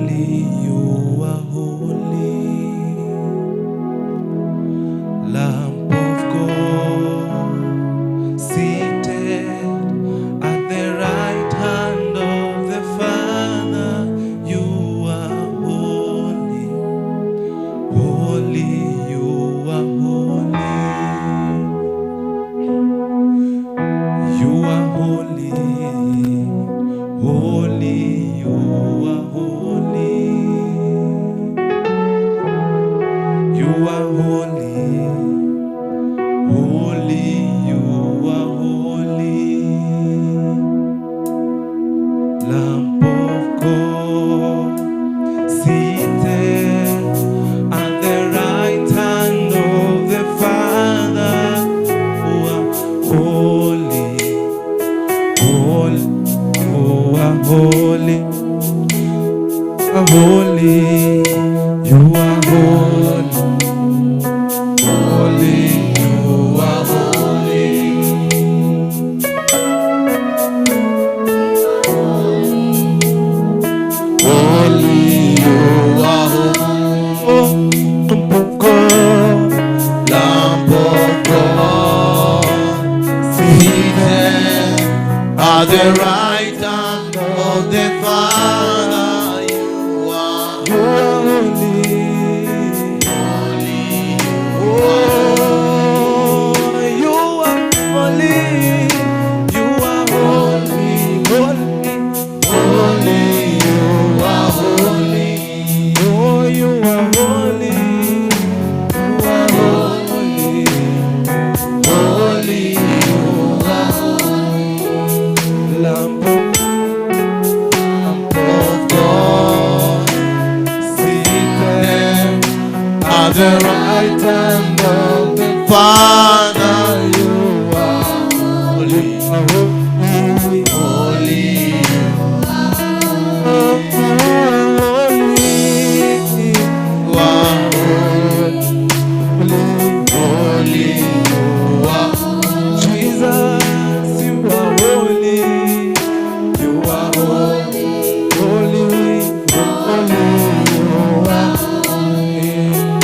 Holy, you are holy, Lamb of God, seated at the right hand of the Father. You are holy, holy, you are holy. You are holy, holy, you are holy. You are holy, holy, you are holy. Lamb of God, seated at the right hand of the Father. You are holy, holy, you are holy, holy, you are holy, holy, you are holy. Holy, you are holy, Lamb of God, Lamb of God, seated at the right hand of the Father. You are you are holy. Holy. Oh, you are holy. You are holy, holy, Holy, you are holy. Oh, you are holy. You are holy. Holy, you are Lamb of God, seated at the right hand of the Father. You are holy, holy. Holy. Holy. You are holy, holy. You are Jesus, you are holy. You are holy, holy, holy. You are holy.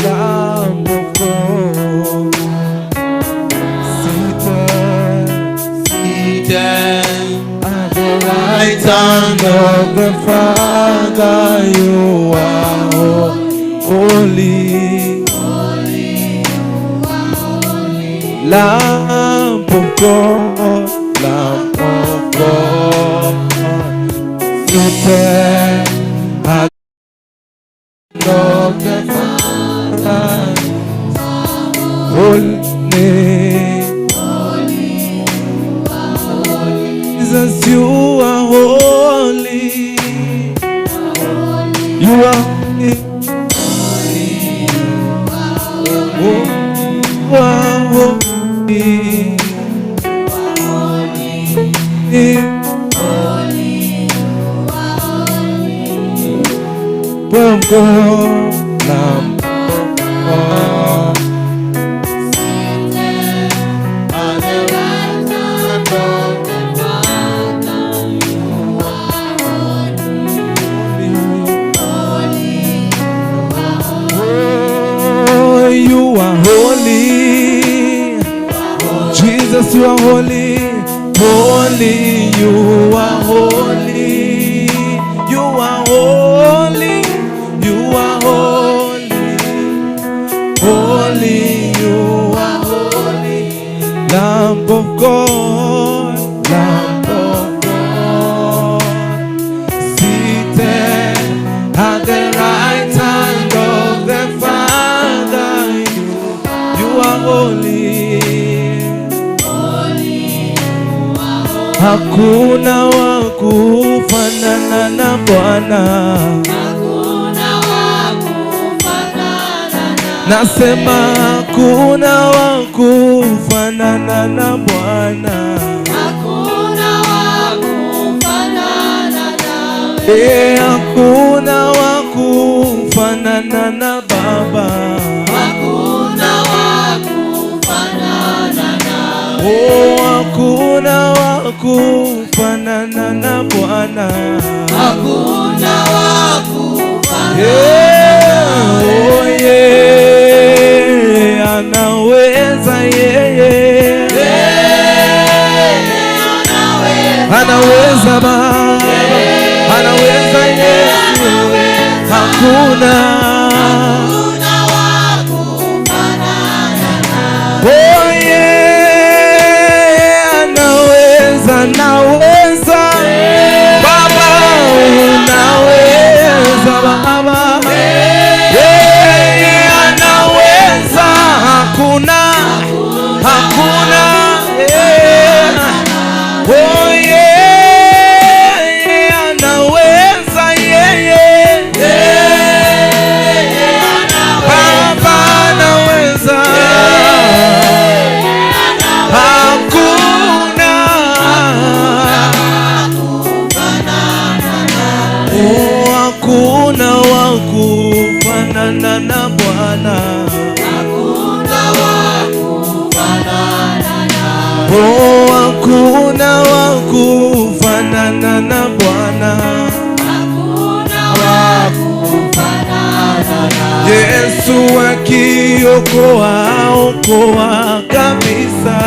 Lamb of God, seated seated at the right hand of the Father. You are holy. Lamb of God, Lamb of God, seated at of the Father, holy. Jesus, you are holy. You are holy. Oh, you are holy. Lamb of God, Lamb of God. At the right hand of the Father. You are holy. Oh, you are holy. Jesus, you are holy. Holy, you are holy. You are holy. You are holy. Holy, you are holy. Lamb of God, Lamb of God, seated at the right hand of the Father. You are holy. Hakuna wa kufanana na Bwana. Hakuna wa kufanana na Nasema hakuna wa kufanana na Bwana. Hakuna wa kufanana nawe. Eh, hakuna wa kufanana na Baba. Hakuna wa kufanana nawe. Oh, hakuna wa kufanana na Bwana. Hakuna wa kufanana Yeah, oh yeah, anaweza yeye, anaweza Baba, anaweza Yesu, hakuna. Oh yeah, anaweza, anaweza Baba, unaweza Baba, yeah, anaweza, hakuna, hakuna, yeah. Oh yeah, anaweza yeye, Baba anaweza, hakuna. Oh, hakuna wa kufanana na Bwana. Oh, hakuna wa kufanana na Bwana. Yesu akiokoa, okoa kabisa.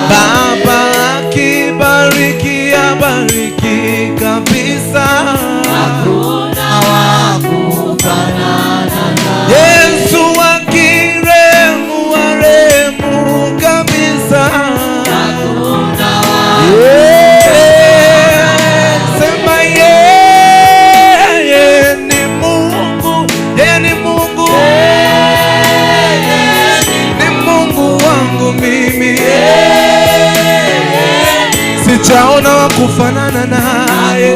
Baba akibariki, abariki kabisa. Yesu akirehemu, arehemu kabisa. Yeah, sema yeye ni Mungu, yeye ni Mungu, ni Mungu wangu mimi, sijaona wa kufanana naye.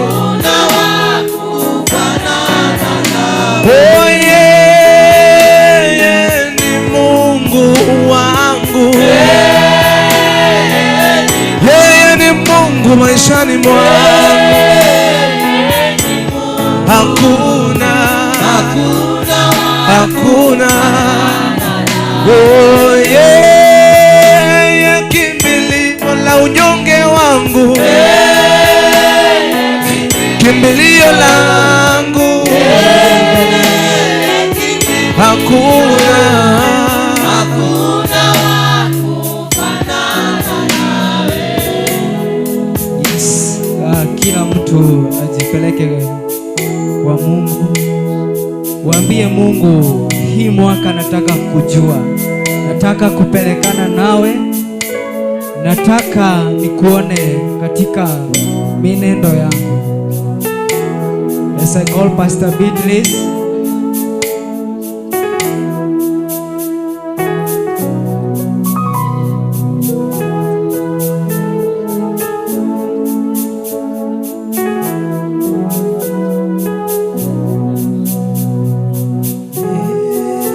Oh, yeye ni Mungu wangu, yeye ni Mungu maishani mwangu, hakuna, hakuna. Oh, yeye kimbilio la unyonge wangu, kimbilio langu, hakuna. Hakuna wa kufanana nawe. Yes. Kila mtu ajipeleke kwa Mungu, waambie Mungu, hii mwaka nataka kujua, nataka kupelekana nawe, nataka nikuone katika mienendo yangu. As I call Pastor Beatrice.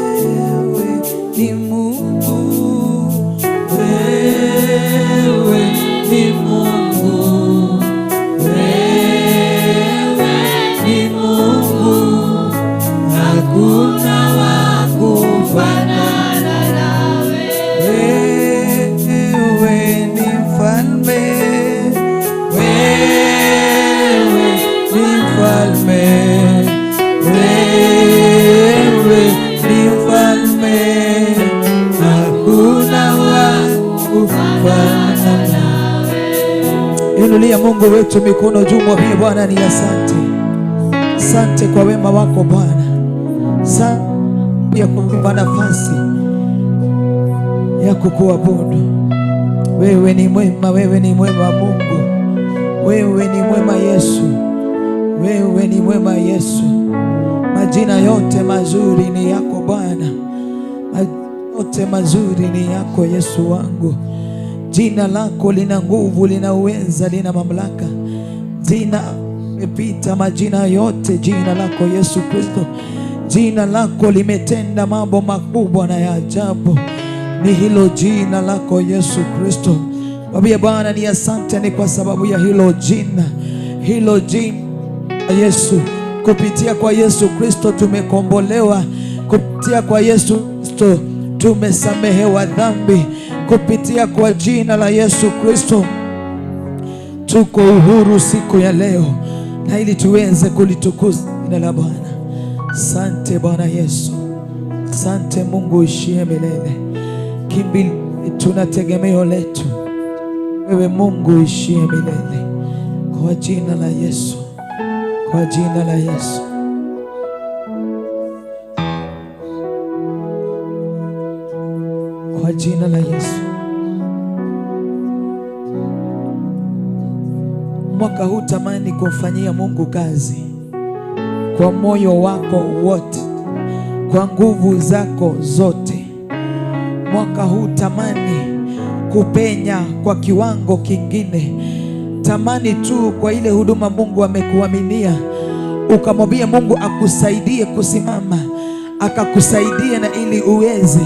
Wewe ni Mungu, wewe ni Mungu, wewe ni Mungu, hakuna wa kufanana nawe. Wewe ni mfalme, wewe ni mfalme, wewe ni mfalme, hakuna wa kufanana nawe. Inulia Mungu wetu mikono juu, mwambie Bwana ni asante. Asante kwa wema wako Bwana, asante ya kutupa nafasi ya kukuabudu. Wewe ni mwema, wewe ni mwema Mungu, wewe ni mwema Yesu, wewe ni mwema Yesu. Majina yote mazuri ni yako Bwana, majina yote mazuri ni yako Yesu wangu. Jina lako lina nguvu, lina uweza, lina mamlaka. Jina limepita majina yote, jina lako Yesu Kristo. Jina lako limetenda mambo makubwa na ya ajabu. Ni hilo jina lako Yesu Kristo. Mwambie Bwana ni asante, ni kwa sababu ya hilo jina, hilo jina Yesu. Kupitia kwa Yesu Kristo tumekombolewa, kupitia kwa Yesu Kristo tumesamehewa dhambi, kupitia kwa jina la Yesu Kristo. Tuko uhuru siku ya leo, na ili tuweze kulitukuza jina la Bwana. Sante Bwana Yesu, sante Mungu uishie milele. Kimbilio tuna tegemeo letu wewe, Mungu uishie milele, kwa jina la Yesu, kwa jina la Yesu. Kwa jina la Yesu. Mwaka huu tamani kumfanyia Mungu kazi kwa moyo wako wote, kwa nguvu zako zote. Mwaka huu tamani kupenya kwa kiwango kingine. Tamani tu kwa ile huduma Mungu amekuaminia, ukamwambia Mungu akusaidie kusimama, akakusaidie na ili uweze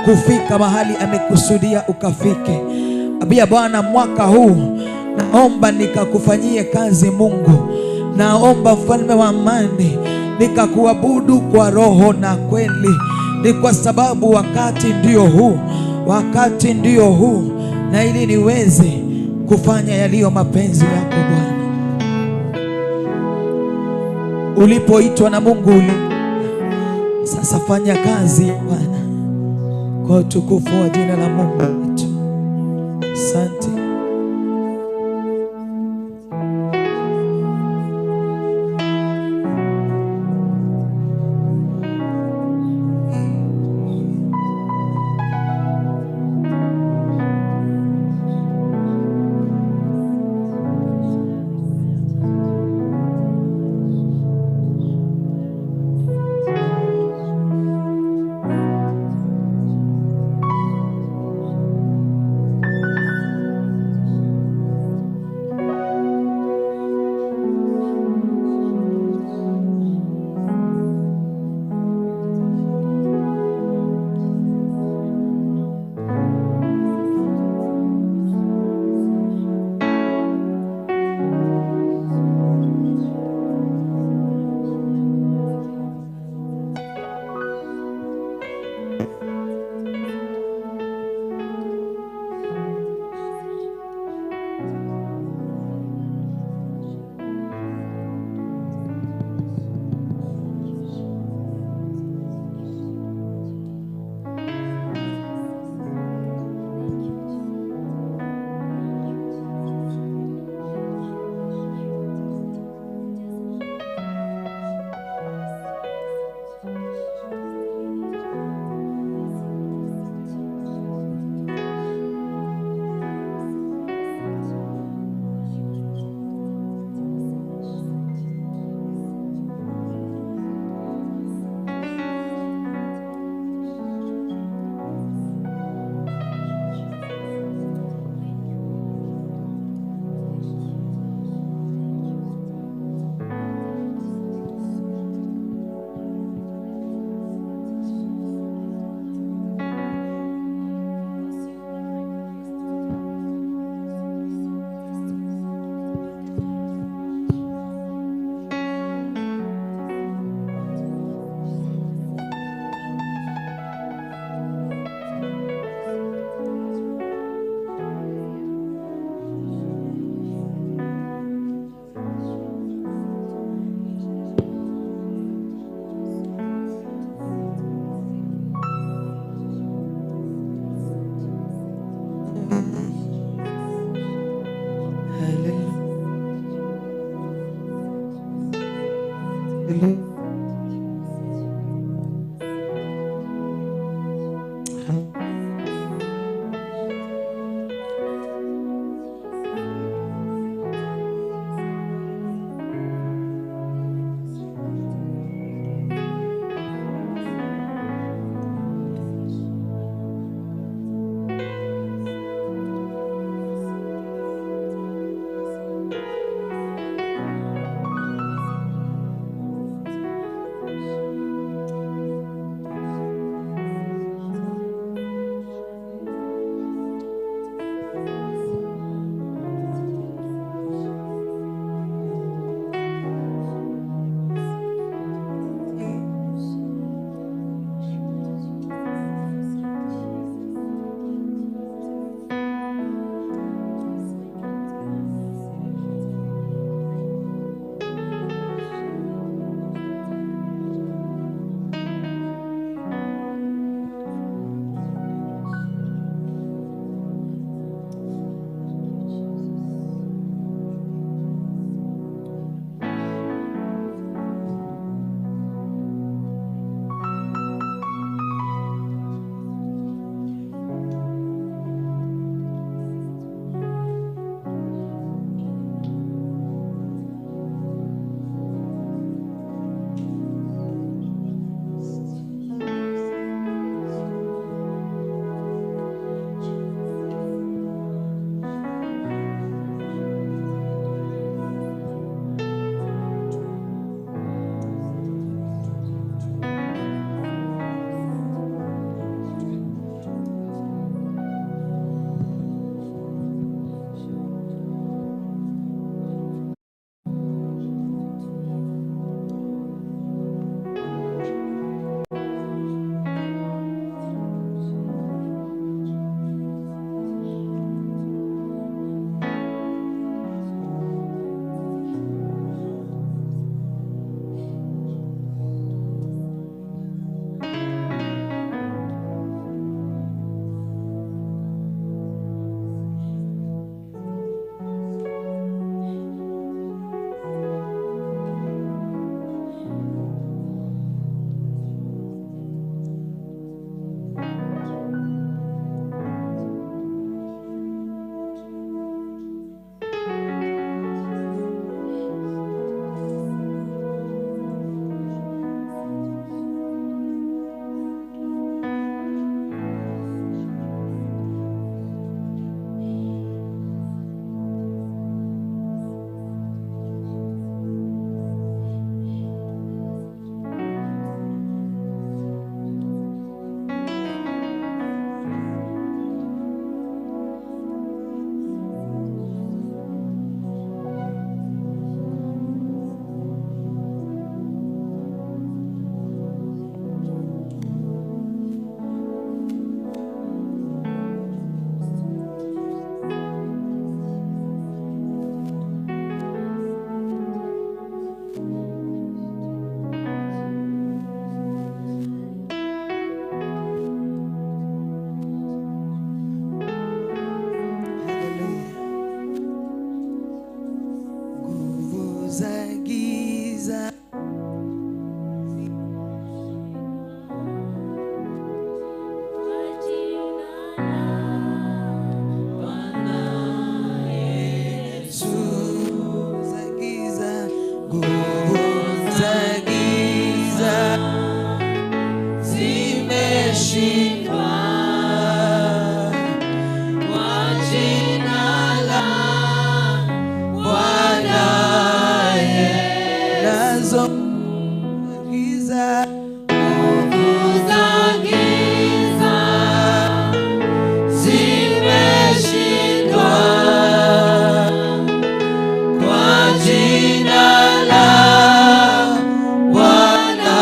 kufika mahali amekusudia ukafike. Ambia Bwana, mwaka huu naomba nikakufanyie kazi Mungu. Naomba mfalme wa amani nikakuabudu kwa roho na kweli. Ni kwa sababu wakati ndio huu, wakati ndio huu, na ili niweze kufanya yaliyo mapenzi yako Bwana. Ulipoitwa na Mungu sasa fanya kazi Bwana, kwa utukufu wa jina la Mungu wetu. Asante. Za giza za giza, nguvu za giza zimeshindwa kwa jina la Bwana nazo giza, Nguvu za giza zimeshindwa kwa jina la Bwana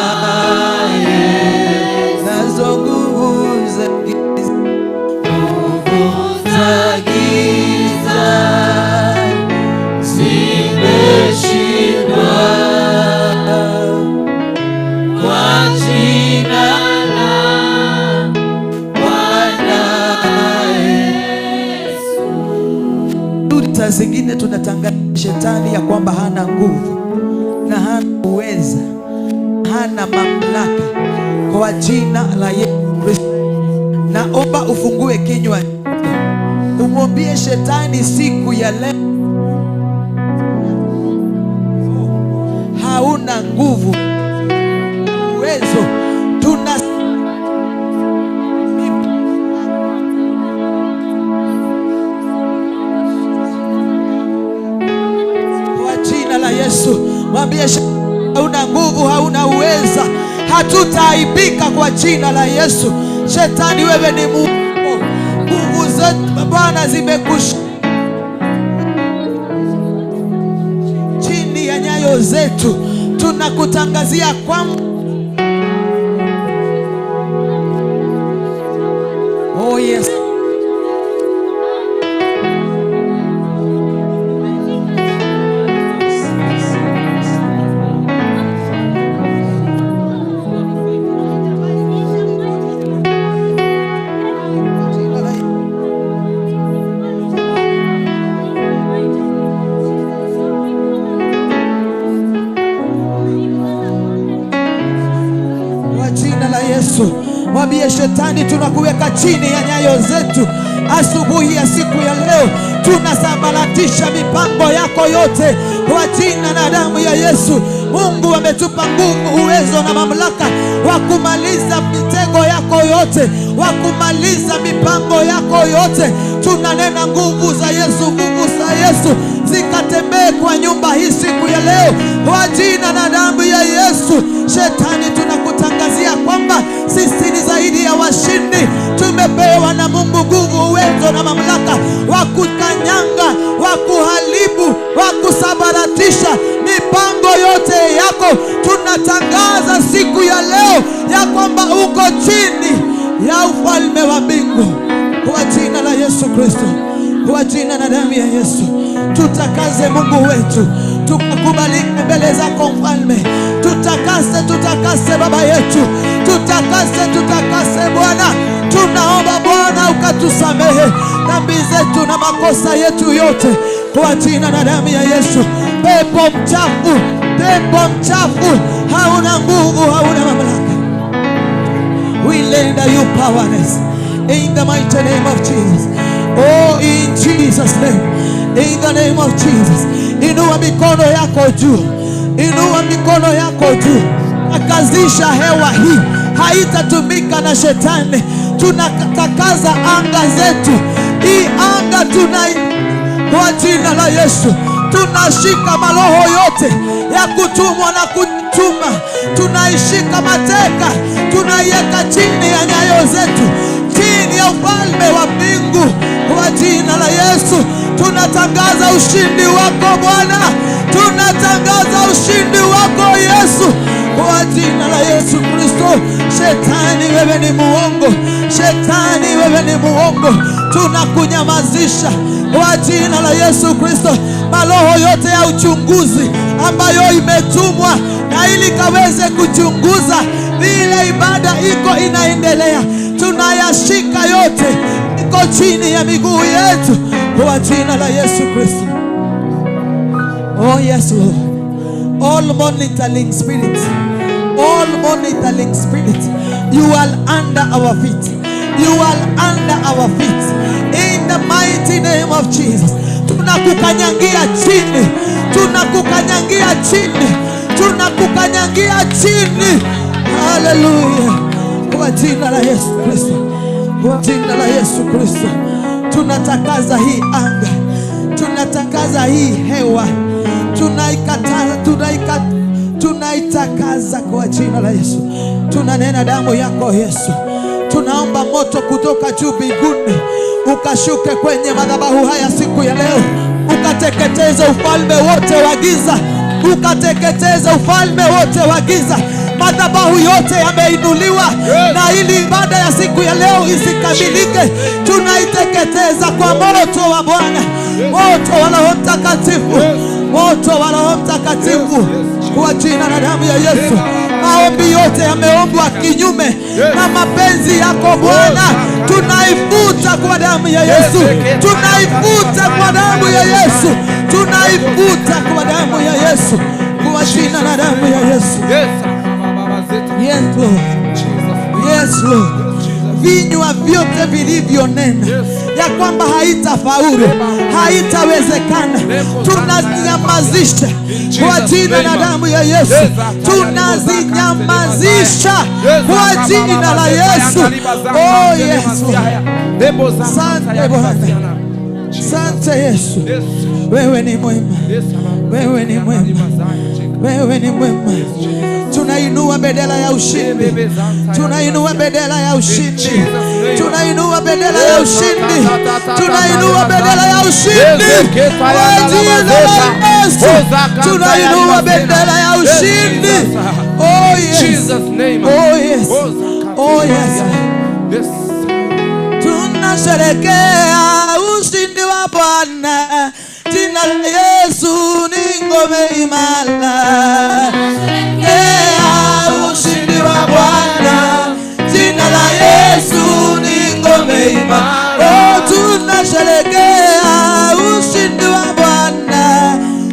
Yesu. Nazo nguvu za giza, Nguvu za giza zimeshindwa kwa jina la Bwana Yesu. Saa zingine tunatangaza shetani ya kwamba hana nguvu na hana uweza, hana mamlaka. Kwa jina la Yesu Kristo, naomba ufungue kinywa umwambie shetani siku ya leo, hauna nguvu, uwezo. Tuna kwa jina la Yesu, mwambie shetani, hauna nguvu, hauna uweza, hatutaaibika kwa jina la Yesu. Shetani, wewe ni muongo, nguvu zetu Bwana zimekush chini ya nyayo zetu. Tunakutangazia kwamba oh yes. Kwa jina la Yesu, mwambie shetani, tunakuweka chini ya nyayo zetu asubuhi ya siku ya leo. Tunasambaratisha mipango yako yote kwa jina na damu ya Yesu. Mungu ametupa nguvu, uwezo na mamlaka wa kumaliza mitego yako yote, wa kumaliza mipango yako yote. Tunanena nguvu za Yesu, nguvu za Yesu zikatembee kwa nyumba hii siku ya leo kwa jina na damu ya Yesu. Shetani, tunakutangazia kwamba sisi ni zaidi ya washindi. Tumepewa na Mungu nguvu, uwezo na mamlaka wa kukanyanga, wa kuharibu, wa kusambaratisha mipango yote yako. Tunatangaza siku ya leo ya kwamba uko chini ya ufalme wa mbingu kwa jina la Yesu Kristo, kwa jina na damu ya Yesu. Tutakaze Mungu wetu, tukakubalike mbele zako Mfalme. Tutakase, tutakase Baba yetu, tutakase, tutakase Bwana. Tunaomba Bwana ukatusamehe dhambi zetu na makosa yetu yote kwa jina na damu ya Yesu. Pepo mchafu, pepo mchafu, hauna nguvu, hauna mamlaka. We render you powerless in the mighty name of Jesus. Oh, in Jesus' name. In the name of Jesus. Inua mikono yako juu. Inua mikono yako juu. Akazisha hewa hii, haitatumika na shetani. Tunatakaza anga zetu. Hii anga tuna kwa jina la Yesu. Tunashika maroho yote ya kutumwa na kutuma, tunaishika mateka, tunaiweka chini ya nyayo zetu, chini ya ufalme wa mbingu kwa jina la Yesu. Tunatangaza ushindi wako Bwana, tunatangaza ushindi wako Yesu kwa jina la Yesu Kristo. Shetani, wewe ni muongo, shetani, wewe ni muongo, tunakunyamazisha kwa jina la Yesu Kristo. Maroho yote ya uchunguzi ambayo imetumwa na ili kaweze kuchunguza vile ibada iko inaendelea, tunayashika yote, iko chini ya miguu yetu kwa jina la Yesu Kristo. Oh yes Lord. All monitoring spirits, all monitoring spirits, you are under our feet. You are under our feet. In the mighty name of Jesus. Tunakukanyangia chini. Tunakukanyangia chini. Tunakukanyangia chini. Hallelujah. Kwa jina la Yesu Kristo. Kwa jina la Yesu Kristo. Tunatakaza hii anga. Tunatangaza hii hewa. Tunaitakaza kwa jina la Yesu. Tunanena damu yako Yesu. Tunaomba moto kutoka juu mbinguni ukashuke kwenye madhabahu haya siku ya leo, ukateketeze ufalme wote wa giza, ukateketeze ufalme wote wa giza. Madhabahu yote yameinuliwa, na ili ibada ya siku ya leo isikamilike, tunaiteketeza kwa moto wa Bwana, moto wa Roho Mtakatifu, moto wa Roho Mtakatifu, kwa jina la damu ya Yesu. Maombi yote yameombwa kinyume na mapenzi yako Bwana, tunaifuta kwa damu ya Yesu, tunaifuta kwa damu ya Yesu, tunaifuta kwa damu ya Yesu, kwa jina la damu ya Yesu. Yes Lord. Yes Lord. Vinywa vyote vilivyonena ya kwamba haitafaulu, haitawezekana, tunazinyamazisha kwa jina la damu ya Yesu. Tunazinyamazisha kwa jina la Yesu. Oh yes Lord. Asante Bwana. Asante Yesu. Wewe ni mwema. Wewe ni mwema. Wewe ni mwema. Tunainua bendera ya ushindi. Tunainua bendera ya ushindi. Tunainua bendera ya ushindi. Tunainua bendera ya ushindi. Kwa jina la Yesu. Tunainua bendera ya ushindi. Oh yes. Oh yes. Oh yes. Tunasherehekea ushindi wa Bwana. Jina la Yesu ni ngome imara. Ushindi wa Bwana, jina la Yesu ni ngome imara. Oh, tunasherehekea ushindi wa Bwana,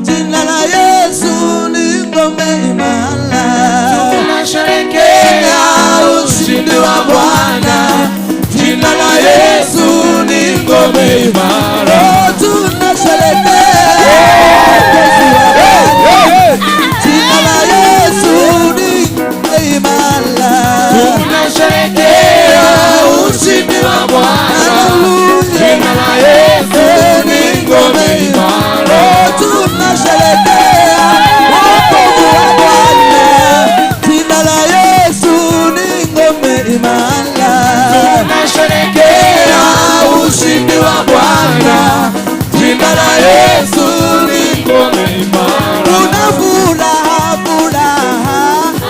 jina la Yesu ni ngome imara. Tunasherehekea ushindi wa Bwana, jina la Yesu ni ngome imara. Oh, tunasherehekea jina la Yesu ni imara. Tunasherehekea ushindi wa Bwana, jina la Yesu ni ngome imara. Tunasherehekea wokovu wa Bwana, jina la Yesu ni ngome imara. Tunasherehekea ushindi wa Bwana, jina la Yesu ni ngome imara. Kuna furaha, furaha,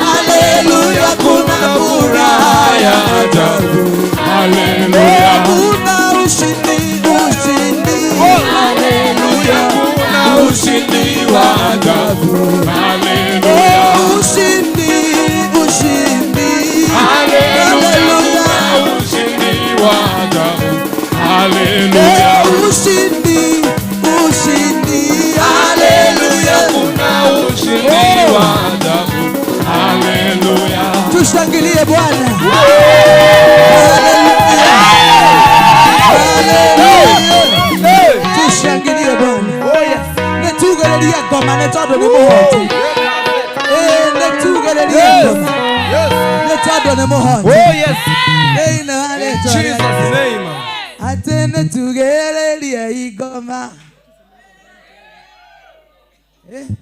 haleluya, kuna furaha ya ajabu, haleluya. Kuna ushindi, ushindi, haleluya, kuna ushindi wa ajabu, haleluya. Ushindi, ushindi, haleluya, kuna ushindi wa ajabu, haleluya. Ushindi, ushindi, haleluya, kuna ushindi wa ajabu, haleluya. Tushangilie Bwana. Haleluya. Tushangilie Bwana. Oh yes. Netugererie ngoma nĩ tondũ nĩ mũhoti. Netugererie ngoma nĩ tondũ nĩ mũhoti. Oh yes. Thĩinĩ wa rĩĩtwa rĩa Jesus name. Atĩ nĩtugererie ingoma.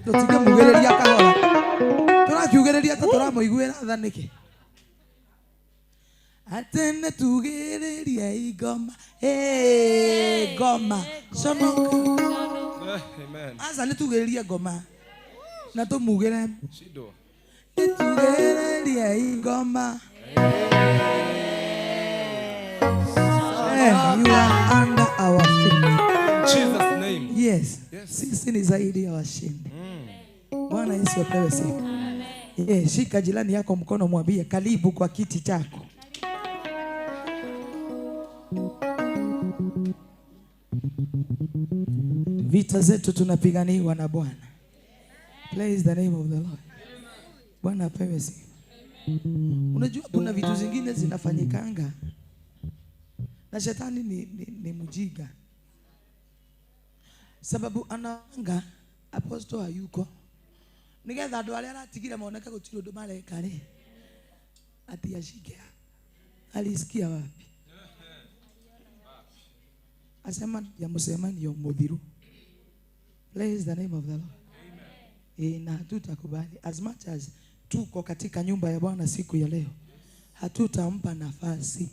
Tũtingĩmugĩrĩria kahora. Tũrakiugĩrĩria ta tũramũiguĩra tha nĩkĩ? Atĩ nĩtugĩrĩrie ingoma. Ngoma. Conoka. Amen. Aca nĩtugĩrĩrie ngoma. Na tũmugĩre. Nĩtugĩrĩrie ingoma. You are under our feet. In Jesus name. Yes. Yes. Sisi ni zaidi ya washindi. Bwana Yesu apewe sifa. Shika jirani yako mkono, mwambie karibu kwa kiti chako. Vita zetu tunapiganiwa na Bwana. Praise the name of the Lord. Bwana apewe sifa. Unajua kuna vitu zingine zinafanyikanga na shetani ni mjinga, sababu anaanga apostle hayuko nigetha andu aria aratigire moneke gutiri undu mareka ri ati ashike. Alisikia wapi? Asema ya musemanio muthiru. Praise the name of the Lord. Amen. Na hatutakubali. As much as tuko katika nyumba ya Bwana siku ya leo, hatutampa nafasi.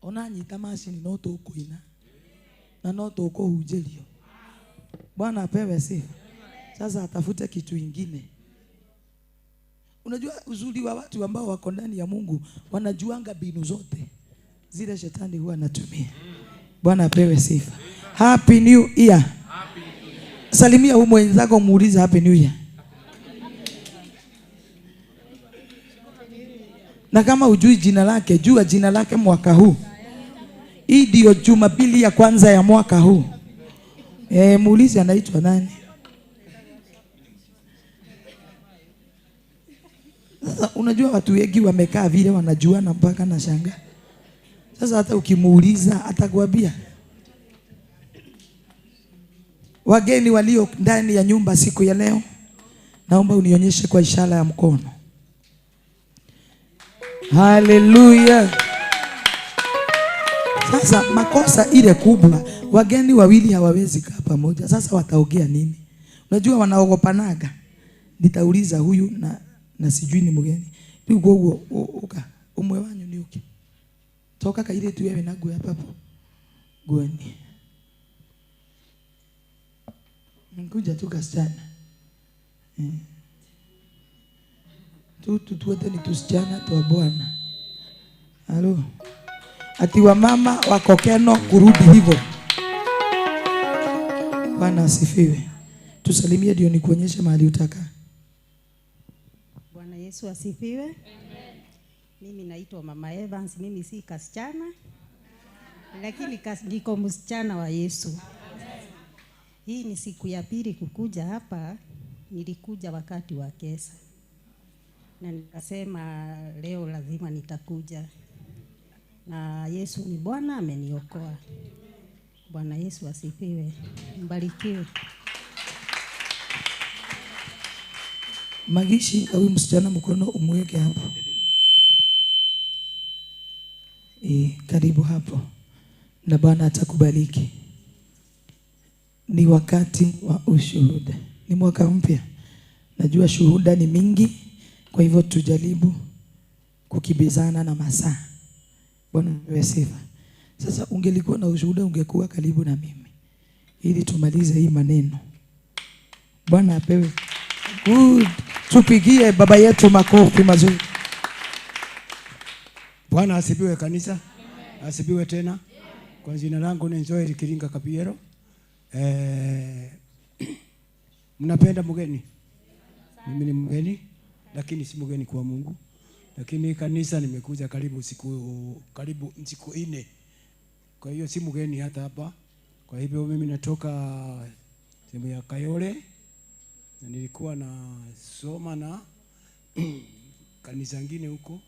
Ona nyita mashini no tukuina na no tukuhunjĩrio. Bwana apewe sifa. Sasa atafute kitu ingine. Unajua uzuri wa watu ambao wako ndani ya Mungu, wanajuanga mbinu zote zile shetani huwa anatumia. Bwana apewe sifa. Happy New Year. Salimia huyu mwenzako, muulize Happy New Year. Na kama hujui jina lake, jua jina lake mwaka huu. Hii ndio Jumapili ya kwanza ya mwaka huu. Muulize anaitwa nani? Sasa unajua watu wengi wamekaa vile wanajuana mpaka na shanga. Sasa hata ukimuuliza atakwambia. Wageni walio ndani ya nyumba siku ya leo, naomba unionyeshe kwa ishara ya mkono. Hallelujah. Sasa makosa ile kubwa, wageni wawili hawawezi kaa pamoja. Sasa wataongea nini? Unajua wanaogopanaga. Nitauliza huyu na sijui ni mgeni. Riu koguo uka umwe wanyu ni uki. Toka kaire tu wewe na nguo hapa hapo. Gueni. Nkuja tu kasichana. Tu tuwote ni tusichana twa Bwana. Halo. Ati wa mama wako keno kurudi hivyo. Bwana asifiwe. Tusalimie ndio nikuonyeshe mahali utaka. Bwana Yesu asifiwe. Amen. Mimi naitwa Mama Evans, mimi si kasichana, lakini niko msichana wa Yesu. Amen. Hii ni siku ya pili kukuja hapa. Nilikuja wakati wa kesa na nikasema leo lazima nitakuja, na Yesu ni Bwana, ameniokoa. Bwana Yesu asifiwe. Mbarikiwe. Magishi, huyu msichana mkono umweke hapo. Karibu hapo. Na Bwana atakubariki. Ni wakati wa ushuhuda. Ni mwaka mpya. Najua shuhuda ni mingi, kwa hivyo tujaribu kukibizana na masaa. Bwana apewe sifa. Sasa ungelikuwa na ushuhuda ungekuwa karibu na mimi ili tumalize hii maneno. Bwana apewe. Good. Tupigie baba yetu makofi mazuri. Bwana asifiwe kanisa. Asifiwe tena. Kwa jina langu ni Joel Kiringa Kapiero. Mnapenda mgeni? Mimi ni mgeni, lakini si mgeni kwa Mungu. Lakini kanisa nimekuja karibu siku 4. Kwa hiyo si mgeni hata hapa. Kwa hivyo mimi natoka sehemu ya Kayole. Na nilikuwa nasoma na kanisa ngine huko.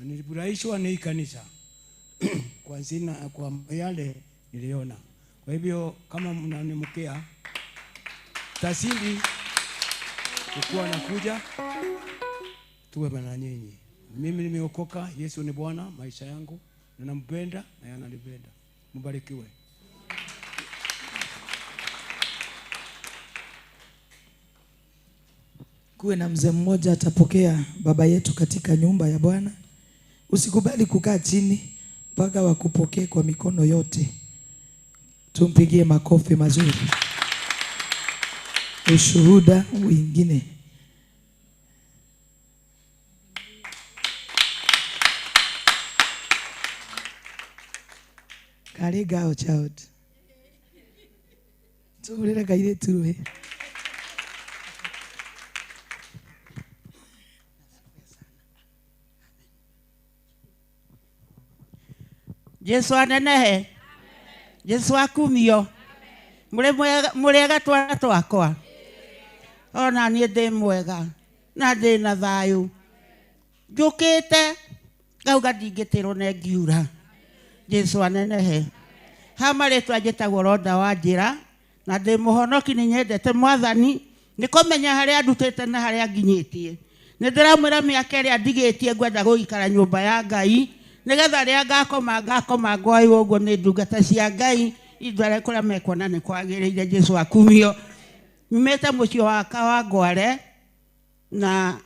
Na nilifurahishwa na hii kanisa. Kwa zina kwa yale niliona. Kwa hivyo kama mnanimkea tasindi kukuwa nakuja tuwe bana nyinyi. Mimi nimeokoka, Yesu ni Bwana maisha yangu, na nampenda na yeye ananipenda. Mbarikiwe. Kuwe na mzee mmoja atapokea baba yetu katika nyumba ya Bwana. Usikubali kukaa chini mpaka wakupokee kwa mikono yote. Tumpigie makofi mazuri. Ushuhuda wengine. Kariga child. Tumurere kaire tuwe. Yesu anenehe. Yesu akumio. Murega twana twakwa. Ona niĩ ndĩ mwega na ndĩ na thayũ. Njũkĩte ngauga ndingĩtĩrwo nĩ ngiura. Jesu anenehe. Ha marĩtwa njĩtagwo Ronda wa Njĩra na ndĩ mũhonoki, nĩ nyendete Mwathani, nĩ kũmenya harĩa ndutĩte na harĩa nginyĩtie. Nĩ ndĩramwĩra mĩaka ĩrĩa ndigĩtie ngwenda gũikara nyũmba ya Ngai nĩgetha rĩrĩa ngakoma ngakoma ngwaĩrwo ũguo nĩ ndungata cia Ngai indware kũrĩa mekuona nĩ kwagĩrĩire. Jesu akumio. Nyumĩte mũciĩ wa Kawangware na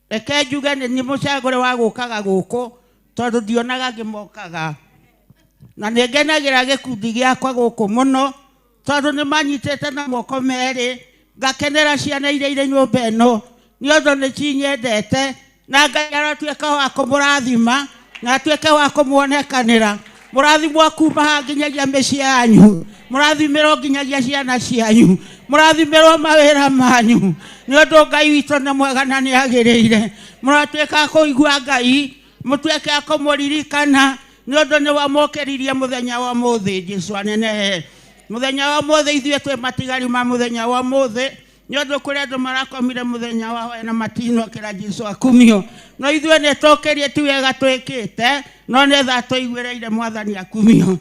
reke njuge nĩ niĩ mũcagũre wa gũkaga gũkũ tondũ ndionaga ngĩmokaga, na nĩ ngenagĩra gĩkundi gĩakwa gũkũ mũno tondũ nĩ manyitĩte na moko merĩ, ngakenera ciana iria irĩ nyũmba ĩno nĩ ũndũ nĩ cinyendete, na Ngai aratuĩka wa kũmũrathima na atuĩke wa kũmuonekanĩra. Mũrathimwo kuma haha nginyagia mĩciĩ yanyu, mũrathimĩrwo nginyagia ciana cianyu, mũrathimĩrwo mawĩra manyu, nĩ ũndũ Ngai witũ nĩ mwega na nĩ agĩrĩire. Mũratuĩka a kũigua Ngai, mũtuĩke a kũmũririkana nĩ ũndũ nĩ wamũkĩririe mũthenya wa ũmũthĩ. Jesu anenehe. Mũthenya wa ũmũthĩ ithuĩ twĩ matigari ma mũthenya wa ũmũthĩ nĩ ũndũ kũrĩ andũ marakomire mũthenya wa hwaĩ na matinokĩra. Jesu akumio. No ithuĩ nĩ tũkĩrie, ti wega twĩkĩte, no nĩ tha tũiguĩrĩire. Mwathani akumio.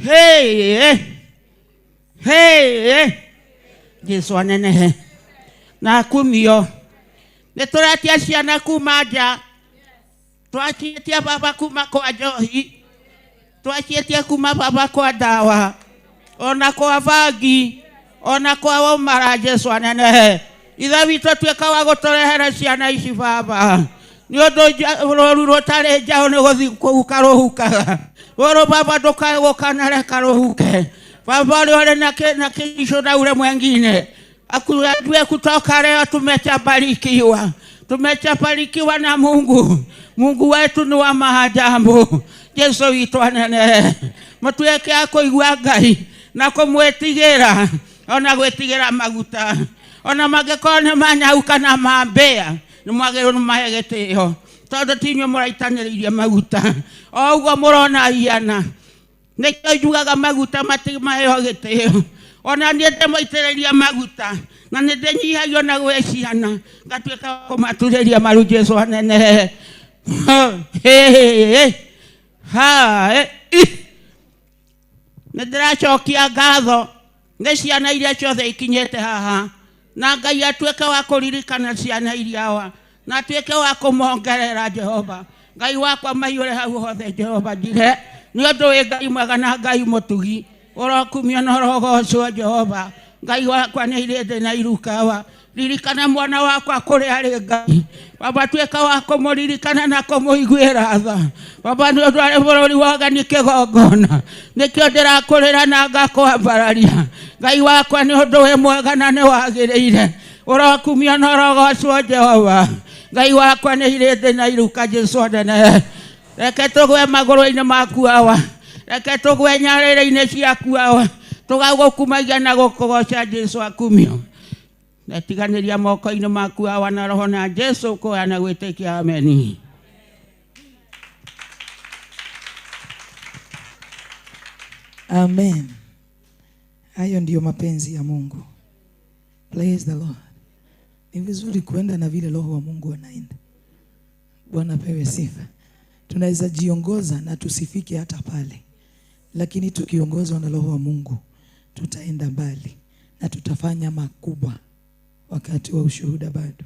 Hey, hey, Jesu anenehe na akumio. Nĩ tũretia ciana kuma nja, twaciĩtia baba kuma kwa njohi, twaciĩtie kuma baba kwa ndawa, ona kwa bangi, ona kwa ũmara. Jesu anenehe. Ithe witũ tuĩka wa gũtũrehera ciana ici baba, nĩ ũndũ rũru rũtarĩ njaũ nĩ gũthiĩ kũhuka rũhukaga. Rũrũ baba ndũkae gũkanareka rũhuke. Baba ũrĩa ũrĩ na kĩico na ule mwengine akujue kutoka leo tumechabarikiwa, tumechabarikiwa na Mungu. Mungu wetu ni wa maajabu. Jesu witũ anenehe. Mũtuĩke a kũigua Ngai na kũmwĩtigĩra, ona gwĩtigĩra maguta, ona mangĩkorwo nĩ manyau kana mambĩa, nĩ mwagĩrĩirwo nĩ mahe gĩtĩo tondũ ti inyuĩ mũraitanĩrĩirie maguta. O ũguo mũrona iana, nĩkĩo njugaga maguta matimaheo gĩtĩo. Ona niĩ ndĩmũitĩrĩria maguta na nĩ ndĩnyihagio na gwĩ ciana ngatuĩka wa kũmaturĩria maru. Jesu anenehe. Ha nĩ ndĩracokia ngatho nĩ ciana iria ciothe ikinyĩte haha, na Ngai atuĩke wa kũririkana ciana iria wa na atuĩke wa kũmongerera. Jehova Ngai wakwa maiyũre hau hothe. Jehova njire nĩ ũndũ wĩ Ngai mwega na Ngai mũtugi, ũrokumio na ũrogocwo. Jehova Ngai wakwa nĩ irĩndĩ na irukawa, ririkana mwana wakwa kũrĩa arĩ. Ngai baba tuĩka wa kũmũririkana na kũmũiguĩra tha baba, nĩ ũndũ arĩ bũrũri wa ũgeni kĩgongona, nĩkĩo ndĩrakũrĩra na ngakwambararia. Ngai wakwa nĩ ũndũ wĩ mwega na nĩ wagĩrĩire, ũrokumio na ũrogocwo. Jehova Ngai wakwa nĩ irĩndĩ na iruka. Jesu anenehe. Reke tũgwe magũrũ-inĩ maku awa, reke tũgwe nyarĩrĩ-inĩ ciaku awa, tũgagũkumagia na gũkũgoca. Jesu akumio. Netiganĩria moko-inĩ maku awa na roho na Jesu kũya na gwĩtĩkia. Ameni. Amen. Hayo ndiyo mapenzi ya Mungu. Praise the Lord. Ni vizuri kuenda na vile Roho wa Mungu anaenda. Bwana pewe sifa. Tunaweza jiongoza na tusifike hata pale, lakini tukiongozwa na Roho wa Mungu tutaenda mbali na tutafanya makubwa. Wakati wa ushuhuda bado.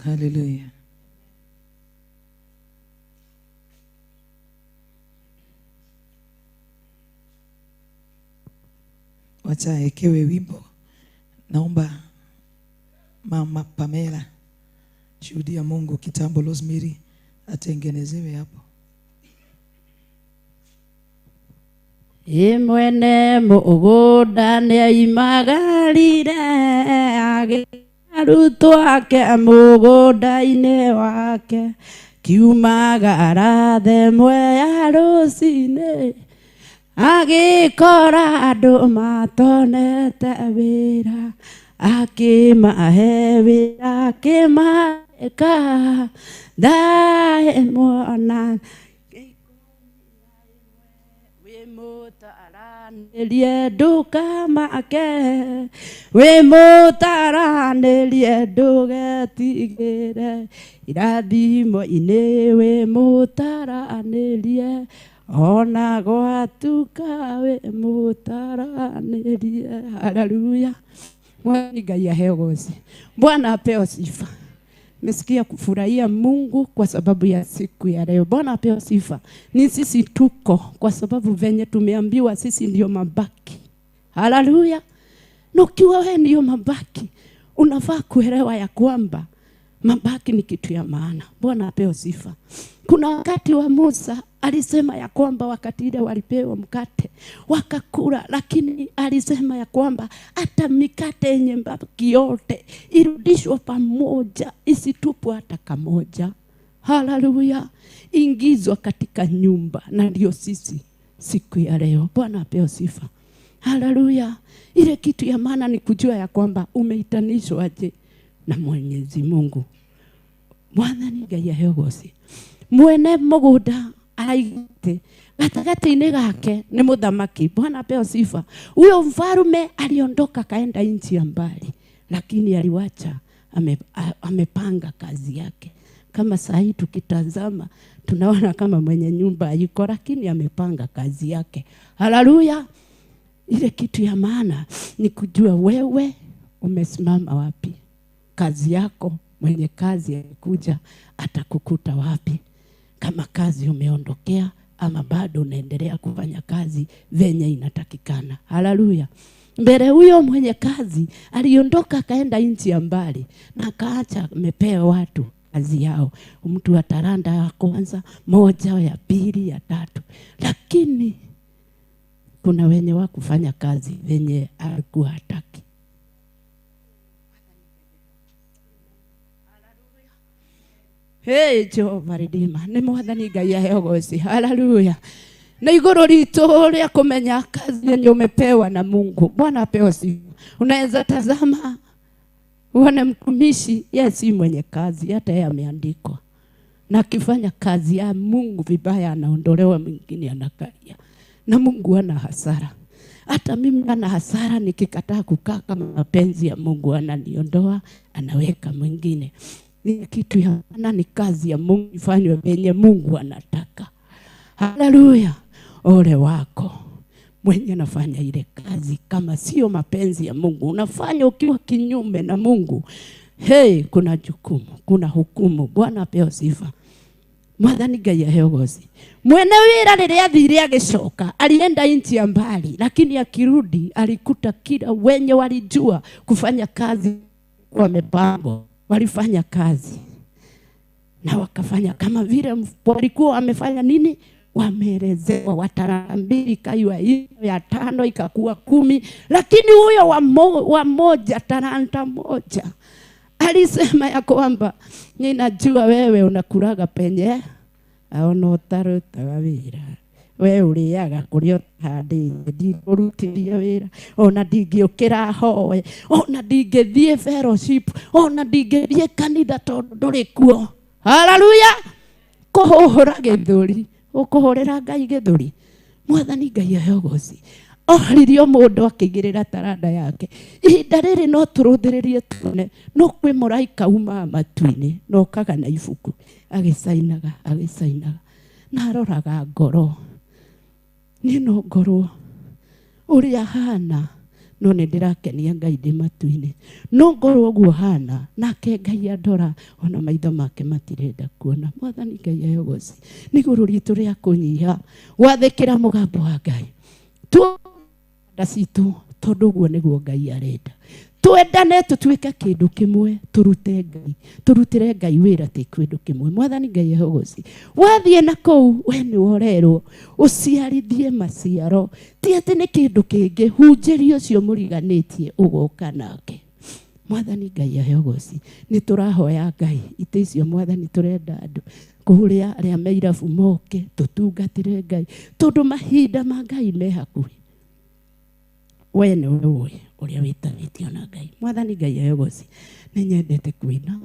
Haleluya. Wacha aekewe wimbo. Naomba Mama Pamela, shuhudia Mungu kitambo Rosemary atengenezewe hapo. Ĩ mwene mũgũnda nĩaimagarire arutwo ake mũgũnda-inĩ wake, kiumagara themwe ya rũcinĩ agĩkora andũ matonete wĩra, akĩmahe wĩra akĩmareka ndae mwana. Wĩmũtaranĩrie ndũkamake, wĩmũtaranĩrie ndũgetigĩre, irathimo-inĩ wĩmũtaranĩrie, ona gwatuka wĩmũtaranĩrie. Haleluya. Mwathani Ngai aheo ũgoci. Bwana apewe sifa. Nimesikia kufurahia Mungu kwa sababu ya siku ya leo. Bwana apewe sifa. Ni sisi tuko kwa sababu venye tumeambiwa sisi ndio mabaki. Haleluya. Na ukiwa wewe ndio mabaki, unafaa kuelewa ya kwamba mabaki ni kitu ya maana. Bwana apewe sifa. Kuna wakati wa Musa alisema ya kwamba wakati ile walipewa mkate wakakula, lakini alisema ya kwamba hata mikate yenye mabaki yote irudishwe pamoja, isitupwe hata kamoja. Haleluya. Ingizwa katika nyumba, na ndio sisi siku ya leo. Bwana apewe sifa. Haleluya. Ile kitu ya maana ni kujua ya kwamba umeitanishwa aje na Mwenyezi Mungu. Mwathani Ngai aheo ũgoci. Mwene mũgũnda araigĩte gatagatĩ-inĩ gake ni mũthamaki. Bwana apewe sifa. Huyo mfalme aliondoka kaenda nchi ya mbali, lakini aliwacha amepanga kazi yake. Kama saa hii tukitazama tunaona kama mwenye nyumba yuko, lakini amepanga kazi yake. Haleluya. Ile kitu ya maana ni kujua wewe umesimama wapi. Kazi yako, mwenye kazi akikuja atakukuta wapi. Kama kazi umeondokea ama bado unaendelea kufanya kazi venye inatakikana. Haleluya. Mbele huyo mwenye kazi aliondoka akaenda nchi ya mbali na akaacha amepewa watu kazi yao. Mtu wa talanta ya kwanza, moja, ya pili, ya tatu. Lakini kuna wenye wa kufanya kazi venye alikuwa hataki. Hey, Jehova Redeemer, ni Mwathani Ngai aheo ũgoci. Haleluya. Na igũrũ ritũ rĩa kũmenya kazi yenye umepewa na Mungu. Bwana apewe sifa. Unaweza tazama uone mtumishi, yeye si mwenye kazi, hata yeye ameandikwa. Na akifanya kazi ya Mungu vibaya anaondolewa, mwingine anakalia. Na Mungu ana hasara. Hata mimi ana hasara nikikataa kukaa kama mapenzi ya Mungu, ananiondoa, anaweka mwingine. Ni kitu ya maana, ni kazi ya Mungu ifanywe venye Mungu anataka. Haleluya. Ole wako mwenye anafanya ile kazi kama sio mapenzi ya Mungu, unafanya ukiwa kinyume na Mungu. Hey, kuna jukumu, kuna hukumu. Bwana apewe sifa. Mwathani Ngai aheo ũgoci. Mwene wĩra rĩrĩa athire agĩcoka, alienda nchi ya mbali, lakini akirudi alikuta kila wenye walijua kufanya kazi wamepangwa. Walifanya kazi na wakafanya kama vile walikuwa wamefanya nini, wameelezewa. Wa talanta mbili ikaiwa hiyo, ya tano ikakuwa 10, lakini huyo wa moja, talanta moja, alisema ya kwamba ninajua wewe unakulaga penye aona ũtarutaga wĩra, we ũrĩaga kũrĩa ũtahandĩte, ndikũrutithia wĩra, ona ndingĩũkĩra hoe, ona ndingĩthiĩ fellowship, ona ndingĩthiĩ kanitha tondũ ndũrĩ kuo. Haleluya. Kũhũhũra gĩthũri, ũkũhũrĩra Ngai gĩthũri. Mwathani Ngai aheo ũgoci. Oririo mũndũ akĩigĩrĩra taranda yake. Ihinda rĩrĩ no tũrũthĩrĩrie tuone, no kwĩ mũraika umaga matu-inĩ na okaga na ibuku, agĩcainaga, agĩcainaga, na aroraga ngoro. Niĩ no ngorwo ũrĩa hana, no nĩ ndĩrakenia Ngai ndĩ matu-inĩ. No ngorwo ũguo hana, nake Ngai andora, ona maitho make matirenda kuona. Mwathani Ngai aheo ũgoci. Nĩ igũrũ ritũ rĩa kũnyiha, gwathĩkĩra mũgambo wa Ngai. Tuenda citũ, tondũ ũguo nĩguo Ngai arenda. Twendane tũtuĩke kĩndũ kĩmwe, tũrute Ngai, tũrutĩre Ngai wĩra tĩ kĩndũ kĩmwe. Mwathani Ngai aheo ũgoci. Wathiĩ na kũu, we nĩwe ũrerwo ũciarithie maciaro, ti atĩ nĩ kĩndũ kĩngĩ, hunjĩria ũcio mũriganĩtie ũgoka nake. Mwathani Ngai aheo ũgoci. Nĩ tũrahoya Ngai itĩ icio, Mwathani tũrenda andũ kũrĩa arĩa me irabu moke tũtungatĩre Ngai, tondũ mahinda ma Ngai me hakuhĩ. We nĩwe ũĩ ũrĩa wĩtanĩtio na Ngai. Mwathani Ngai aheo ũgoci. Nĩ nyendete kũina.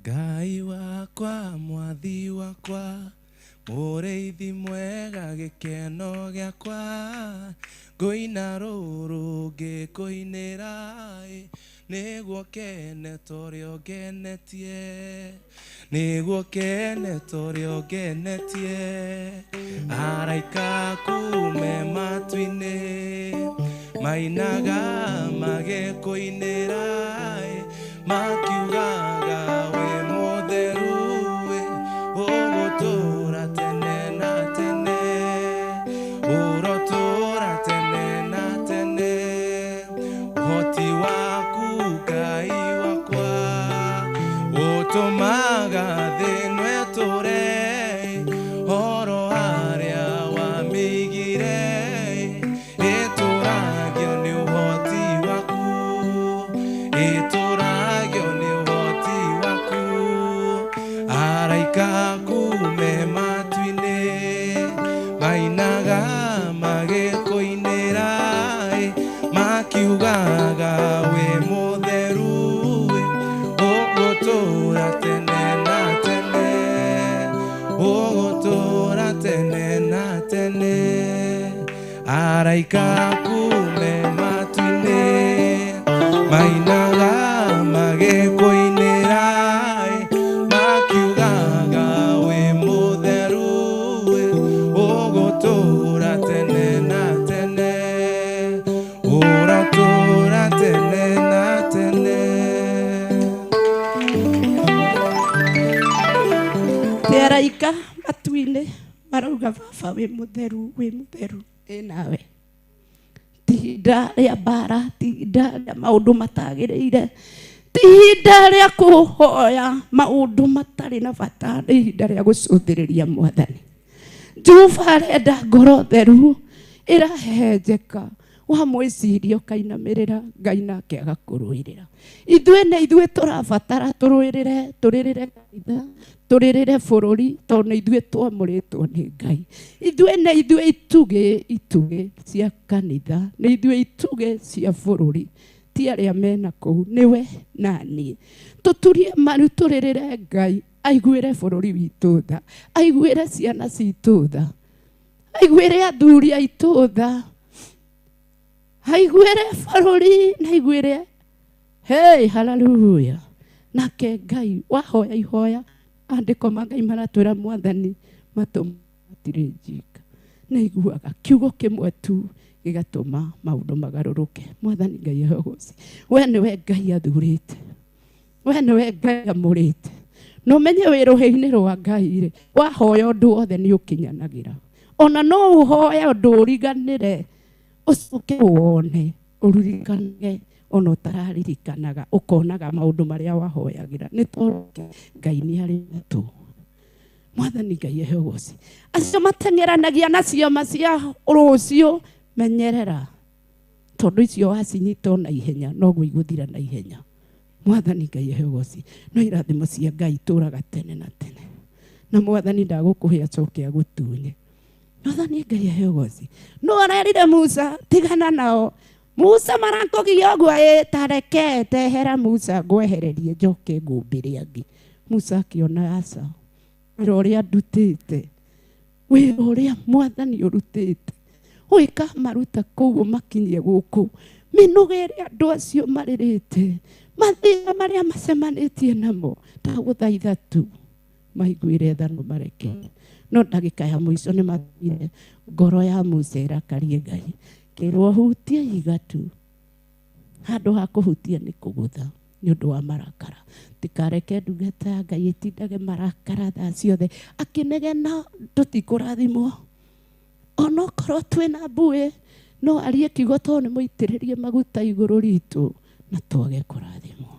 Ngai wakwa mwathi wakwa mũrĩithi mwega gĩkeno gĩakwa ngũina rũrũ ngĩkũinĩra nĩguo kene torĩa ũngenetie nĩguo kene torĩa ũngenetie araika kume matu-inĩ mainaga magĩkũinĩra makiugaga wĩ mũtheru ũgũtũũra tene na tene ũrotũũra tene na tene ũhoti waku Ngai wakwa ũtũmaga thĩ ĩno ĩtũũre oro harĩa wamĩigire ĩtũũragio nĩ ũhoti waku ĩtũũragio nĩ ũhoti waku araika kume matu-inĩ mainaga magĩkũinĩra makiugaga wĩ mũtheru ũgũtũũra tene na tene ũgũtũũra tene na tene araika kume matu-inĩ mainaga magĩkũinĩra makiugaga wĩ mũtheru ũgũtũũra tene na tene ũratũũra tene na tene. Te araika matu-inĩ marauga baba wĩ mũtheru ĩ nawe ti ihinda rĩa mbara ti ihinda rĩa maũndũ matagĩrĩire ti ihinda rĩa kũhoya maũndũ matarĩ na bata nĩ ihinda rĩa gũcũthĩrĩria mwathani. Jehova arenda ngoro theru ĩrahehenjeka wamwĩciria ũkainamĩrĩra Ngai nake agakũrũĩrĩra. Ithuĩ nĩ ithuĩ tũrabatara tũrũĩrĩre tũrĩrĩre kanitha tũrĩrĩre bũrũri tondũ nĩ ithuĩ twamũrĩtwo nĩ Ngai. Ithuĩ nĩ ithuĩ itugĩ cia kanitha nĩ ithuĩ itugĩ cia bũrũri ti arĩa mena kũu nĩwe na niĩ. Tũturie maru tũrĩrĩre Ngai aiguĩre bũrũri witũ tha aiguĩre ciana citũ tha aiguĩre athuri aitũ tha aiguĩre bũrũri na aiguĩre hey haleluya. Nake Ngai wahoya ihoya andĩko ma Ngai maratwĩra mwathani matũ matirĩ njinga nĩaiguaga kiugo kĩmwe tu gĩgatũma maũndũ magarũrũke. Mwathani Ngai aheo we nĩwe Ngai athurĩte we nĩwe Ngai amũrĩte na ũmenye wĩ rũhĩ-inĩ rwa Ngai rĩ wahoya ũndũ wothe nĩ ũkinyanagĩra ona no ũhoe ũndũ ũriganĩre ũcoke wone ũririkanage ona ũtararirikanaga ũkonaga maũndũ marĩa wahoyagĩra nĩ tondũ Ngai nĩ arĩ matũ. Mwathani Ngai aheo ũgoci. Acio mateng'eranagia na ciama cia rũciũ menyerera tondũ icio wacinyita o na ihenya noguo igũthira na ihenya. Mwathani Ngai aheo ũgoci. No irathimo cia Ngai itũũraga tene na tene na mwathani ndagũkũhe acoke agũtunye. Mwathani Ngai aheo ũgoci. No arerire Musa tigana nao Musa marakũgia ũguo ĩ tareke tehera Musa ngwehererie njoke ngũmbĩre angĩ. Musa akĩona aca wĩra ũrĩa ndutĩte wĩra ũrĩa mwathani ũrutĩte ũĩka maruta kũu ũmakinyie gũkũ mĩnũgĩ ĩrĩa andũ acio marĩrĩte mathĩna marĩa macemanĩtie namo ndagũthaitha tu maiguĩre tha no mareke. No ndagĩka ya mũico nĩ mathire ngoro ya Musa ĩrakarie Ngai kĩrwo hutie ihiga tu handũ ha kũhutia nĩ kũgũtha nĩ ũndũ wa marakara. Tikareke ndungata ya Ngai ĩtindage marakara thaa ciothe akĩnegena tũtikũrathimwo onokorwo twĩna mbuĩ no arie kiugo tondũ nĩ mũitĩrĩrie maguta igũrũ ritũ na twage kũrathimwo.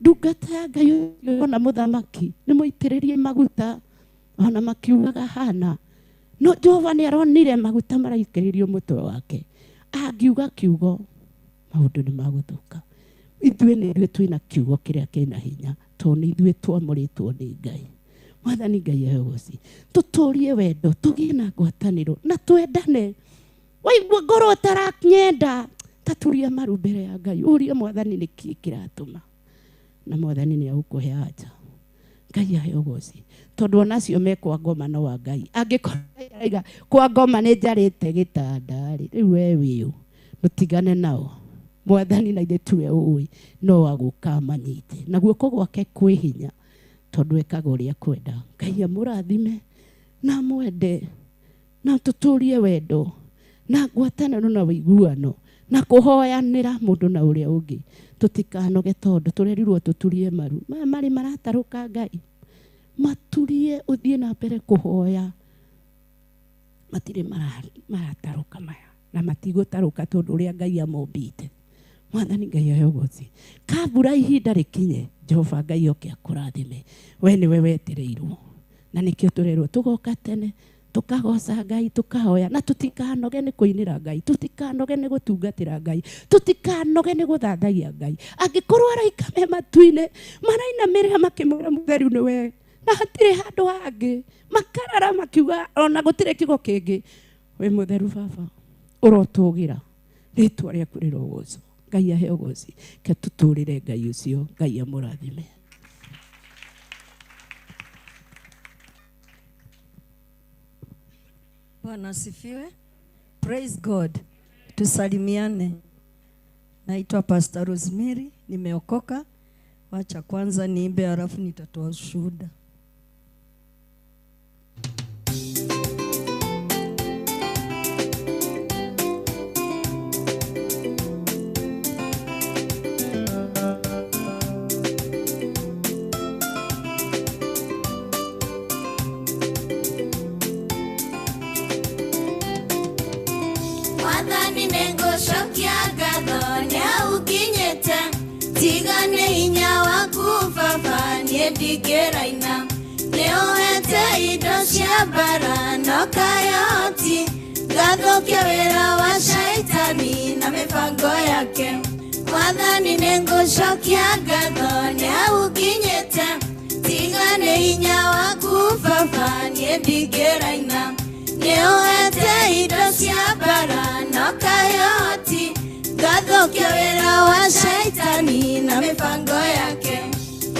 Ndungata ya Ngai ona mũthamaki nĩ mũitĩrĩrie maguta ona makiugaga hana no Jehova nĩ aronire maguta maraitĩrĩrio mũtwe wake angiuga kiugo maũndũ nĩ magũthũka. Ithuĩ nĩ ithuĩ twĩna kiugo kĩrĩa kĩna hinya tondũ nĩ ithuĩ twamũrĩtwo nĩ Ngai. Mwathani Ngai aheo ũgoci. Tũtũrie wendo tũgĩe na ngwatanĩro na twendane. Waigua ngoro ũtaranyenda taturia maru mbere ya Ngai ũrie mwathani nĩkĩĩ kĩratũma na mwathani nĩ agũkũhe anja. Ngai aheo ũgoci tondũ onacio me kwa ngoma no wa Ngai. Angĩkorwo araiga kwa ngoma nĩ njarĩte gĩtanda rĩ, rĩu we wĩũ ndũtigane nao. Mwathani na ithe tiwe ũĩ no agũka manyite na guoko gwake kwĩ hinya tondũ ekaga ũrĩa kwenda. Ngai amũrathime na amwende na tũtũrie wendo na ngwatanĩro na ũiguano na kũhoyanĩra mũndũ na ũrĩa ũngĩ. Tũtikanoge tondũ tũrerirwo tũturie maru. Maya marĩ maratarũka Ngai maturie ũthiĩ na mbere kũhoya. Matirĩ maratarũka maya na matigũtarũka tondũ ũrĩa Ngai amombĩte. Mwathani Ngai aheo ũgoci. Kabura ihinda rĩkinye Jehova Ngai oke akũrathime. We nĩwe wetereirwo na nĩkĩo tũrerwo tũgoka tene tukagoca Ngai tukahoya na tutikanoge nĩ kũinĩra Ngai, tutikanoge nĩ gũtungatĩra Ngai, tutikanoge nĩ gũthathaia Ngai. Angĩkorwo araika me matu-inĩ marainamĩrĩra makĩmwĩra mũtheru nĩ we na hatirĩ handũ hangĩ, makarara makiuga ona gũtirĩ kiugo kĩngĩ, wĩ mũtheru baba ũrotũgĩra rĩtwa rĩaku rĩrogocwo. Ngai aheo ũgoci. Ke tũtũrĩre Ngai ũcio. Ngai amũrathime. Bwana asifiwe. Praise God. Tusalimiane. Naitwa Pastor Rosemary, nimeokoka. Wacha kwanza niimbe halafu nitatoa ushuhuda. Tigane hinya waku baba niĩ ndingĩraina nĩũhete indo cia mbara no kayoti ngathũkia wĩra wa shaitani na mĩbango yake. Mwathani nĩngũcokia ngatho nĩ hau nginyĩte. Tigane hinya waku baba niĩ ndingĩraina nĩũhete indo cia mbara no kayoti ngathũkia wĩra wa shaitani na mĩbango yake.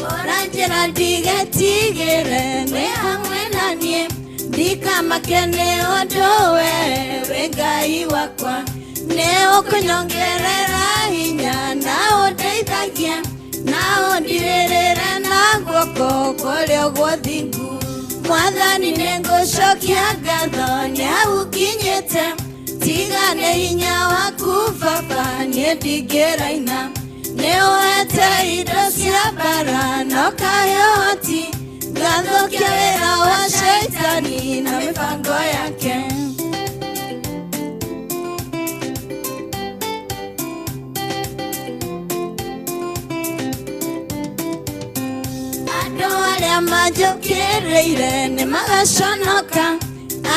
Ora njĩra ndigetigĩre nĩ hamwe na niĩ ndikamake nĩ ũndũ we wĩ Ngai wakwa nĩ ũkũnyongerera hinya na ũndeithagia na ũndirĩrĩre na guoko kũrĩa gũthingu. Mwathani nĩngũcokia ngatho nĩ hau nginyĩte. Tigane hinya waku baba niĩ ndingĩraina nĩũhete indo cia mbara no kayoti ngathũkia wĩra wa shaitani na mĩbango yake. Andũ arĩa manjũkĩrĩire nĩmagaconoka,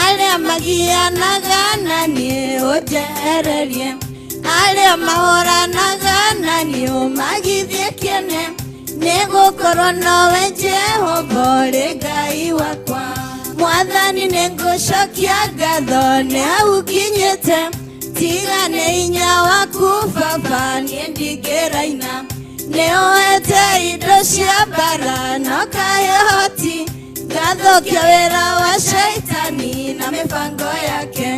arĩa magianaga na niĩ ũnjehererie, arĩa mahũranaga na niĩ ũmagithie kĩene, nĩgũkorwo nowe Jehova ũrĩ Ngai wakwa. Mwathani nĩngũcokia ngatho nĩ hau nginyĩte. Tigane hinya waku baba niĩ ndingĩraina nĩũhete indo cia mbara no kayoti ngathũkia wĩra wa shaitani na mĩbango yake.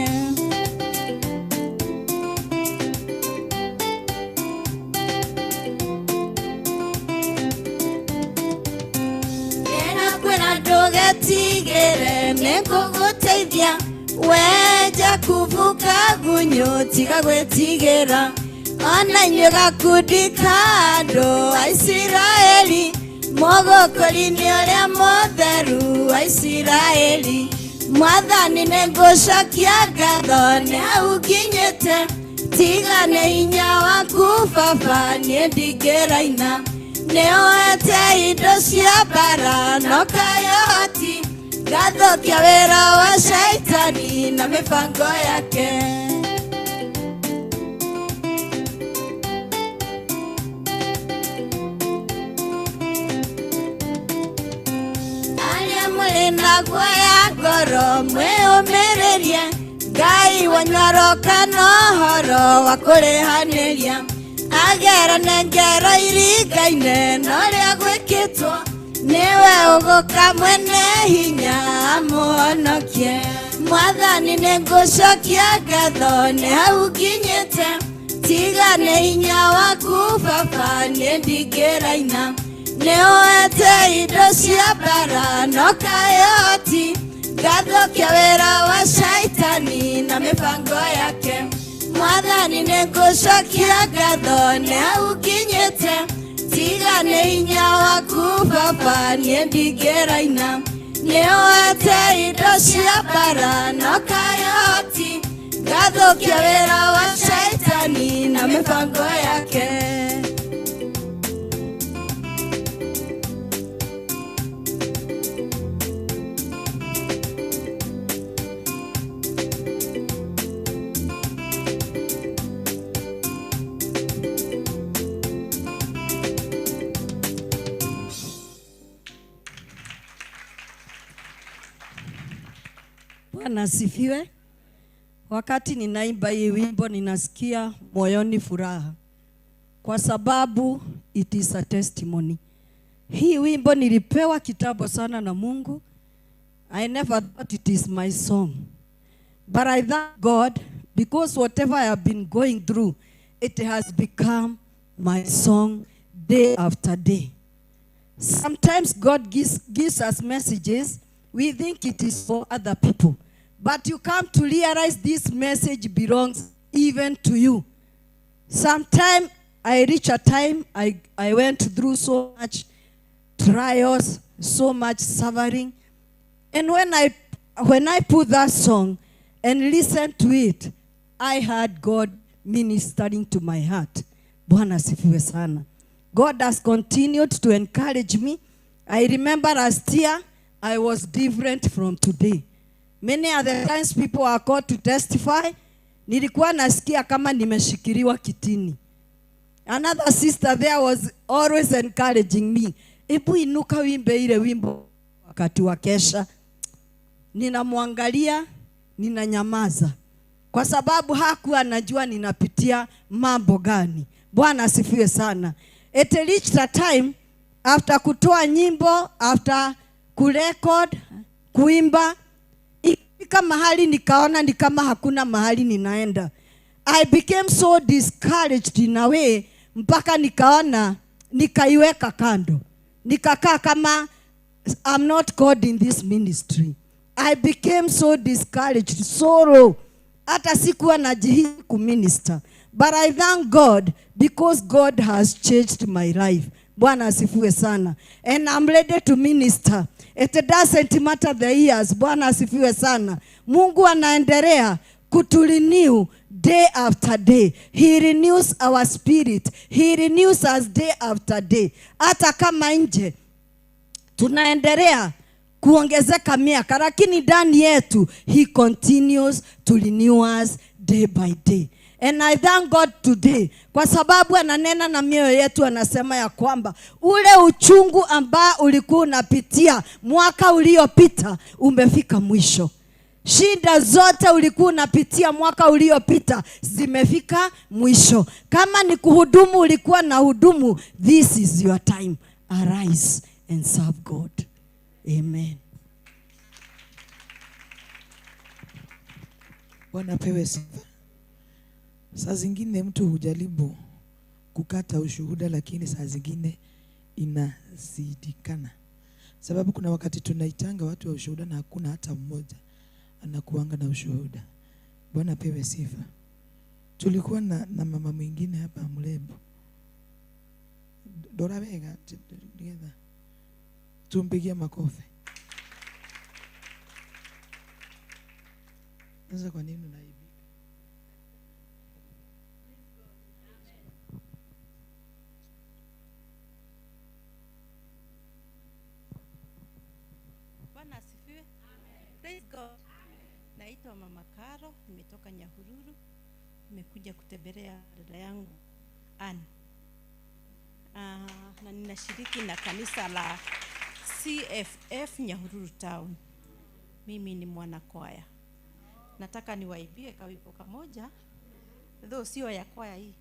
Ndĩrakwĩra ndũgetigĩre nĩngũgũteithia we Jakubu kagunyũ tiga gwĩtigĩra ona inyuĩ gakundi ka andũ a Isiraeli mũgũkũri-inĩ ũrĩa mũtheru wa Isiraeli. Mwathani nĩngũcokia ngatho nĩ hau nginyĩte. Tigane hinya waku baba niĩ ndingĩraina nĩũhete indo cia mbara no kayoti ngathũkia wĩra wa shaitani na mĩbango yake. Arĩa mũrĩ na guoya ngoro mwĩyũmĩrĩrie Ngai wanyu aroka na ũhoro wa kũrĩhanĩria agerane ngero iringaine na ũrĩa gwĩkĩtwo Niwe ũgũka mwene hinya amũhonokie. Mwathani nĩngũcokia ngatho nĩ hau nginyĩte. Tiga nĩ hinya waku baba niĩ ndingĩraina. Nĩũhete indo cia mbara no kayoti. Ngathũkia wĩra wa shaitani na mĩbango yake. Mwathani nĩngũcokia ngatho nĩ hau nginyĩte. Tiga nĩ hinya waku baba niĩ ndingĩraina. Nĩũhete indo cia mbara no kayoti. Ngathũkia wĩra wa shaitani na mĩbango yake. Bwana asifiwe. Wakati ninaimba hii wimbo ninasikia moyoni furaha, kwa sababu it is a testimony. Hii wimbo nilipewa kitambo sana na Mungu. I never thought it is my song. But I thank God because whatever I have been going through, it has become my song day after day. Sometimes God gives us messages. We think it is for other people. But you come to realize this message belongs even to you. Sometimes I reach a time I went through so much trials, so much suffering. And when I put that song and listened to it, I heard God ministering to my heart. Bwana asifiwe sana. God has continued to encourage me. I remember last year, I was different from today. Many other times people are called to testify. Nilikuwa nasikia kama nimeshikiliwa kitini. Another sister there was always encouraging me. Ebu inuka wimbe ile wimbo wakati wa kesha. Ninamwangalia, ninanyamaza. Kwa sababu hakuwa anajua ninapitia mambo gani. Bwana asifiwe sana. It reached a time after kutoa nyimbo, after kurecord, kuimba, ikifika mahali nikaona ni kama hakuna mahali ninaenda. I became so discouraged in a way, mpaka nikaona nikaiweka kando. Nikakaa kama I'm not God in this ministry. I became so discouraged, sorrow. Hata sikuwa najihisi kuminister. But I thank God because God has changed my life. Bwana asifiwe sana. And I'm ready to minister. It doesn't matter the years. Bwana asifiwe sana. Mungu anaendelea kuturenew day after day. He renews our spirit. He renews us day after day. Hata kama nje tunaendelea kuongezeka miaka, lakini ndani yetu he continues to renew us day by day. And I thank God today kwa sababu ananena na mioyo yetu, anasema ya kwamba ule uchungu ambao ulikuwa unapitia mwaka uliopita umefika mwisho. Shida zote ulikuwa unapitia mwaka uliopita zimefika mwisho. Kama ni kuhudumu ulikuwa na hudumu, this is your time. Arise and serve God. Amen. Bwana pewe sifa. Saa zingine mtu hujaribu kukata ushuhuda, lakini saa zingine inazidikana. Sababu kuna wakati tunaitanga watu wa ushuhuda na hakuna hata mmoja anakuanga na ushuhuda. Bwana pewe sifa. Tulikuwa na mama mwingine hapa mrembo. Dora Vega, together. Tumpigie makofi. Sasa kwa nini unaibika? Bwana asifiwe. Praise God. Naitwa Mama Karo, nimetoka Nyahururu. Nimekuja kutembelea dada yangu Ann. Na ninashiriki na kanisa la CFF Nyahururu Town. Mimi ni mwanakwaya. Nataka niwaibie kawimbo kamoja, though sio ya kwaya hii.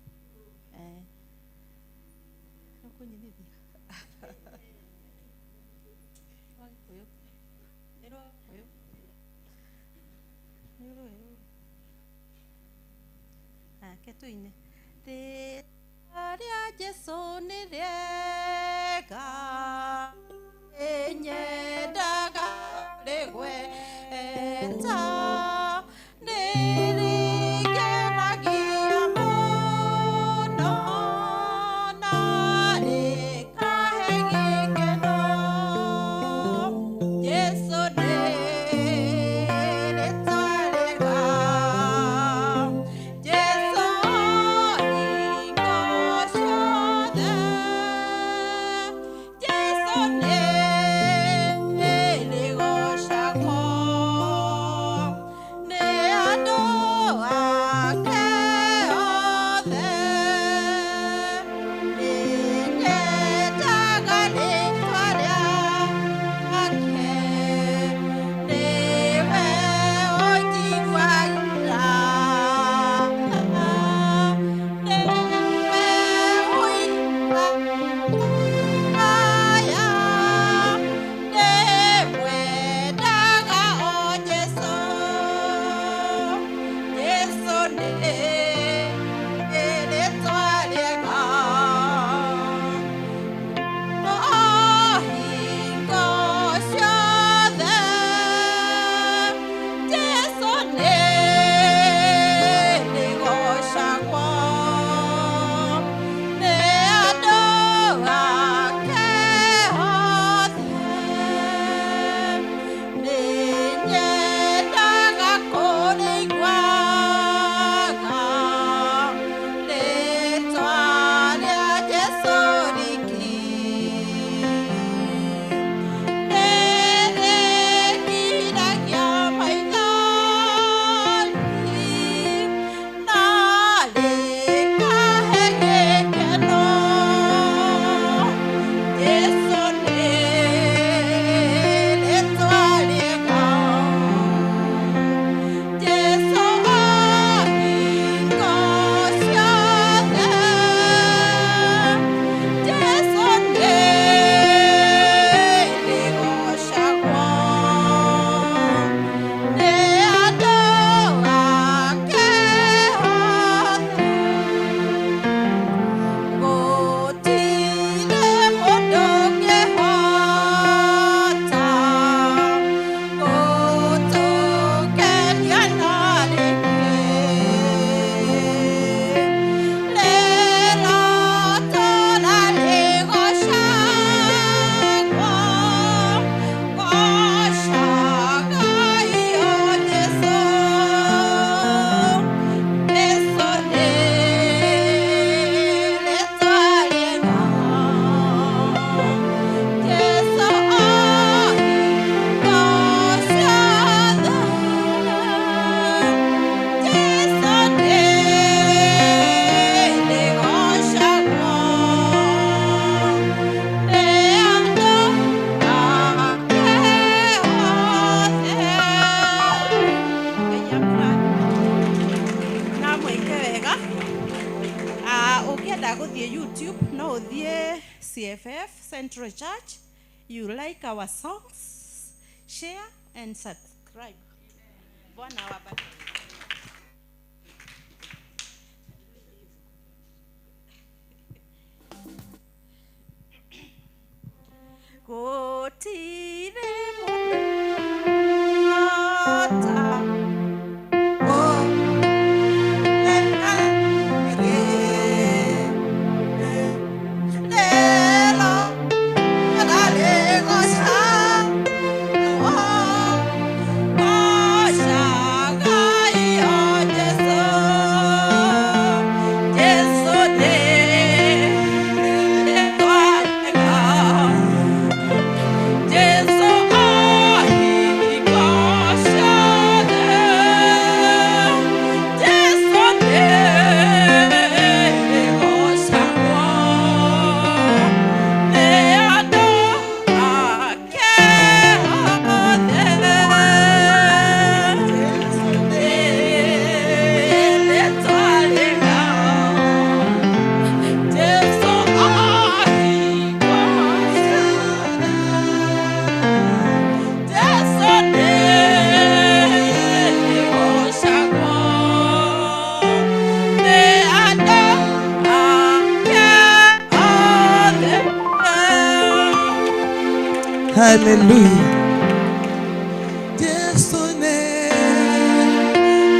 Ake tuine. Rĩĩtwa rĩa Jesũ nĩ rĩega, nyendaga rĩgweta, nĩrĩngenagia mũno na rĩkahe gĩkeno. Jesũ nĩ rĩĩtwa rĩega, Jesũ hingo ciothe, Jesũ nĩ rĩgoocagwo nĩ andũ ake othe. Nĩnyendaga rĩĩtwa rĩake, nĩwe ũnjiguagĩra, nĩwe ũiguaga, ndĩmwendaga o Jesũ. Jesũ nĩ rĩĩtwa rĩega, o hingo ciothe. Jesũ nĩ rĩgoocagwo nĩ andũ ake othe. Nĩnyendaga kũrĩiguaga rĩĩtwa rĩa Jesũ riki. Nĩrĩngiragia maithori na rĩkahe gĩkeno. Jesũ nĩ rĩĩtwa rĩega, Jesũ hingo ciothe, Jesũ nĩ rĩgoocagwo nĩ andũ ake othe. Gũtirĩ mũndũ ũngĩhota gũtũkenia na rĩngĩ. Rĩrotũra rĩgoocagwo, goocagai o Jesũ. Jesũ nĩ rĩĩtwa rĩega, Jesũ o hingo ciothe, Jesũ nĩ rĩgoocagwo nĩ andũ ake othe. Ngai amũrathime na mwĩke wega. Ũngĩenda gũthiĩ YouTube no ũthiĩ CFF Central Church. You like our songs, share and subscribe. Bwana awabariki. Gũtirĩ mũndũ ũngĩhota Rĩro rĩgoocagwo, goocagai Hallelujah. Jesu nĩ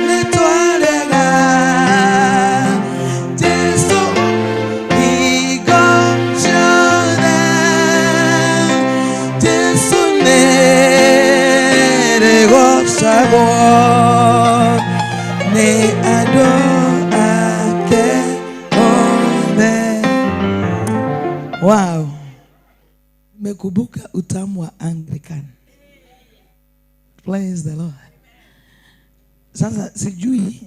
rĩtwa rĩega. Jesu hingo ciothe. Jesu nĩ rĩgocagwo nĩ andũ ake othe. Wow. Mekumbuka utamu wa Anglican. Praise the Lord. Sasa sijui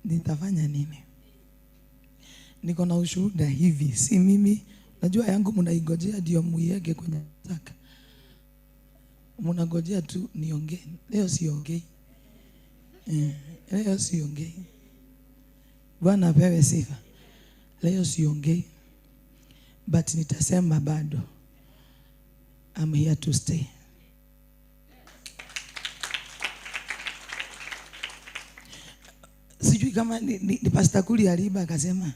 nitafanya nini. Niko na ushuhuda hivi, si mimi. Najua yangu mnaingojea ndio muiweke kwenye taka. Mnangojea tu niongee. Leo siongei. Leo siongei. Bwana apewe sifa. Leo siongei. But nitasema bado. I'm here to stay. Sijui kama ni Pastor Kuli aliimba akasema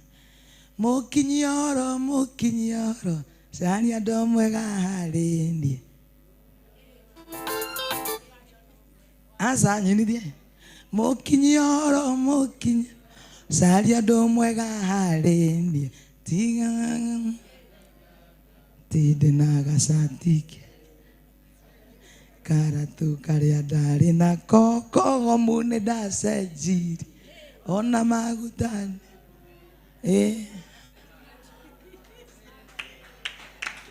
mukinyoro mukinyoro sani andũ mwega harĩ niĩ. Aca nyinithie mukinyoro mukinyoro sani andũ mwega harĩ niĩ tiga tinde na gacatike karatu karĩa ndarĩ nako kogomu nĩ ndacenjirie ona maguta.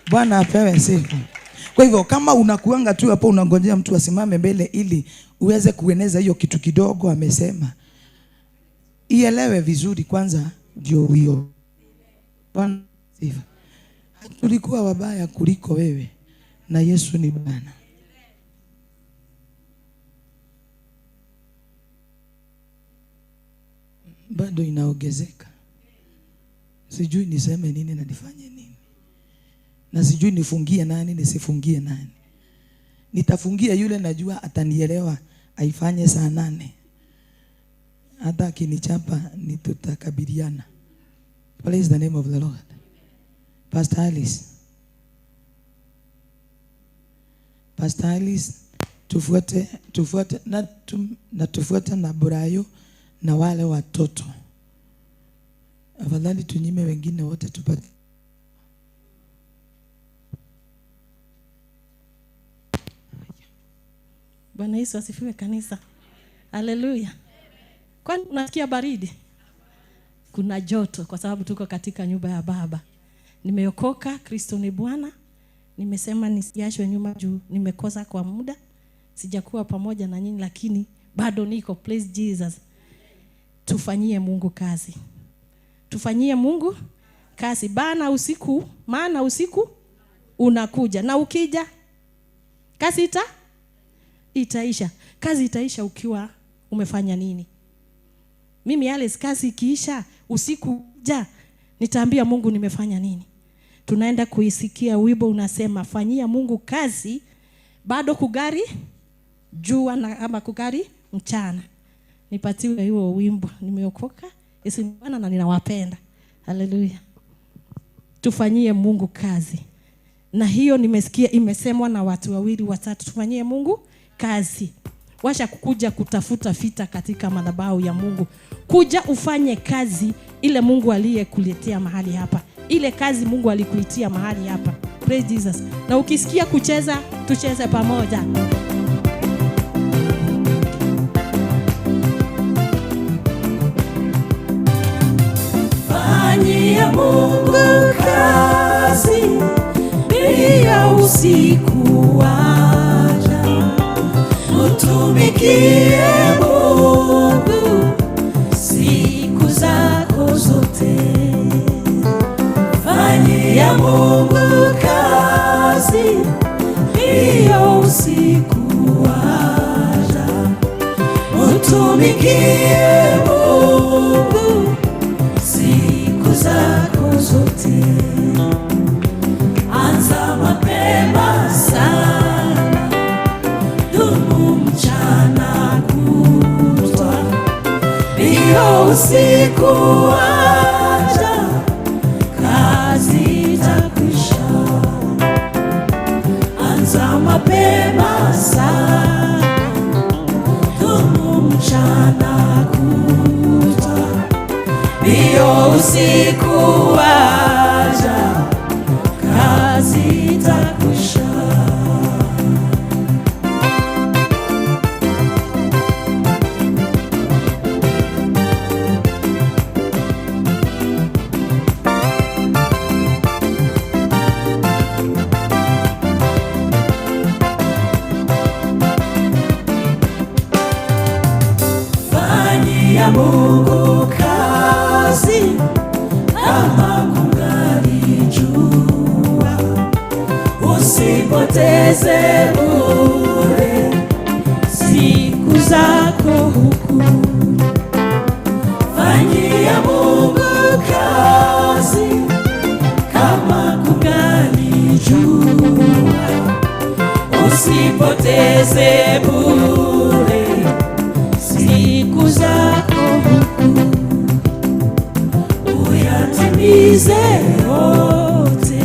Bwana apewe sifa. Kwa hivyo kama unakuanga tu hapo unangojea mtu asimame mbele ili uweze kueneza hiyo kitu kidogo amesema, ielewe vizuri kwanza ndio hiyo. Bwana sifa. Tulikuwa wabaya kuliko wewe na Yesu ni Bwana. Bado inaongezeka. Sijui niseme nini na nifanye nini. Na sijui nifungie nani nisifungie nani. Nitafungia yule najua atanielewa aifanye saa 8. Hata akinichapa ni tutakabiliana. Praise the name of the Lord. Pastor Alice. Pastor Alice, tufuate na tufuate na Burayo na wale watoto. Afadhali tunyime wengine wote tupate. Bwana Yesu asifiwe kanisa. Haleluya. Kwani unasikia baridi? Kuna joto kwa sababu tuko katika nyumba ya Baba. Nimeokoka, Kristo ni Bwana. Nimesema nisiachwe nyuma juu nimekosa kwa muda. Sijakuwa pamoja na nyinyi lakini bado niko. Praise Jesus. Tufanyie Mungu kazi. Tufanyie Mungu kazi. Bana usiku, maana usiku unakuja. Na ukija kazi itaisha. Kazi itaisha ukiwa umefanya nini? Mimi Alice, kazi ikiisha usiku ja nitaambia Mungu nimefanya nini. Tunaenda kuisikia wimbo unasema fanyia Mungu kazi bado kugari jua na ama kugari mchana. Nipatiwe hiyo wimbo. Nimeokoka, Yesu ni Bwana na ninawapenda. Haleluya. Tufanyie Mungu kazi. Na hiyo nimesikia imesemwa na watu wawili watatu. Tufanyie Mungu kazi. Washa kukuja kutafuta vita katika madhabahu ya Mungu. Kuja ufanye kazi ile Mungu aliyekuletea mahali hapa. Ile kazi Mungu alikuitia mahali hapa. Praise Jesus. Na ukisikia kucheza, tucheze pamoja. Fanyia Mungu kazi pia usiku wacha. Utumikie Mungu siku zako zote. Fanyia Mungu kazi pia usiku wacha. Utumikie Mungu siku zako zote. Anza mapema sana, dumu mchana kutwa, pia usiku wacha, kazi itakwisha. Anza sana, dumu mchana kutwa, ndiyo usiku waja, kazi itakwisha. Fanyia Mungu kazi kama kungali jua, usipoteze bure siku zako huku. Fanyia Mungu kazi kama kungali jua, usipoteze bure siku zako huku, uyatimize yote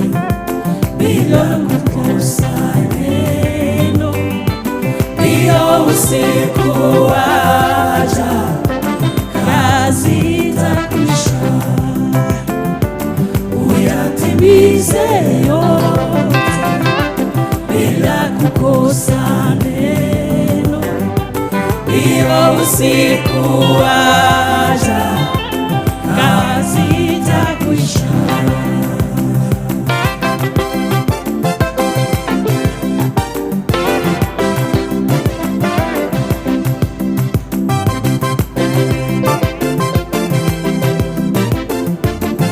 bila kukosa neno, ndiyo usiku waja, kazi itakwisha. Uyatimize yote bila kukosa neno, ndiyo usiku waja, kazi itakwisha.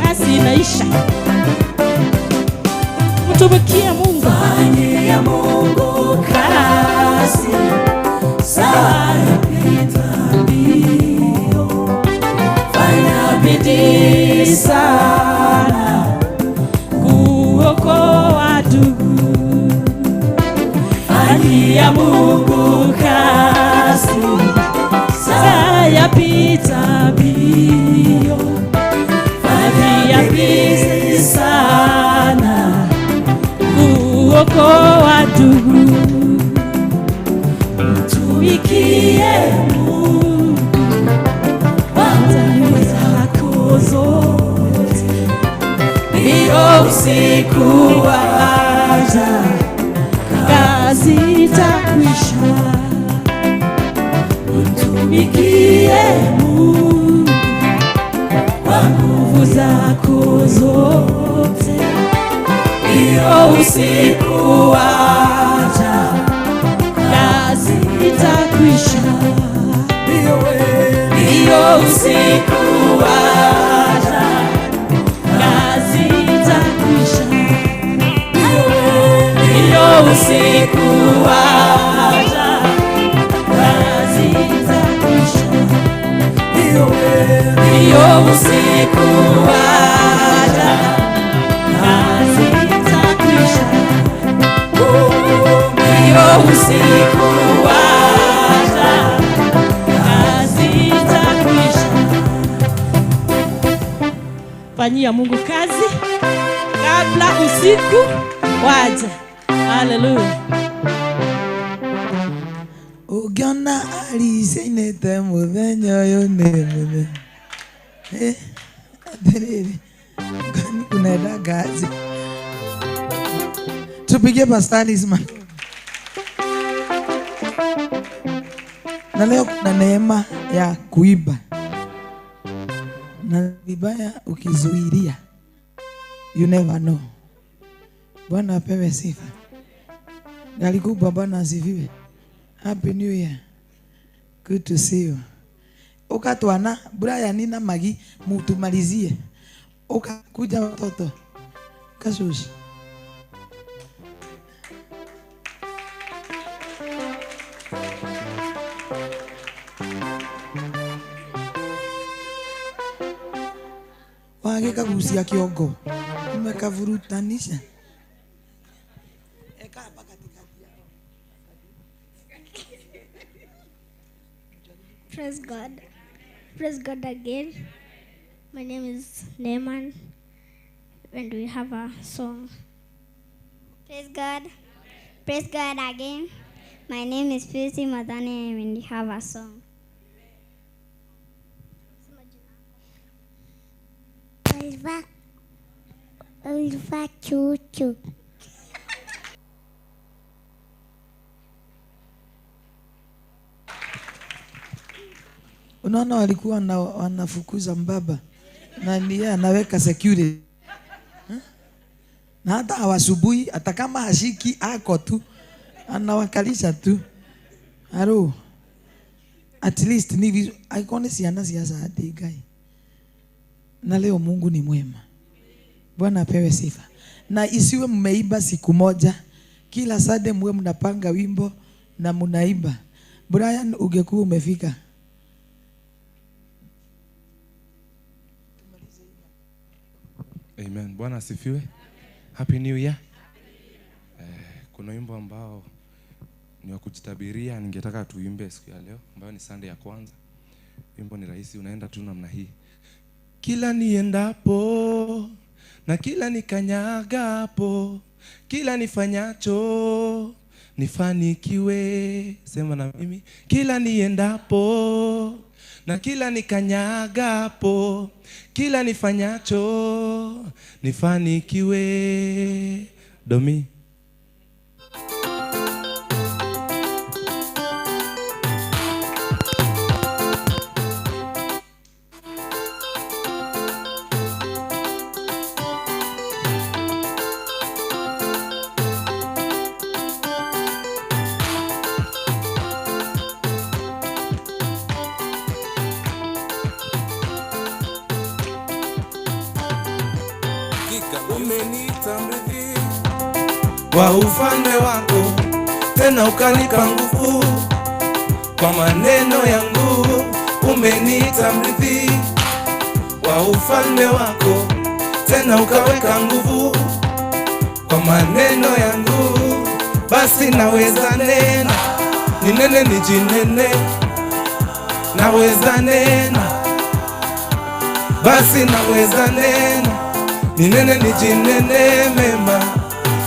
Kazi inaisha. Mtumikie Mungu. Fanyia Mungu kazi, saa yapita mbio. Fanya bidii sana kuokoa ndugu. Fanyia Mungu kazi, saa yapita mbio. Fanya bidii sana kuokoa ndugu. Mtumikie Mungu kwa nguvu zako zote, ndiyo usiku waja, kazi itakwisha. Mtumikie Mungu kwa nguvu zako zote, ndiyo usiku waja, kazi itakwisha. Ndiyo usiku waja, kazi itakwisha. Ndiyo usiku waja, kazi itakwisha. Ndiyo usiku waja, kazi itakwisha. Ndiyo usiku waja, kazi itakwisha. Fanyia Mungu kazi kabla usiku waja. Haleluya. Ukiona alicenete muthenya ũyũ nĩ mũthenya. Atĩrĩrĩ, kwani kunaenda kazi? Tupigie Pastor Alice makofi. Na leo kuna neema ya kuiba, na vibaya ukizuilia, you never know. Bwana apewe sifa. Gari kubwa, Bwana asifiwe. Happy New Year. Good to see you. Ukatwana Brian na Magi mutumalizie. Ukakuja watoto. Kasushi. Wagikagucia kiongo. Umekavurutanisha. Praise God. Praise God again. My name is Naaman, and we have a song. Praise God. Praise God again. My name is Purity Madani and we have a song. Oliver, Oliver Chuchu. Unaona walikuwa wanafukuza mbaba na ni yeye anaweka security. Na hata hawasubui, hata kama hashiki ako tu anawakalisha tu. Aro. At least ni aikone siana siasa hadi gai. Na leo Mungu ni mwema. Bwana apewe sifa. Na isiwe mmeimba siku moja. Kila Sunday mwe mnapanga wimbo na mnaimba. Brian, ungekuwa umefika. Amen. Bwana asifiwe. Happy New Year. Kuna wimbo ambao ni wa kujitabiria, ningetaka tuimbe siku ya leo ambayo ni Sunday ya kwanza. Wimbo ni rahisi, unaenda tu namna hii. Kila niendapo na kila nikanyagapo, kila nifanyacho nifanikiwe. Sema na mimi. Kila niendapo na kila nikanyagapo, kila nifanyacho nifanikiwe. Domi. Umeniita mrithi wa ufalme wako, tena ukanipa nguvu kwa maneno yangu. Umeniita mrithi wa ufalme wako, tena ukaweka nguvu kwa maneno yangu. Basi naweza nena, ninene nijinene, naweza nena. Basi naweza nena, ninene nijinene mema,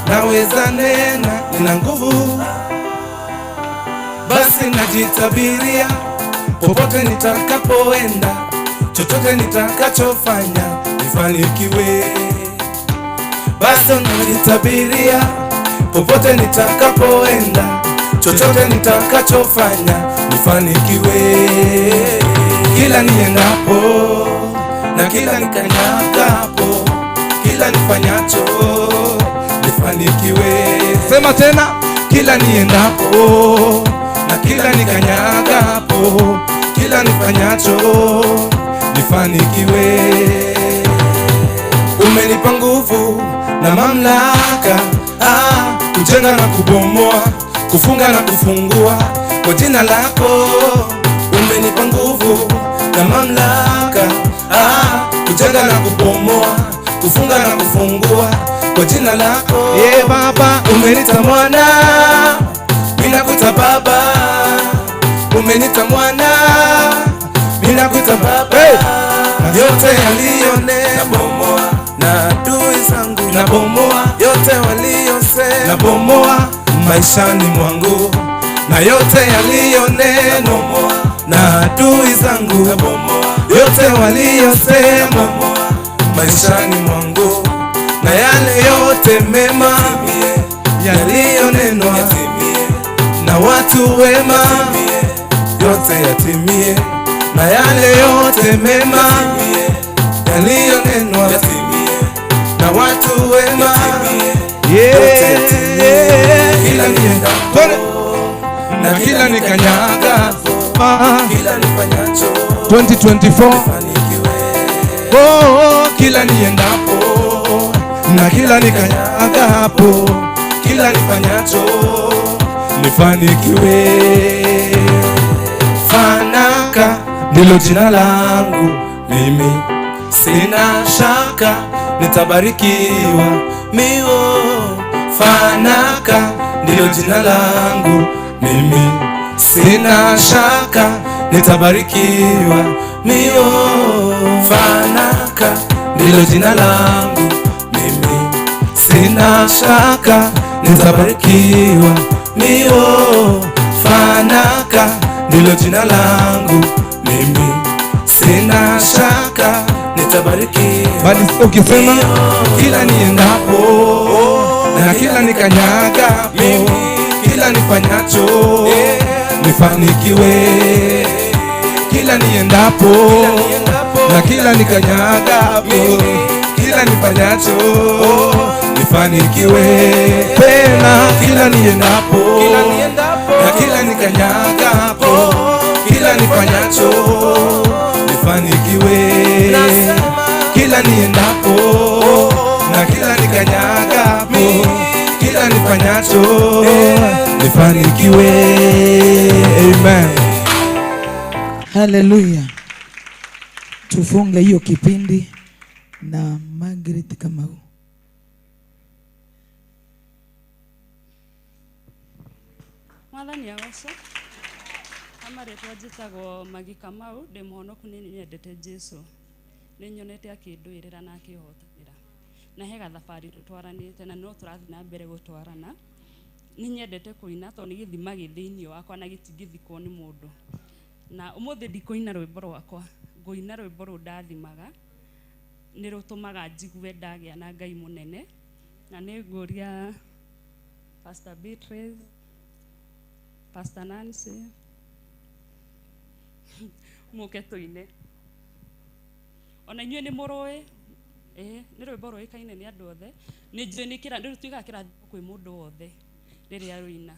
naweza nena, nina nguvu. Basi najitabiria popote nitakapoenda, chochote nitakachofanya nifanikiwe. Basi najitabiria popote nitakapoenda, chochote nitakachofanya nifanikiwe. Kila niendapo na kila nikanyagapo, kila nifanyacho nifanikiwe. Sema tena. Kila niendapo na kila nikanyagapo, kila nifanyacho nifanikiwe. Umenipa nguvu na mamlaka, kujenga na kubomoa, kufunga na kufungua kwa jina lako. Umenipa nguvu na mamlaka, kujenga na kubomoa, kufunga na kufungua kwa jina lako. Ye Baba, umeniita mwana, mimi nakuita baba. Umeniita mwana, mimi nakuita baba. Hey! Yote yaliyonena nabomoa, na adui zangu nabomoa, yote waliyosema nabomoa maishani mwangu, na yote yaliyonena nabomoa, na adui zangu nabomoa, yote waliyosema maishani mwangu, na yale yote mema yaliyonenwa na watu wema, yote yatimie. Na yale yote mema yaliyonenwa na watu wema, yote yatimie. Kila niendapo na kila nikanyaga, kila nifanyacho 2024, oh, kila niendapo na kila nikanyagapo, kila nifanyacho nifanikiwe. Fanaka ndilo jina langu mimi, sina shaka nitabarikiwa mio. Fanaka ndilo jina langu mimi, sina shaka nitabarikiwa mio. Fanaka ndilo jina langu mimi, sina shaka nitabarikiwa Nio Fanaka ndilo jina langu mimi, sina shaka nitabariki. Bali ukisema kila niendapo na kila nikanyaga, kila nifanyacho nifanikiwe. Kila niendapo na kila nikanyaga, kila nifanyacho nifanikiwe. Tena kila niendapo na kila nikanyaga, kila nifanyacho nifanikiwe. Kila niendapo na kila nikanyaga, kila nifanyacho nifanikiwe. Amen. Hallelujah. Tufunge hiyo kipindi na Margaret Kamau. Mwathani agoco. Amarĩtwa njĩtagwo Magi Kamau, ndĩ mũhonoku, nĩ nyendete Jesu, nĩ nyonete akĩndũĩrĩra na akĩhotanĩra, na he gathabarĩ tũtwaranĩte na no tũrathiĩ na mbere gũtwarana. Nĩ nyendete kũina tondũ nĩ gĩthima gĩ thĩinĩ wakwa na gĩtingĩthikwo nĩ mũndũ. Na ũmũthĩ ndikũina rwĩmbo rwakwa, ngũina rwĩmbo rũu ndathimaga, nĩ rũtũmaga njigue ndagĩa na Ngai mũnene. Na nĩ ngũria Pastor Beatrice, Pastor Nancy, mũke tũine. Ona inyuĩ nĩ mũrũĩ, nĩ rwĩmbo rũĩkaine nĩ andũ othe. Nĩ njũĩ nĩ rũtuĩkaga kĩrathimo kwĩ mũndũ wothe rĩrĩa rũina.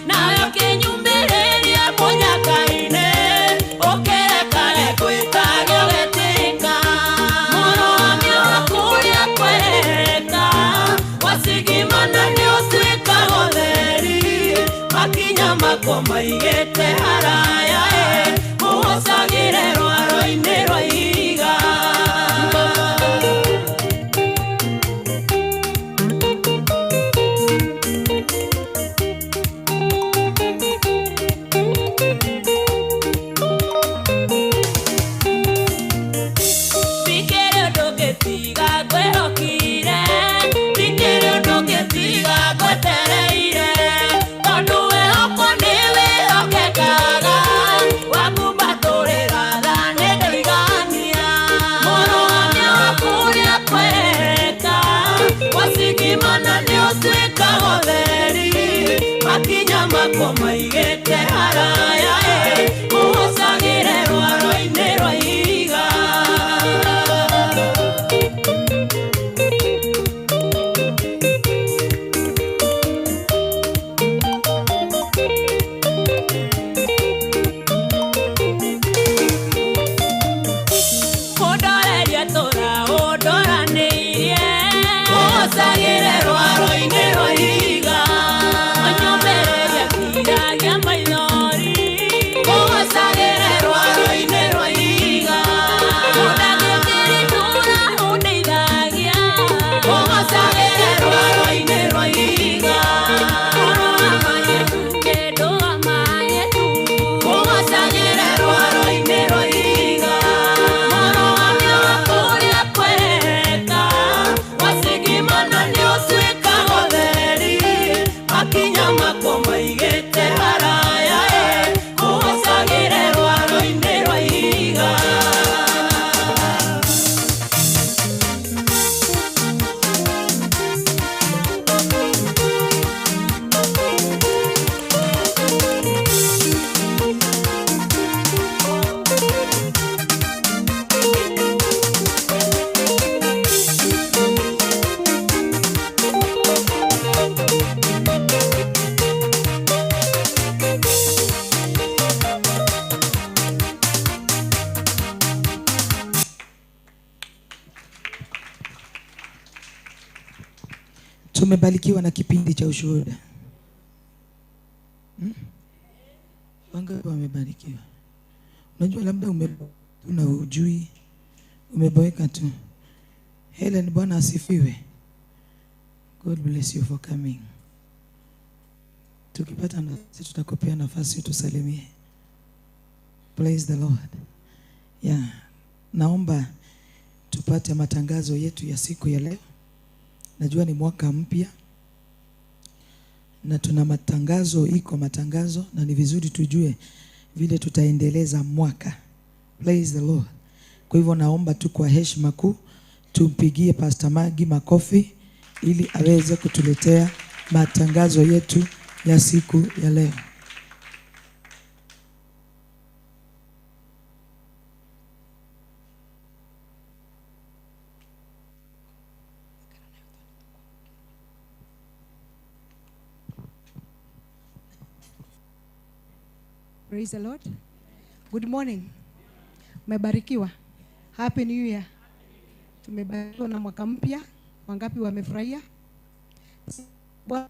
Nawe ũkĩnyumĩrĩria mũnyaka-inĩ. makwa maigĩte haraya kũhocagĩre rwaro-inĩ rwa ihiga. Ũndorerie tũra ũndoranĩirie kũhocagĩre rwaro-inĩ rwa ihiga. Ũnyũmĩrĩrie kiragia maithori kũhocagĩre rwaro-inĩ rwa ihiga. Ũndangĩkĩrĩtũra ũndeithagia kũhocagĩre rwaro-inĩ rwa ihiga. Ũrũgamagie tu ndũgamagie tu kũhocagĩre rwaro-inĩ rwa ihiga. Mũrũgamia wa kũrĩa kwereka wacigimana nĩũtuĩkaga ũtheri. Makinya makwa maigĩte haraya kũhocagĩre rwaro-inĩ rwa ihiga. Tumebarikiwa na kipindi cha ushuhuda. Wangapi wamebarikiwa? Unajua labda na ujui, umeboeka tu. Helen, Bwana asifiwe. God bless you for coming. Tukipata nafasi tutakupea nafasi tusalimie. Praise the Lord. Yeah. Naomba tupate matangazo yetu ya siku ya leo. Najua ni mwaka mpya na tuna matangazo, iko matangazo, na ni vizuri tujue vile tutaendeleza mwaka. Praise the Lord. Kwa hivyo naomba tu kwa heshima kuu tumpigie Pastor Maggie makofi ili aweze kutuletea matangazo yetu ya siku ya leo. Praise the Lord. Good morning. Umebarikiwa. Happy New Year. Tumebarikiwa na mwaka mpya. Wangapi wamefurahia? Bwana,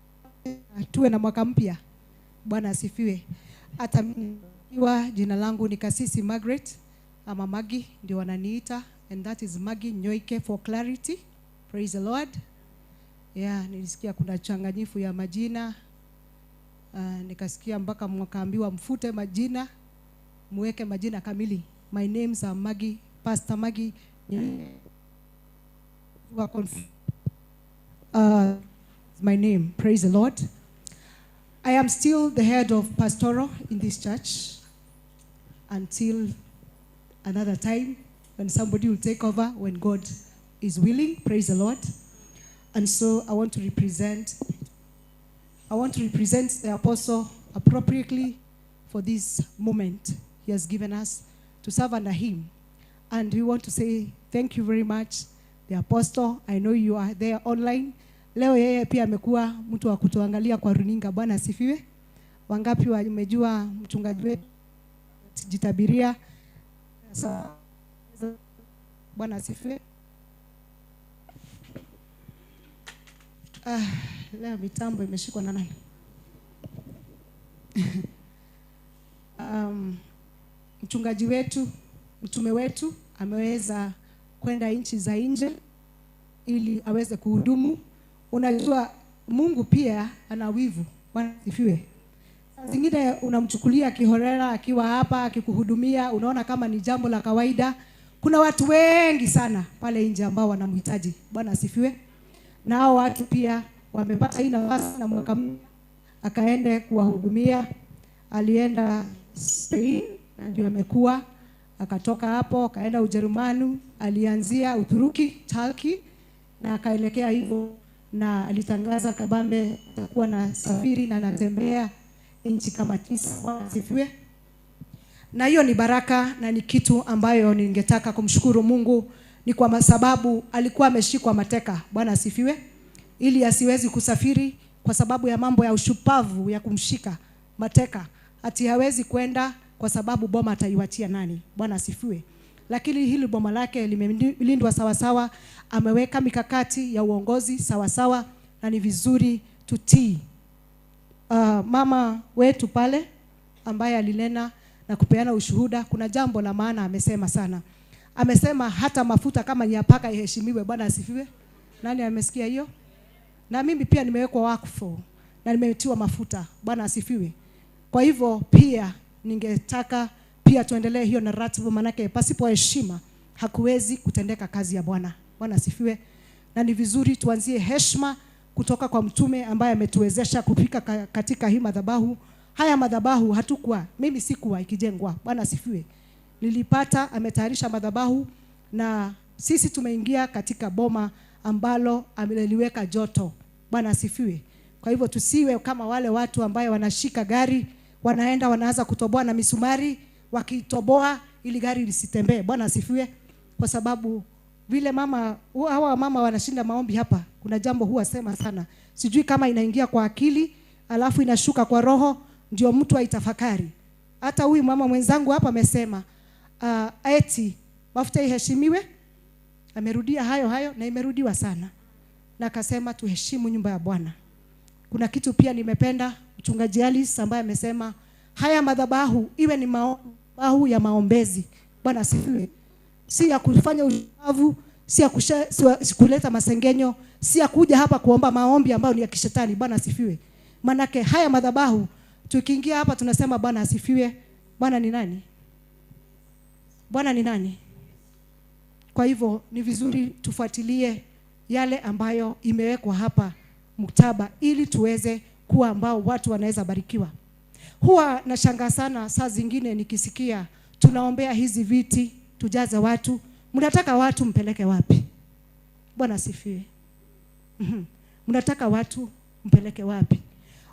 tuwe na mwaka mpya. Bwana asifiwe. Hata mimi jina langu ni Kasisi Margaret ama Maggie ndio wananiita, and that is Maggie Nyoike for clarity. Praise the Lord. Yeah, nilisikia kuna changanyifu ya majina. Nikasikia mpaka mkaambiwa mfute majina, muweke majina kamili. My names are Maggie, Pastor Maggie. My name, praise the Lord. I am still the head of pastoral in this church until another time when somebody will take over, when God is willing, praise the Lord. And so I want to represent the apostle appropriately for this moment he has given us to serve under him. And we want to say thank you very much, the apostle. I know you are there online. Leo yeye pia amekuwa mtu wa kutuangalia kwa runinga. Bwana asifiwe. Wangapi wamejua mchungaji wetu jitabiria? Bwana asifiwe. Leo mitambo imeshikwa na nani? Mchungaji wetu, mtume wetu ameweza kwenda nchi za nje ili aweze kuhudumu. Unajua Mungu pia ana wivu. Bwana asifiwe. Zingine unamchukulia kihorera akiwa hapa akikuhudumia, unaona kama ni jambo la kawaida. Kuna watu wengi sana pale nje ambao wanamhitaji. Bwana asifiwe. Na hao watu pia wamepata hii nafasi na mwaka akaende kuwahudumia. Alienda Spain ndio amekuwa, akatoka hapo akaenda Ujerumani, alianzia Uturuki, Turkey, na akaelekea hivyo, na alitangaza kabambe atakuwa na safiri na anatembea nchi kama 9. Bwana asifiwe. Na hiyo ni baraka na ni kitu ambayo ningetaka kumshukuru Mungu, ni kwa sababu alikuwa ameshikwa mateka. Bwana asifiwe. Ili asiwezi kusafiri kwa sababu ya mambo ya ushupavu ya kumshika mateka. Ati hawezi kwenda kwa sababu boma ataiwatia nani? Bwana asifiwe. Lakini hili boma lake limelindwa sawa sawa, ameweka mikakati ya uongozi sawa sawa, na ni vizuri tutii. Mama wetu pale ambaye alinena na kupeana ushuhuda, kuna jambo la maana amesema sana. Amesema hata mafuta kama ni ya paka iheshimiwe. Bwana asifiwe. Nani amesikia hiyo? Na mimi pia nimewekwa wakfu na nimetiwa mafuta. Bwana asifiwe. Kwa hivyo pia ningetaka pia tuendelee hiyo narrative, manake pasipo heshima hakuwezi kutendeka kazi ya Bwana. Bwana asifiwe. Na ni vizuri tuanzie heshima kutoka kwa mtume ambaye ametuwezesha kufika katika hii madhabahu. Haya madhabahu hatukuwa, mimi sikuwa ikijengwa. Bwana asifiwe. Nilipata ametayarisha madhabahu na sisi tumeingia katika boma ambalo ameliweka joto. Bwana asifiwe. Kwa hivyo tusiwe kama wale watu ambaye wanashika gari, wanaenda wanaanza kutoboa na misumari, wakitoboa ili gari lisitembee. Bwana asifiwe. Kwa sababu vile mama, hawa mama wanashinda maombi hapa, kuna jambo huwa sema sana. Sijui kama inaingia kwa akili, alafu inashuka kwa roho, ndio mtu aitafakari. Hata huyu mama mwenzangu hapa amesema, eti mafuta iheshimiwe. Amerudia hayo hayo na imerudiwa sana. Na akasema tuheshimu nyumba ya Bwana. Kuna kitu pia nimependa mchungaji Alice ambaye amesema haya madhabahu iwe ni madhabahu ya maombezi. Bwana asifiwe. Si ya kufanya ushavu, si ya kuleta masengenyo, si ya kuja hapa kuomba maombi ambayo ni ya kishetani. Bwana asifiwe. Manake haya madhabahu tukiingia hapa tunasema Bwana asifiwe. Bwana ni nani? Bwana ni nani? Kwa hivyo ni vizuri tufuatilie yale ambayo imewekwa hapa muktaba ili tuweze kuwa ambao watu wanaweza barikiwa. Huwa nashangaa sana saa zingine nikisikia tunaombea hizi viti tujaze watu. Mnataka watu mpeleke wapi? Bwana asifiwe. Mnataka watu mpeleke wapi?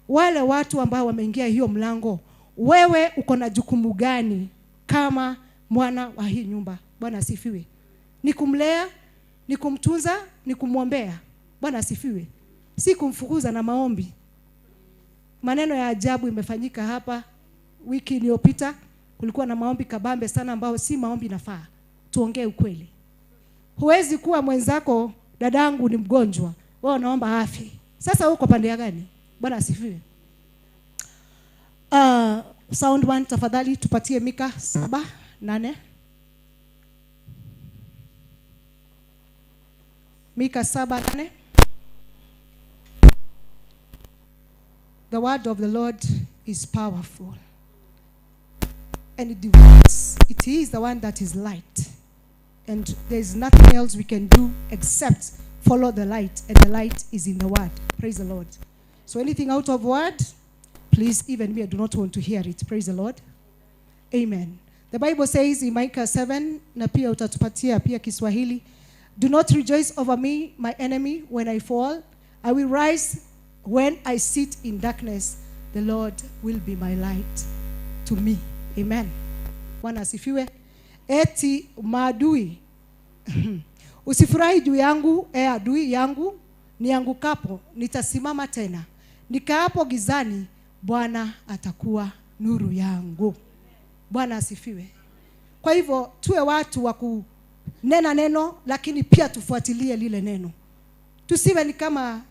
Wale watu ambao wameingia hiyo mlango, wewe uko na jukumu gani kama mwana wa hii nyumba? Bwana asifiwe. Ni kumlea, ni kumtunza, ni kumwombea. Bwana asifiwe. Si kumfukuza na maombi. Maneno ya ajabu imefanyika hapa wiki iliyopita. Kulikuwa na maombi kabambe sana ambao si maombi nafaa. Tuongee ukweli. Huwezi kuwa mwenzako, dadangu ni mgonjwa, wewe unaomba afya. Sasa uko pande gani? Bwana asifiwe. Sound one tafadhali tupatie Mika 7:8. Mika 7:8. The word of the Lord is powerful and it divides. It is the one that is light, and there is nothing else we can do except follow the light, and the light is in the word. Praise the Lord. So anything out of word, please, even me, I do not want to hear it. Praise the Lord. Amen. The Bible says in Micah 7, na pia utatupatia pia Kiswahili, do not rejoice over me, my enemy, when I fall. I will rise when I sit in darkness. The Lord will be my light to me. Amen. Bwana asifiwe. Eti maadui usifurahi juu yangu, adui yangu, niangukapo nitasimama tena. Nikaapo gizani, Bwana atakuwa nuru yangu. Bwana asifiwe. Kwa hivyo tuwe watu wa kunena neno, lakini pia tufuatilie lile neno. Tusiwe ni kama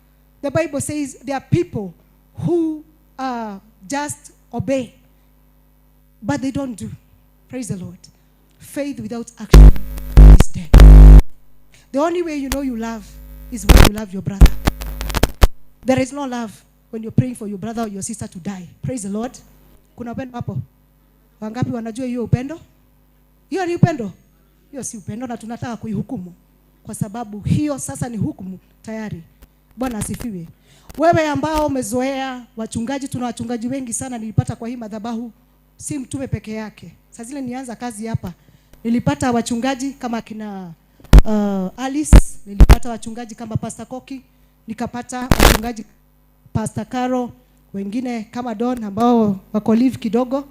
the Bible says there are people who just obey, but they don't do. Praise the Lord. Faith without action is dead. The only way you know you love is when you love your brother. There is no love when you're praying for your brother or your sister to die. Praise the Lord. Kuna upendo hapo? Wangapi wanajua hiyo upendo? Hiyo ni upendo? Hiyo si upendo, na tunataka kuihukumu. Kwa sababu hiyo sasa ni hukumu tayari. Bwana asifiwe. Wewe ambao umezoea wachungaji, tuna wachungaji wengi sana nilipata kwa hii madhabahu, si mtume peke yake. Sasa zile nianza kazi hapa, nilipata wachungaji kama kina Alice, nilipata wachungaji kama Pastor Koki, nikapata wachungaji Pastor Caro, Wengine kama Don ambao wako live kidogo.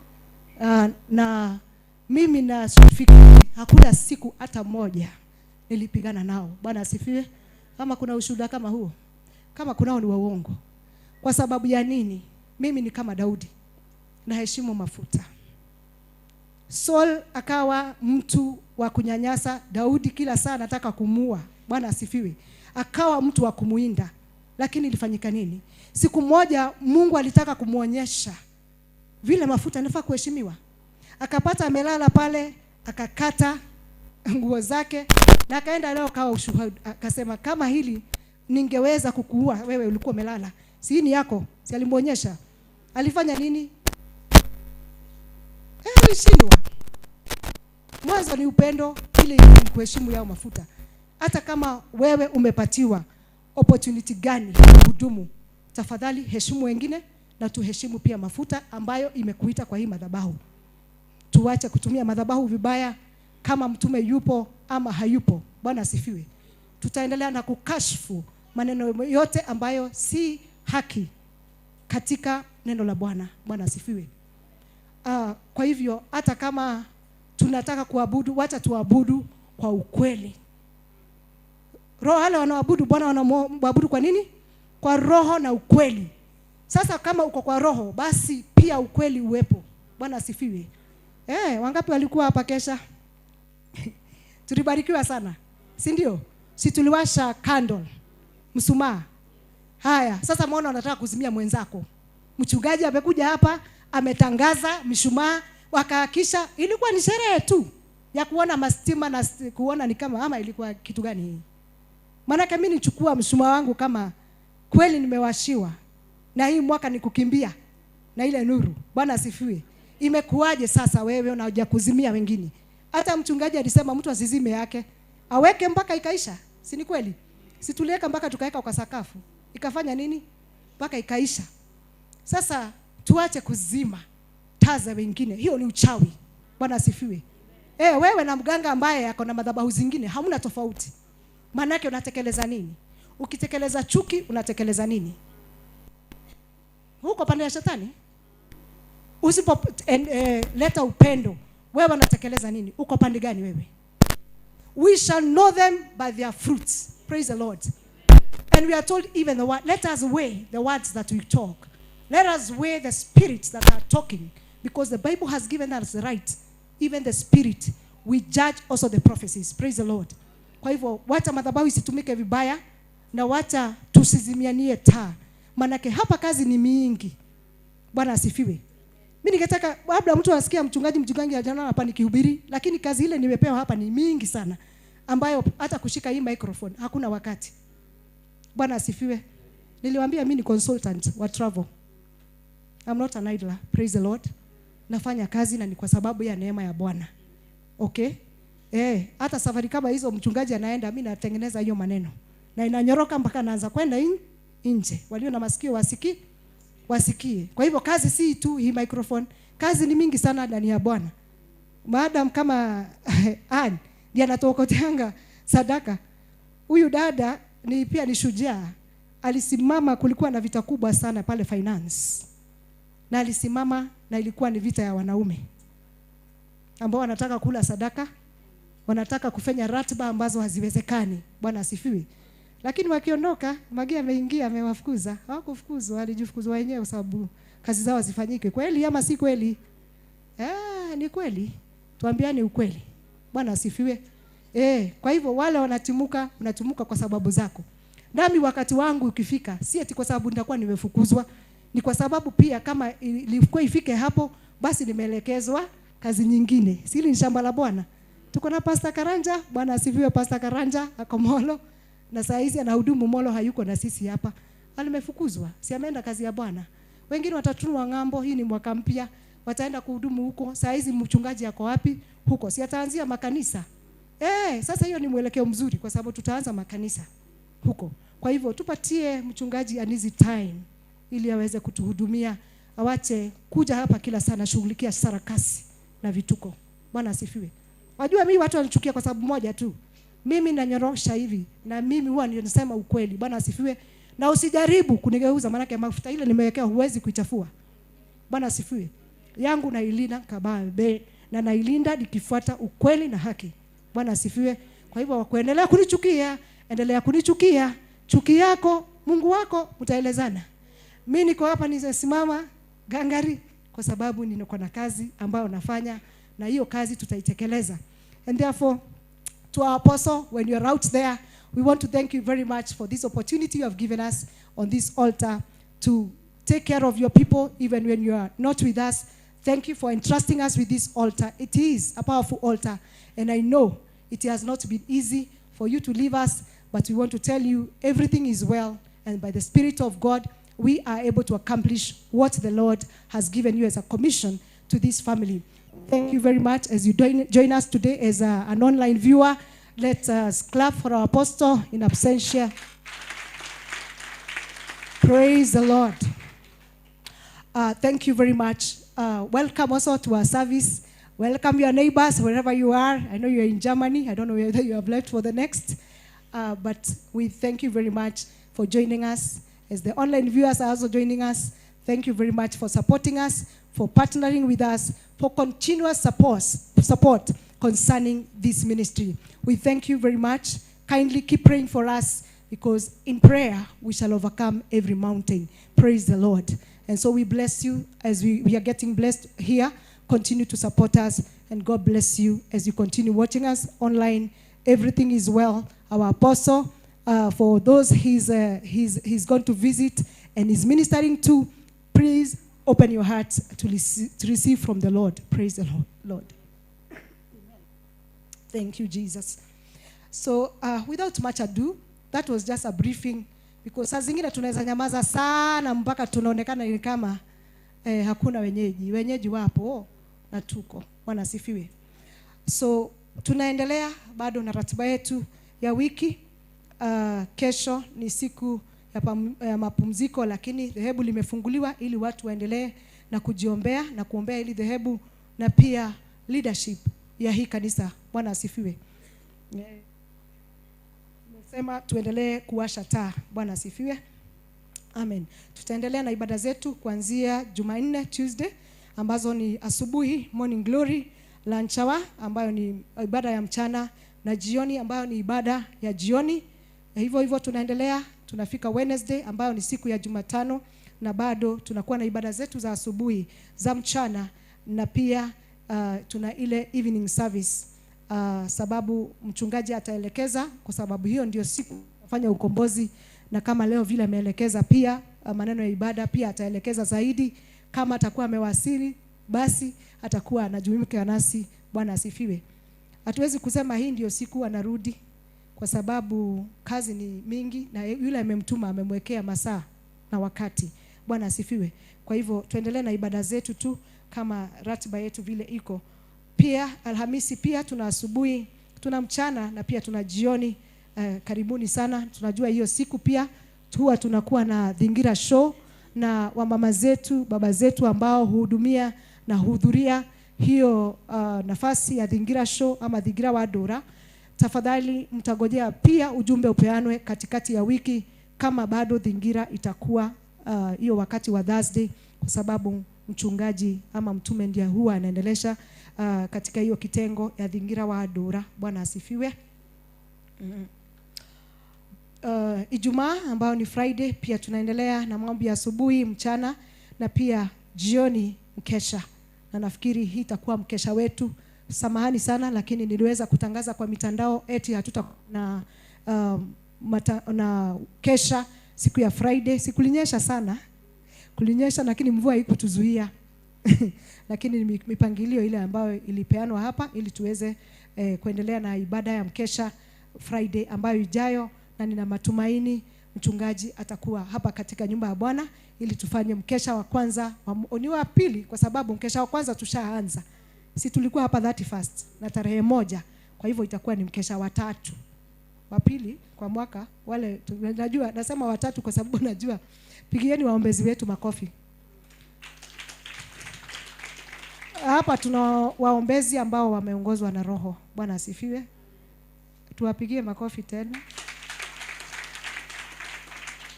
Na mimi na fikiri hakuna siku hata moja nilipigana nao. Bwana asifiwe. Kama kuna ushuhuda kama huo, kama kunao ni wa uongo. Kwa sababu ya nini? Mimi ni kama Daudi, naheshimu mafuta. Saul akawa mtu wa kunyanyasa Daudi, kila saa anataka kumuua. Bwana asifiwe. Akawa mtu wa kumuinda. Lakini ilifanyika nini? Siku moja Mungu alitaka kumuonyesha vile mafuta yanafaa kuheshimiwa. Akapata amelala pale, akakata nguo zake na akaenda leo kawa ushuhuda, akasema kama hili ningeweza kukuua wewe, ulikuwa umelala. Si ni yako? Si alimuonyesha. Alifanya nini? Alishindwa. Mwanzo ni upendo, ile ni kuheshimu yao mafuta. Hata kama wewe umepatiwa opportunity gani kuhudumu, tafadhali heshimu wengine na tuheshimu pia mafuta ambayo imekuita kwa hii madhabahu. Tuache kutumia madhabahu vibaya, kama mtume yupo ama hayupo. Bwana asifiwe. Tutaendelea na kukashfu maneno yote ambayo si haki katika neno la Bwana. Bwana asifiwe. Kwa hivyo hata kama tunataka kuabudu, wacha tuabudu kwa ukweli. Roho, wale wanaoabudu Bwana wanaabudu kwa nini? Kwa roho na ukweli. Sasa kama uko kwa roho, basi pia ukweli uwepo. Bwana asifiwe. Wangapi walikuwa hapa kesha? Tulibarikiwa sana, si ndio? Si tuliwasha candle, mshumaa. Haya, sasa muone unataka kuzimia mwenzako. Mchungaji amekuja hapa, ametangaza mishumaa, wakahakisha ilikuwa ni sherehe tu ya kuona mastima na kuona ni kama ama ilikuwa kitu gani hii. Maana mimi nichukua mshumaa wangu kama kweli nimewashiwa, na hii mwaka ni kukimbia na ile nuru. Bwana asifiwe. Imekuwaje sasa wewe unakuja kuzimia wengine? Hata mchungaji alisema mtu asizime yake, aweke mpaka ikaisha. Si ni kweli? Si tuliweka mpaka tukaweka kwa sakafu. Ikafanya nini? Mpaka ikaisha. Sasa tuache kuzima taa za wengine. Hiyo ni uchawi. Bwana asifiwe. Wewe na mganga ambaye ako na madhabahu zingine hamna tofauti. Maana yake unatekeleza nini? Ukitekeleza chuki unatekeleza nini? Huko pande ya shetani. Usipo leta upendo, wewe unatekeleza nini? Uko pande gani wewe? We shall know them by their fruits. Praise the Lord. And we are told even the word, let us weigh the words that we talk. Let us weigh the spirits that are talking, because the Bible has given us the right, even the spirit. We judge also the prophecies. Praise the Lord. Kwa hivyo wacha madhabahu isitumike vibaya na wacha tusizimianie taa. Manake hapa kazi ni mingi. Bwana asifiwe. Mimi ningetaka labda mtu asikia mchungaji jana hapa nikihubiri, lakini kazi ile nimepewa hapa ni mingi sana, ambayo hata kushika hii microphone hakuna wakati. Bwana asifiwe. Niliwaambia mimi ni consultant wa travel. I'm not an idler. Praise the Lord. Nafanya kazi na ni kwa sababu ya neema ya Bwana. Okay? Hata safari kama hizo mchungaji anaenda, mimi natengeneza hiyo maneno. Na inanyoroka mpaka naanza kwenda nje. Walio na masikio wasikie. Kwa hivyo kazi si tu hii microphone, kazi ni mingi sana ndani ya Bwana. Madam kama Ann ndiye anatuokoteanga sadaka. Huyu dada ni pia ni shujaa. Alisimama, kulikuwa na vita kubwa sana pale finance. Na alisimama, na ilikuwa ni vita ya wanaume ambao wanataka kula sadaka, wanataka kufanya ratiba ambazo haziwezekani. Bwana asifiwe. Lakini wakiondoka, Magia ameingia amewafukuza. Hawakufukuzwa, walijifukuzwa wenyewe kwa sababu kazi zao hazifanyiki. Kweli ama si kweli? Ni kweli. Tuambiane ukweli. Bwana asifiwe. Kwa hivyo wale wanatimuka, unatimuka kwa sababu zako. Nami wakati wangu ukifika, si eti kwa sababu nitakuwa nimefukuzwa, ni kwa sababu pia kama ilikuwa ifike hapo, basi nimeelekezwa kazi nyingine. Si hili ni shamba la Bwana. Tuko na Pastor Karanja, Bwana asifiwe. Pastor Karanja ako Molo, na saa hizi anahudumu Molo, hayuko na sisi hapa. Alimefukuzwa, si ameenda kazi ya Bwana. Wengine watatunwa ng'ambo, hii ni mwaka mpya, wataenda kuhudumu huko. Saa hizi mchungaji ako wapi? Huko. Si ataanzia makanisa. Sasa hiyo ni mwelekeo mzuri kwa sababu tutaanza makanisa huko. Kwa hivyo tupatie mchungaji an easy time ili aweze kutuhudumia, awache kuja hapa kila sana shughulikia sarakasi na vituko. Bwana asifiwe. Wajua mimi watu wanichukia kwa sababu moja tu. Mimi nanyorosha hivi na mimi huwa ninasema ukweli. Bwana asifiwe. Na usijaribu kunigeuza, maanake mafuta ile nimewekea huwezi kuichafua. Bwana asifiwe. Yangu nailinda kabambe, na nailinda nikifuata ukweli na haki. Bwana asifiwe. Kwa hivyo wakuendelea kunichukia, endelea kunichukia. Chuki yako, Mungu wako, mtaelezana. Mimi niko hapa nimesimama gangari kwa sababu niko na kazi ambayo nafanya, na hiyo kazi tutaitekeleza. And therefore, to our apostle, when you are out there, we want to thank you very much for this opportunity you have given us on this altar to take care of your people even when you are not with us. Thank you for entrusting us with this altar. It is a powerful altar, and I know it has not been easy for you to leave us, but we want to tell you everything is well, and by the Spirit of God, we are able to accomplish what the Lord has given you as a commission to this family. Thank you very much. As you join us today as an online viewer, let us clap for our apostle in absentia. Praise the Lord. Thank you very much. Welcome also to our service. Welcome your neighbors wherever you are. I know you're in Germany. I don't know whether you have left for the next. But we thank you very much for joining us. As the online viewers are also joining us, thank you very much for supporting us, for partnering with us, for continuous support concerning this ministry. We thank you very much. Kindly keep praying for us, because in prayer we shall overcome every mountain. Praise the Lord. And so we bless you as we are getting blessed here. Continue to support us, and God bless you as you continue watching us online. Everything is well. Our apostle, for those he's going to visit and is ministering to, please open your hearts to receive from the Lord. Praise the Lord. Thank you, Jesus. So without much ado, that was just a briefing, because saa zingine tunaweza nyamaza sana mpaka tunaonekana ni kama hakuna wenyeji. Wenyeji wapo na tuko. Bwana asifiwe. So tunaendelea bado na ratiba yetu ya wiki. Kesho ni siku ya mapumziko, lakini dhehebu limefunguliwa ili watu waendelee na kujiombea na kuombea ili dhehebu na pia leadership ya hii kanisa. Bwana asifiwe. Nimesema tuendelee kuwasha taa. Bwana asifiwe. Amen. Tutaendelea na ibada zetu kuanzia Jumanne, Tuesday, ambazo ni asubuhi morning glory, lunch hour ambayo ni ibada ya mchana, na jioni ambayo ni ibada ya jioni. Na hivyo hivyo tunaendelea, tunafika Wednesday ambayo ni siku ya Jumatano, na bado tunakuwa na ibada zetu za asubuhi, za mchana, na pia tuna ile evening service. Sababu mchungaji ataelekeza, kwa sababu hiyo ndio siku kufanya ukombozi, na kama leo vile ameelekeza pia maneno ya ibada, pia ataelekeza zaidi. Kama atakuwa amewasili, basi atakuwa anajumuika nasi. Bwana asifiwe. Hatuwezi kusema hii ndio siku anarudi, kwa sababu kazi ni mingi na yule amemtuma amemwekea masaa na wakati. Bwana asifiwe. Kwa hivyo tuendelee na ibada zetu tu kama ratiba yetu vile iko. Pia Alhamisi pia tuna asubuhi, tuna mchana na pia tuna jioni. Karibuni sana. Tunajua hiyo siku pia huwa tunakuwa na Dhingira show, na wamama zetu, baba zetu ambao huhudumia na huhudhuria hiyo nafasi ya Dhingira show ama Dhingira wa Dora. Tafadhali mtagojea pia ujumbe upeanwe katikati ya wiki kama bado Dhingira itakuwa hiyo wakati wa Thursday, kwa sababu mchungaji ama mtume ndiye huwa anaendelesha katika hiyo kitengo ya Dhingira wa Dora. Bwana asifiwe. Ijumaa ambayo ni Friday pia tunaendelea na maombi ya asubuhi, mchana na pia jioni mkesha. Na nafikiri hii itakuwa mkesha wetu. Samahani sana, lakini niliweza kutangaza kwa mitandao eti hatuta na na kesha siku ya Friday. Sikulinyesha sana. Kulinyesha lakini mvua haikutuzuia. Lakini mipangilio ile ambayo ilipeanwa hapa ili tuweze kuendelea na ibada ya mkesha Friday ambayo ijayo, na nina matumaini mchungaji atakuwa hapa katika nyumba ya Bwana ili tufanye mkesha wa kwanza, ni wa pili, kwa sababu mkesha wa kwanza tushaanza. Si tulikuwa hapa 31st na tarehe 1, kwa hivyo itakuwa ni mkesha wa tatu. Wa pili kwa mwaka, wale najua nasema watatu kwa sababu najua. Pigieni waombezi wetu makofi. Hapa tuna waombezi ambao wameongozwa na Roho. Bwana asifiwe. Tuwapigie makofi tena.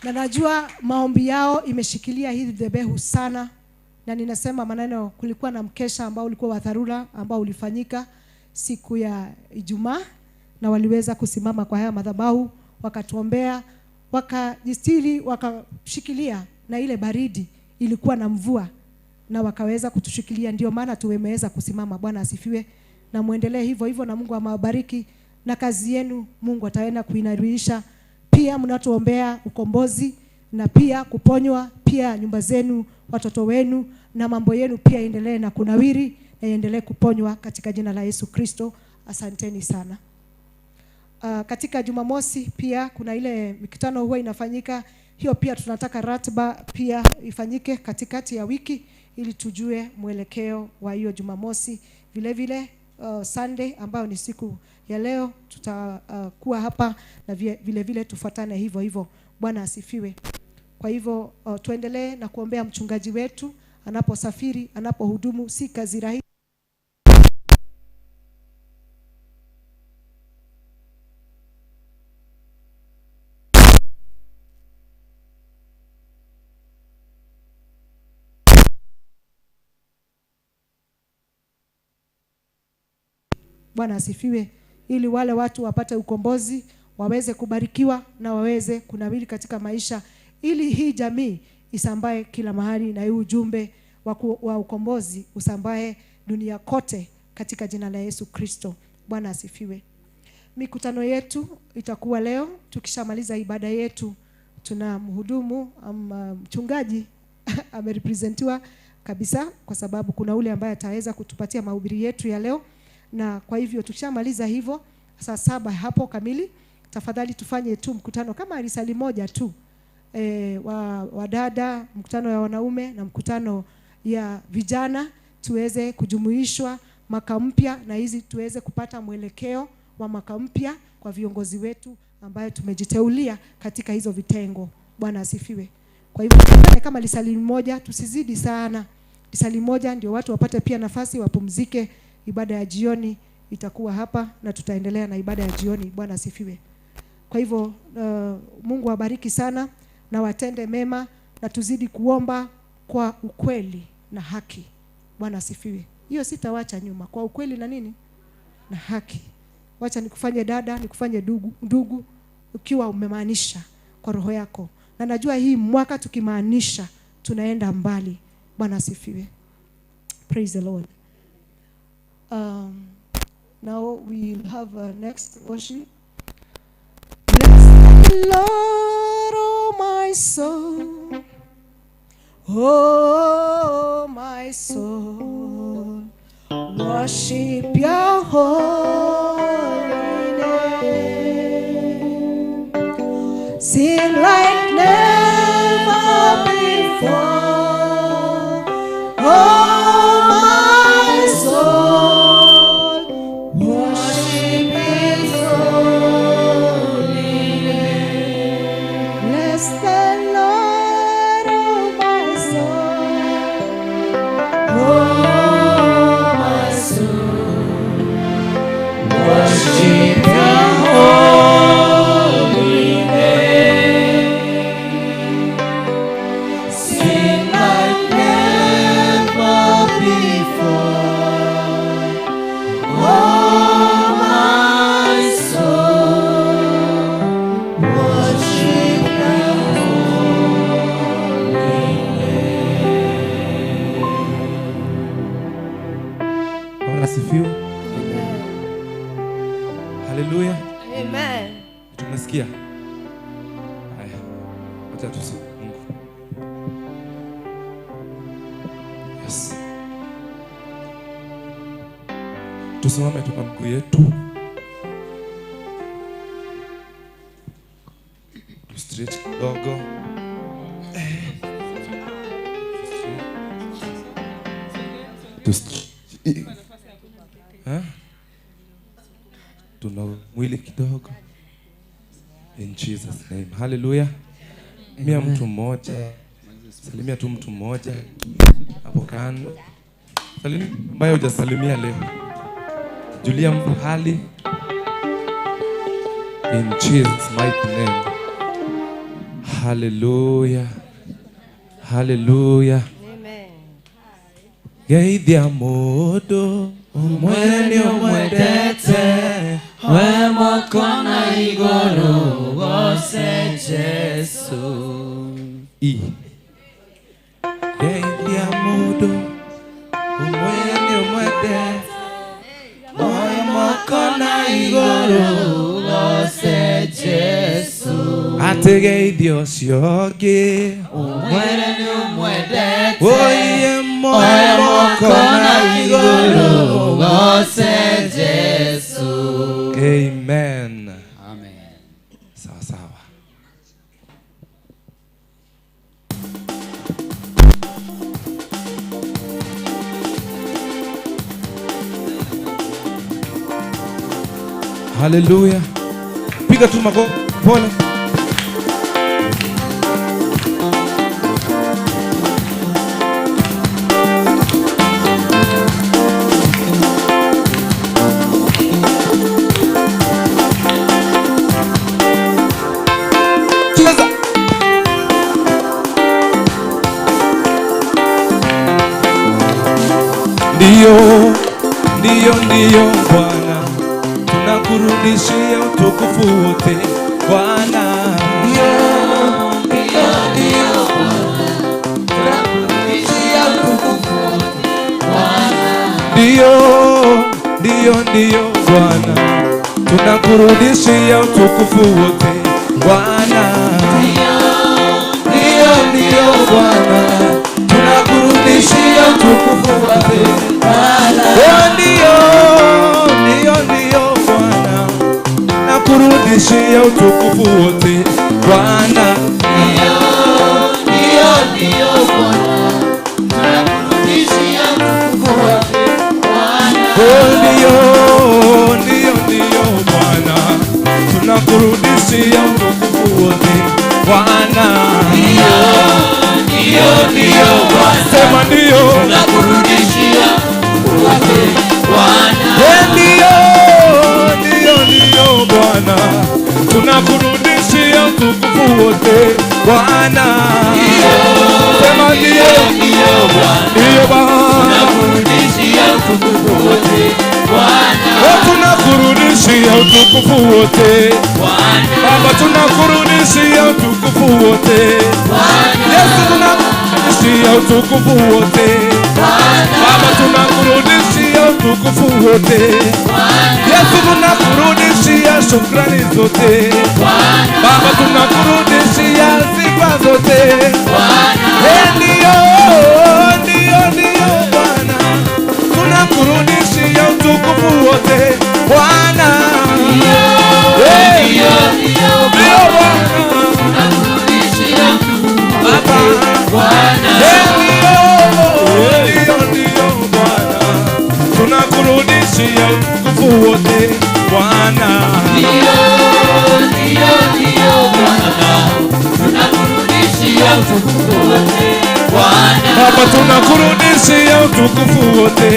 Na najua maombi yao imeshikilia hii dhebehu sana, na ninasema maneno, kulikuwa na mkesha ambao ulikuwa wa dharura ambao ulifanyika siku ya Ijumaa, na waliweza kusimama kwa haya madhabahu wakatuombea, wakajistiri, wakashikilia na ile baridi ilikuwa na mvua, na wakaweza kutushikilia, ndio maana tumeweza kusimama. Bwana asifiwe. Na muendelee hivyo hivyo, na Mungu awabariki, na kazi yenu Mungu ataenda kuinairisha. Pia mnatuombea ukombozi na pia kuponywa, pia nyumba zenu, watoto wenu na mambo yenu pia endelee na kunawiri na iendelee kuponywa katika jina la Yesu Kristo. Asanteni sana. Katika Jumamosi pia kuna ile mikutano huwa inafanyika, hiyo pia tunataka ratiba pia ifanyike katikati ya wiki ili tujue mwelekeo wa hiyo Jumamosi. Vile vile Sunday ambayo ni siku ya leo tutakuwa hapa na vile vile tufuatane hivyo hivyo. Bwana asifiwe. Kwa hivyo tuendelee na kuombea mchungaji wetu anaposafiri, anapohudumu, si kazi rahisi. Bwana asifiwe. Ili wale watu wapate ukombozi, waweze kubarikiwa na waweze kunawiri katika maisha, ili hii jamii isambae kila mahali na hii ujumbe wa ukombozi usambae dunia kote katika jina la Yesu Kristo. Bwana asifiwe. Mikutano yetu itakuwa leo. Tukishamaliza ibada yetu, tuna mhudumu mchungaji amerepresentiwa kabisa, kwa sababu kuna ule ambaye ataweza kutupatia mahubiri yetu ya leo. Na kwa hivyo tukishamaliza hivyo saa 7 hapo kamili, tafadhali tufanye tu mkutano kama risali moja tu, wa dada, mkutano ya wanaume na mkutano ya vijana, tuweze kujumuishwa mwaka mpya, na hizi tuweze kupata mwelekeo wa mwaka mpya kwa viongozi wetu ambayo tumejiteulia katika hizo vitengo. Bwana asifiwe. Kwa hivyo kama risali moja, tusizidi sana. Risali moja ndio watu wapate pia nafasi wapumzike. Ibada ya jioni itakuwa hapa na tutaendelea na ibada ya jioni. Bwana asifiwe. Kwa hivyo Mungu awabariki sana na watende mema, na tuzidi kuomba kwa ukweli na haki. Bwana asifiwe. Hiyo sitawacha nyuma, kwa ukweli na nini? Na haki. Wacha nikufanye dada, nikufanye ndugu, ukiwa umemaanisha kwa roho yako. Na najua hii mwaka tukimaanisha tunaenda mbali. Bwana asifiwe. Praise the Lord. Now we'll have next worship. Bless the Lord, oh my soul, oh my soul, worship your holy name. Sing like never before, oh my soul, worship his holy name. Bless the Lord, oh my soul, oh my soul, worship your holy name. Sing like never before, oh my soul, worship your holy name. Bwana asifiwe. Haleluya. Amen. Tumesikia. Haya. Acha tusifu Mungu. Yes. Tusimame tu kwa miguu yetu. Stretch kidogo. Tuna mwili kidogo. In Jesus name. Hallelujah. Mia mtu mmoja. Salimia tu mtu mmoja hapo kando. Salimia ambaye hujasalimia leo. Julia mtu hali. In Jesus mighty name. Haleluya. Haleluya. Geithia mũndũ ũmwe nĩ ũmwendete, we moko na igũrũ goce Jesu. I. Geithia mũndũ ũmwe nĩ ũmwendete, we moko na igũrũ goce Jesu. Atĩ geithia ũcio ũngĩ ũmwĩre nĩ ũmwendete, oye oe moko na igũrũ goce Jesu. Amen. Amen. Sawa sawa. Haleluya. Piga tu makofi pole. Cheza. Ndio, ndio, ndio Bwana, tunakurudishia utukufu wote Bwana. Ndio, ndio, ndio Bwana, tunakurudishia utukufu wote Bwana. Ndio, ndio, ndio Bwana, tunakurudishia utukufu wote Bwana. Ndio, ndio Bwana, tunakurudishia utukufu wote Bwana. Ndio, ndio, ndio Bwana, tunakurudishia utukufu wote Bwana. Ndio, ndio, ndio Bwana, tunakurudishia utukufu wote Bwana. Ndio, ndio, ndio Bwana, tunakurudishia utukufu wote Bwana. Ndio, ndio, ndio Bwana, sema ndio, tunakurudishia utukufu wote Bwana. Ndio, ndio, ndio Bwana, tunakurudishia utukufu wote Bwana. Sema ndio, ndio Bwana, ndio Bwana, tunakurudishia utukufu wote Bwana. Tunakurudishia utukufu wote Bwana. Baba, tunakurudishia utukufu wote Bwana. Yesu, tunakurudishia utukufu wote Bwana. Baba, tunakurudishia utukufu wote Bwana. Yesu, tunakurudishia shukrani zote Bwana. Baba, tunakurudishia sifa zote Bwana. Ndio, ndio, ndio Bwana, tunakurudishia utukufu wote Bwana. Ndio, ndio, ndio Bwana, tunakurudishia utukufu wote Bwana. Ndio, ndio Bwana, tunakurudishia utukufu wote Bwana. Ndio, ndio, ndio Bwana, tunakurudishia utukufu wote Bwana. Baba, tunakurudishia utukufu wote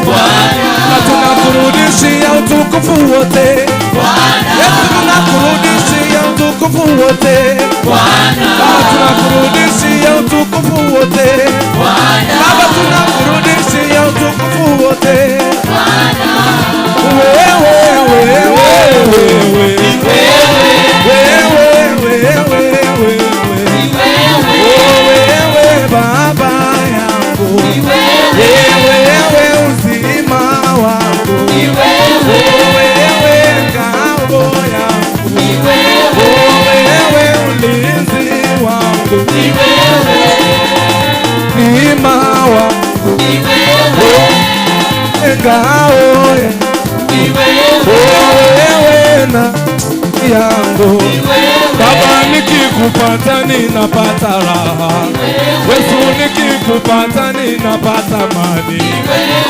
Bwana. Tunakurudishia utukufu wote Bwana. Yesu, tunakurudishia utukufu wote Bwana. Baba, tunakurudishia utukufu wote Bwana. Baba, tunakurudishia utukufu wote Bwana. Wewe, wewe, wewe, wewe, wewe, wewe, wewe Baba yangu, wewe uzima wangu, wewe ngao yangu, wewe ulinzi wangu, neema wangu, ngao wewe na yangu. Baba, nikikupata ninapata raha, Yesu, nikikupata ninapata amani,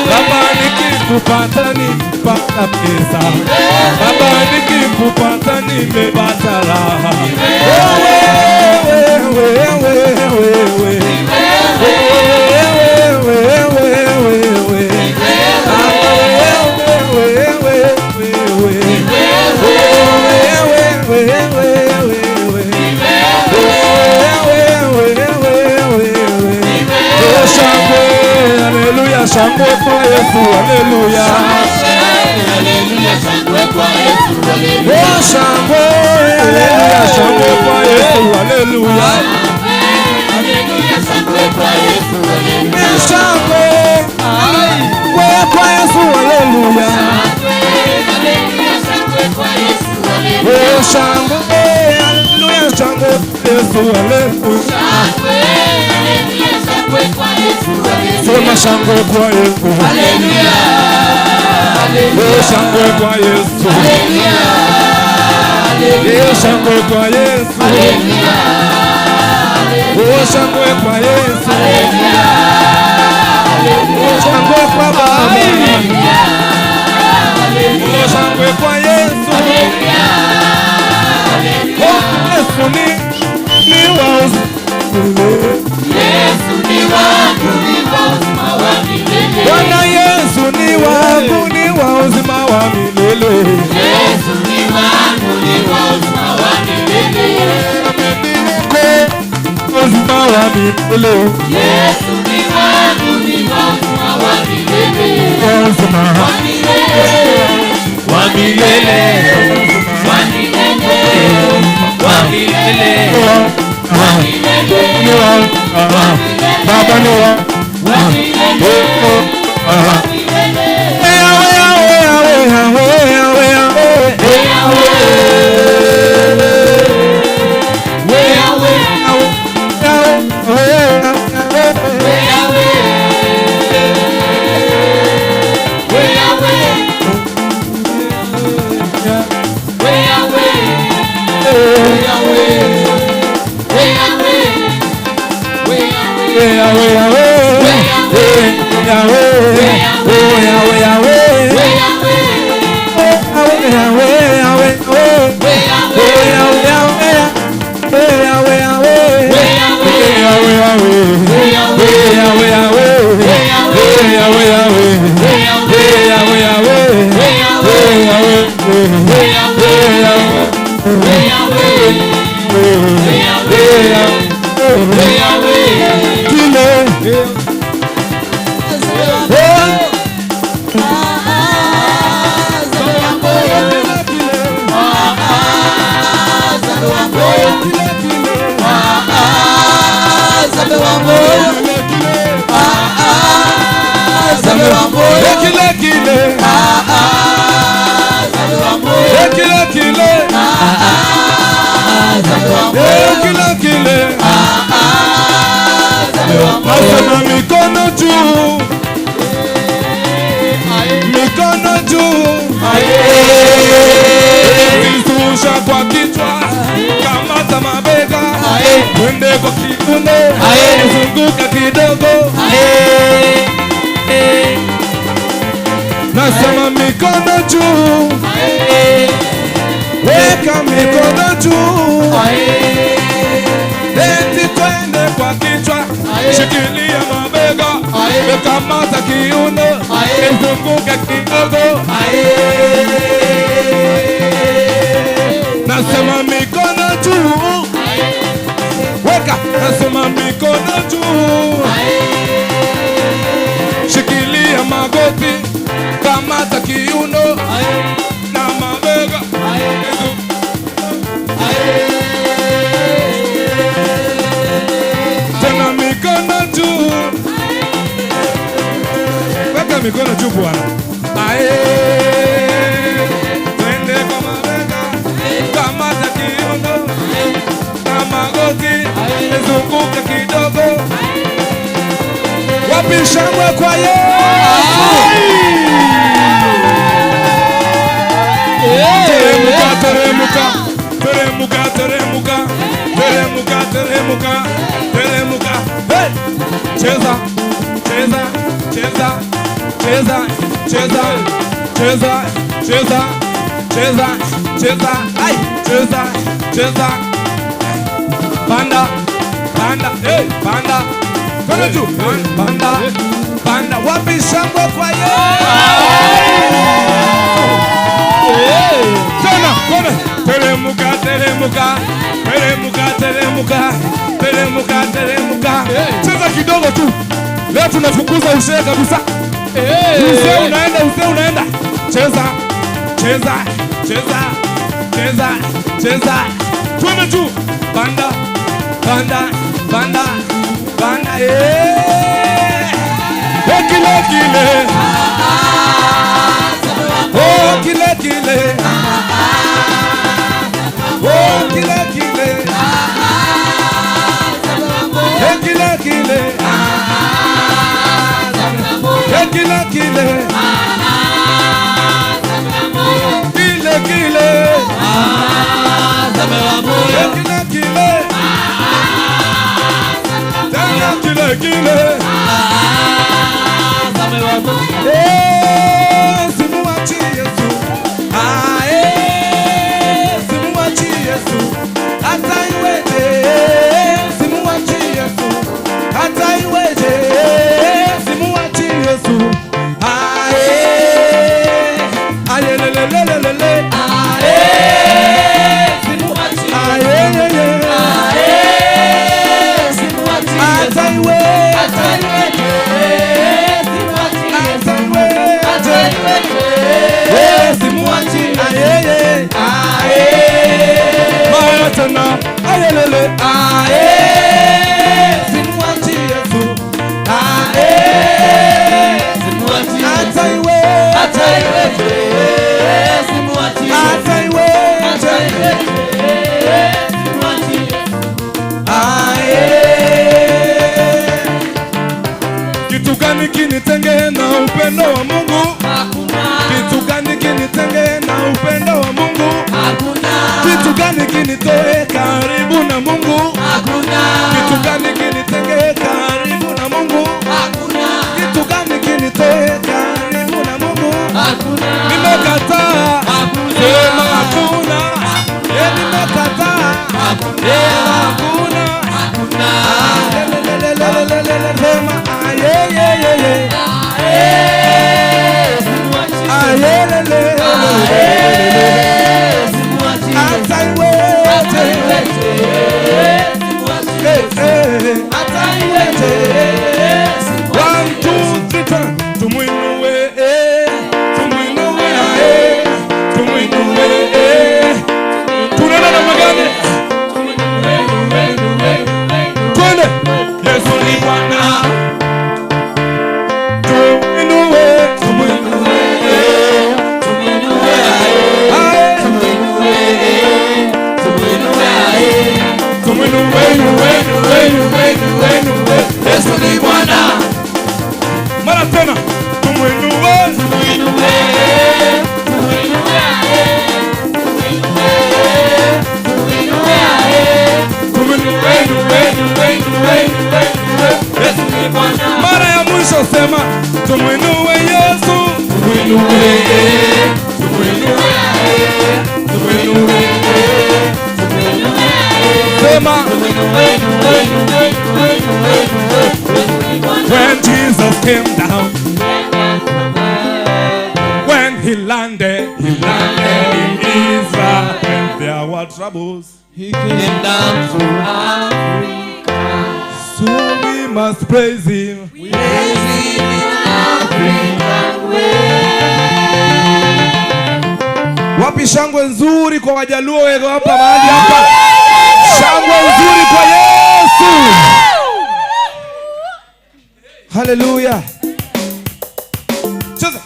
Baba, nikikupata ninapata pesa, Baba, nikikupata nimepata raha. Wewe, wewe, wewe, wewe, wewe, wewe, wewe, wewe, wewe, wewe, wewe, wewe. Yesu, haleluya. Haleluya, shangwe kwa Yesu, haleluya. Oh, shangwe, haleluya, shangwe kwa Yesu, haleluya. Haleluya, shangwe kwa Yesu, haleluya. Shangwe kwa Yesu, haleluya. Haleluya, shangwe kwa Yesu, haleluya. Oh, shangwe, haleluya, shangwe kwa Yesu, haleluya. Shangwe, haleluya, shangwe kwa Yesu, haleluya. Sema shangwe kwa Yesu. Haleluya. Oh, shangwe kwa Yesu. Haleluya. Oh, shangwe kwa Yesu. Haleluya. Oh, shangwe kwa Yesu. Haleluya. Oh, shangwe kwa Baba. Oh, shangwe kwa Yesu. Oh, Yesu ni wa uzima. Yesu ni wangu, ni wa uzima wa milele. Bwana Yesu ni wangu, ni wa uzima wa milele. Yesu ni wangu, ni wa uzima wa milele. Uzima wa milele. Yesu ni wangu, ni wa uzima wa milele. Uzima wa milele, wa milele, wa milele, wa milele, wa milele, ni wa Baba ni wa milele, wa milele. Nasema mikono juu, mikono juu, zungusha kwa kichwa, kamata mabega, twende kwa kiuno, zunguka kidogo. Nasema mikono juu, weka mikono juu, eti twende kwa kichwa, shikilia mabega, kamata kiuno, zunguka kidogo. Nasema mikono juu, weka, nasema mikono juu, shikilia magoti, kamata kiuno na mabega. Tena mikono juu, weka mikono juu bwana. Twende kwa mabega, kamata kiuno na magoti, zunguka kidogo. Wapi shangwe kwa Yesu? Teremuka, teremuka, teremuka, teremuka, teremuka, teremuka, teremuka. Hey! Cheza, cheza, cheza, cheza, cheza, cheza, cheza, cheza, cheza, ai, cheza, cheza. Panda, panda, hey, panda. Kono juu, panda, panda. Wapi shangwe kwa Yesu? Tena, kona. Teremuka, teremuka, teremuka, teremuka, teremuka, teremuka. Cheza kidogo tu. Leo tunafukuza ushehe kabisa. Uzee unaenda, uzee unaenda. Cheza, cheza, cheza, cheza, cheza. Twende juu. Panda, panda, panda, panda. Eh, kile kile. Oh, kile kile. Oh, kile kile. Eh, kile kile. Eh, kile kile. Kile kile. Eh, kile kile. Tena kile kile. Eh, simuachi Yesu. Ah, eh, simuachi Yesu. Hata iweje, simuachi Yesu. Hata iweje, simuachi Yesu. Ah, eh, ayelelelelele. Ah, eh, simuachi. Ah, eh, eh, eh. Ah, eh, simuachi. Hata iweje, hata iweje, simuachi. Hata iweje, hata iweje, simuachi. Ah, eh, eh. Ah, eh. Mara tena, ayelele. Ah, eh, simuachi Yesu. Ah, eh, simuachi. Hata iweje, hata iweje, simuachi. Hata iweje, hata iweje, simuachi. Ah, eh. Kitu gani kinitenge na upendo wa Mungu? Hakuna. Kitu gani kinitenge na upendo wa Mungu? Hakuna. Kitu gani kinitoe karibu na Mungu? Hakuna. Kitu gani kinitenge karibu na Mungu? Hakuna. Kitu gani kinitoe karibu na Mungu? Hakuna. Nimekataa. Hakuna. Sema hakuna. Eh, nimekataa. Hakuna. Sema hakuna. Hakuna. Lelelelelelele. Sema ah, ye ye ye ye. Ah, ye le le. Hata iweje. Eh, eh. Hata iweje. 1 2 3 turn. Tumuinue, eh. Tumuinue, eh. Tumuinue, eh. Tunaenda namna gani? Twende. Yesu ni Bwana. Tumuinue, tumuinue, eh. Tumuinue, eh. Tumuinue, eh. Tumuinue, eh. Tumuinue, inue, inue, inue, inue. Yesu ni Bwana. Mara tena. Tumuinue, tumuinue, tumuinue, tumuinue, inue, inue, inue, inue. Yesu ni Bwana. Mara ya mwisho sema tumuinue Yesu. Tumuinue, tumuinue, tumuinue, tumuinue. Sema when Jesus came down, when he landed in Israel, and there were troubles. He came down to Africa. So we must praise him. We praise him in African way. Wapi shangwe nzuri kwa Wajaluo wako hapa mahali hapa? Shangwe nzuri kwa Yesu. Hallelujah. Cheza.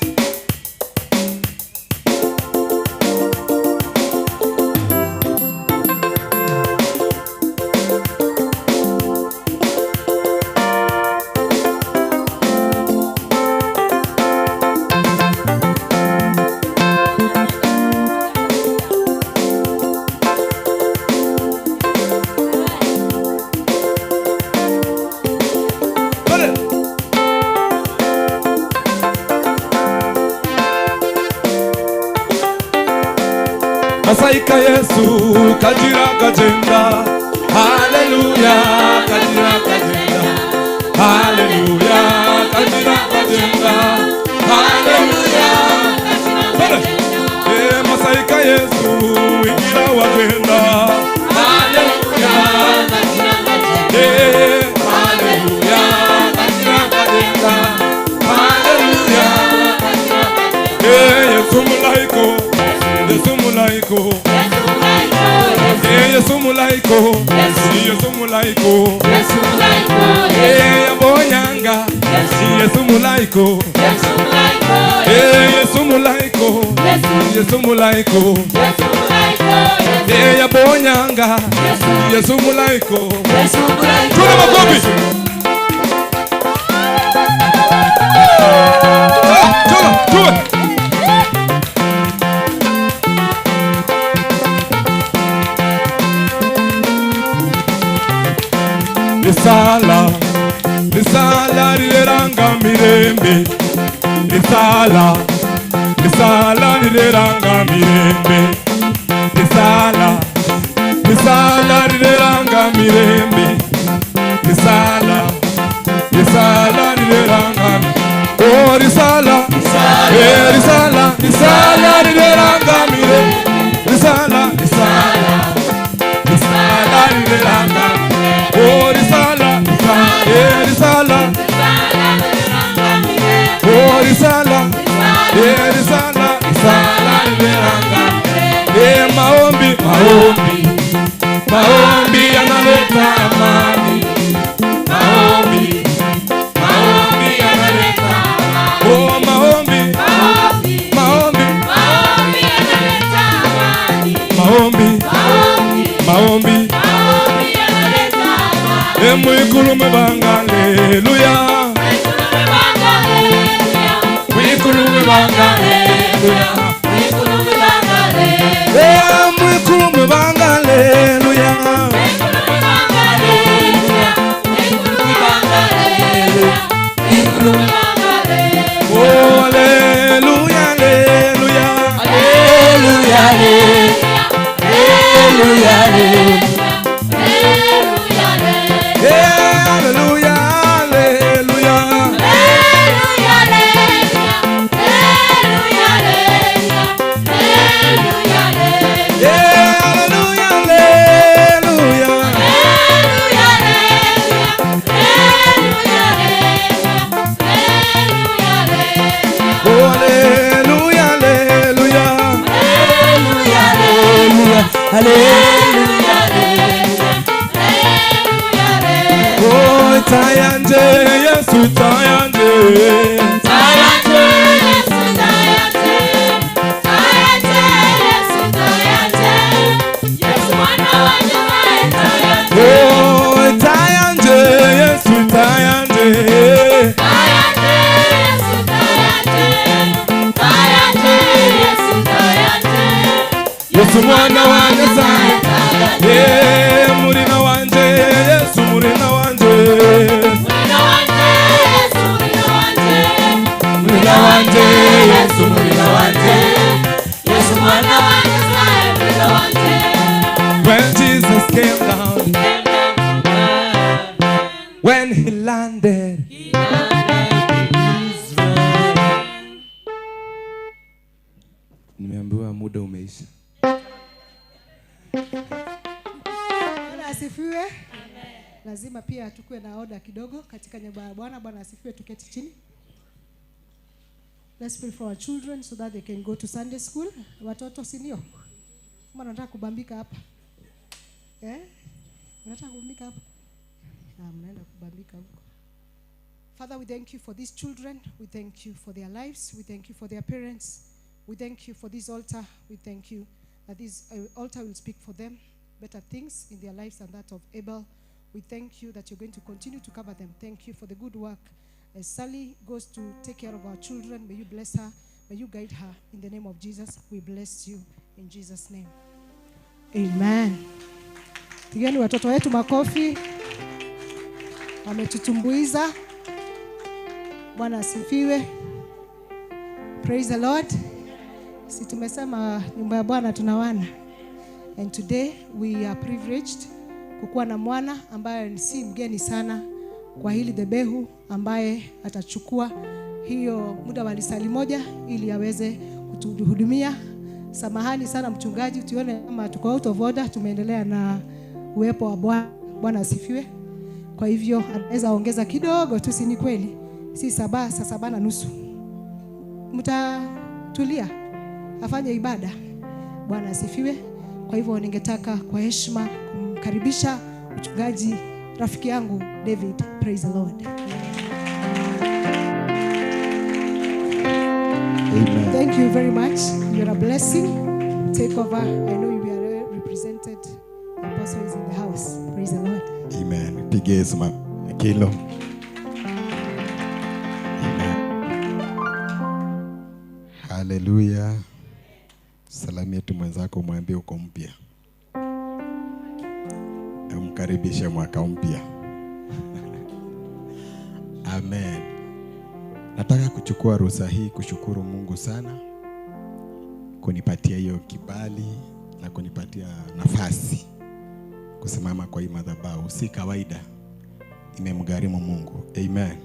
Masaika Yesu kajira kajenda. Haleluya kajira kajenda. Haleluya kajira kajenda. Haleluya. Eh, Masaika Yesu ingira wajenda. Haleluya kajira kajenda. Eh, haleluya kajira kajenda. Haleluya. mulaiko, Yesu mulaiko, Yesu mulaiko, eh abonyanga, Yesu mulaiko, Yesu mulaiko, eh Yesu mulaiko, Yesu mulaiko, Yesu mulaiko, eh abonyanga, Yesu mulaiko, Yesu mulaiko. Tuna makofi. Tuna, tuna. Risala, risala riranga mirembe. Risala, risala riranga mirembe. Risala, risala riranga mirembe. Risala, risala riranga. Oh risala, eh risala, risala riranga mirembe. Risala, risala, risala riranga. Oh risala, eh risala, oh risala, eh risala, risala riranga. Eh maombi, maombi, maombi yanaleta amani. Maombi, maombi yanaleta amani. Oh maombi, maombi, maombi yanaleta amani. Maombi, maombi, maombi yanaleta amani. Mwikulume banga haleluya. Mwikulume banga haleluya. Mwikulume banga haleluya. Mwikulume banga haleluya. Mwikulume banga haleluya. Mwikulume banga haleluya. Mwikulume banga haleluya. Oh haleluya haleluya. Haleluya haleluya. Haleluya. Hallelujah, hallelujah. Hallelujah, hallelujah. Oh, hallelujah, hallelujah. Hallelujah, hallelujah. Oh, tayanje, Yesu tayanje. Tayanje, Yesu tayanje. Tayanje, Yesu tayanje. Yesu mwana wa Nyasaye tayanje. Oh, tayanje, Yesu tayanje. Tayanje, Yesu tayanje. Tayanje, Yesu tayanje. Yesu mwana wa Nyasaye tayanje. Eh, murina wanje, Yesu murina wanje. Murina wanje, Yesu murina wanje. Murina wanje, Yesu murina wanje. Yesu mwana wa Nyasaye murina wanje. When Jesus came down, when he landed, nimeambiwa muda umeisha. Bwana asifiwe. Lazima pia tukue na oda kidogo katika nyumba ya Bwana. Bwana asifiwe, tuketi chini. Let's pray for our children so that they can go to Sunday school. Watoto si ndio? Kama unataka kubambika hapa. Eh? Unataka kubambika hapa? Ah, mnaenda kubambika huko. Father, we thank you for these children. We thank you for their lives. We thank you for their parents. We thank you for this altar. We thank you that this altar will speak for them better things in their lives than that of Abel. We thank you that you're going to continue to cover them. Thank you for the good work. As Sally goes to take care of our children, may you bless her. May you guide her. In the name of Jesus, we bless you. In Jesus' name. Amen. Tigeni watoto wetu makofi. Wametutumbuiza. Bwana asifiwe. Praise the Lord. Si tumesema nyumba ya Bwana tunawana. And today we are privileged kukuwa na mwana ambaye si mgeni sana kwa hili dhebehu, ambaye atachukua hiyo muda wa lisali moja ili aweze kutuhudumia. Samahani sana mchungaji, tuone kama tuko out of order, tumeendelea na uwepo wa Bwana. Bwana asifiwe. Kwa hivyo anaweza ongeza kidogo tu, si ni kweli? Si 7, saa 7:30. Mtatulia afanye ibada. Bwana asifiwe. Kwa hivyo ningetaka kwa heshima Namkaribisha mchungaji rafiki yangu David. Praise the Lord. Amen. Thank you very much. You're a blessing. Take over. I know you are represented. The apostle is in the house. Praise the Lord. Amen. Pige Yesu kilo. Amen. Hallelujah. Salamia tu mwenzako, mwambie uko mpya. Umkaribishe mwaka mpya. Amen. Nataka kuchukua ruhusa hii kushukuru Mungu sana kunipatia hiyo kibali na kunipatia nafasi kusimama kwa hii madhabahu. Si kawaida, imemgharimu Mungu. Amen.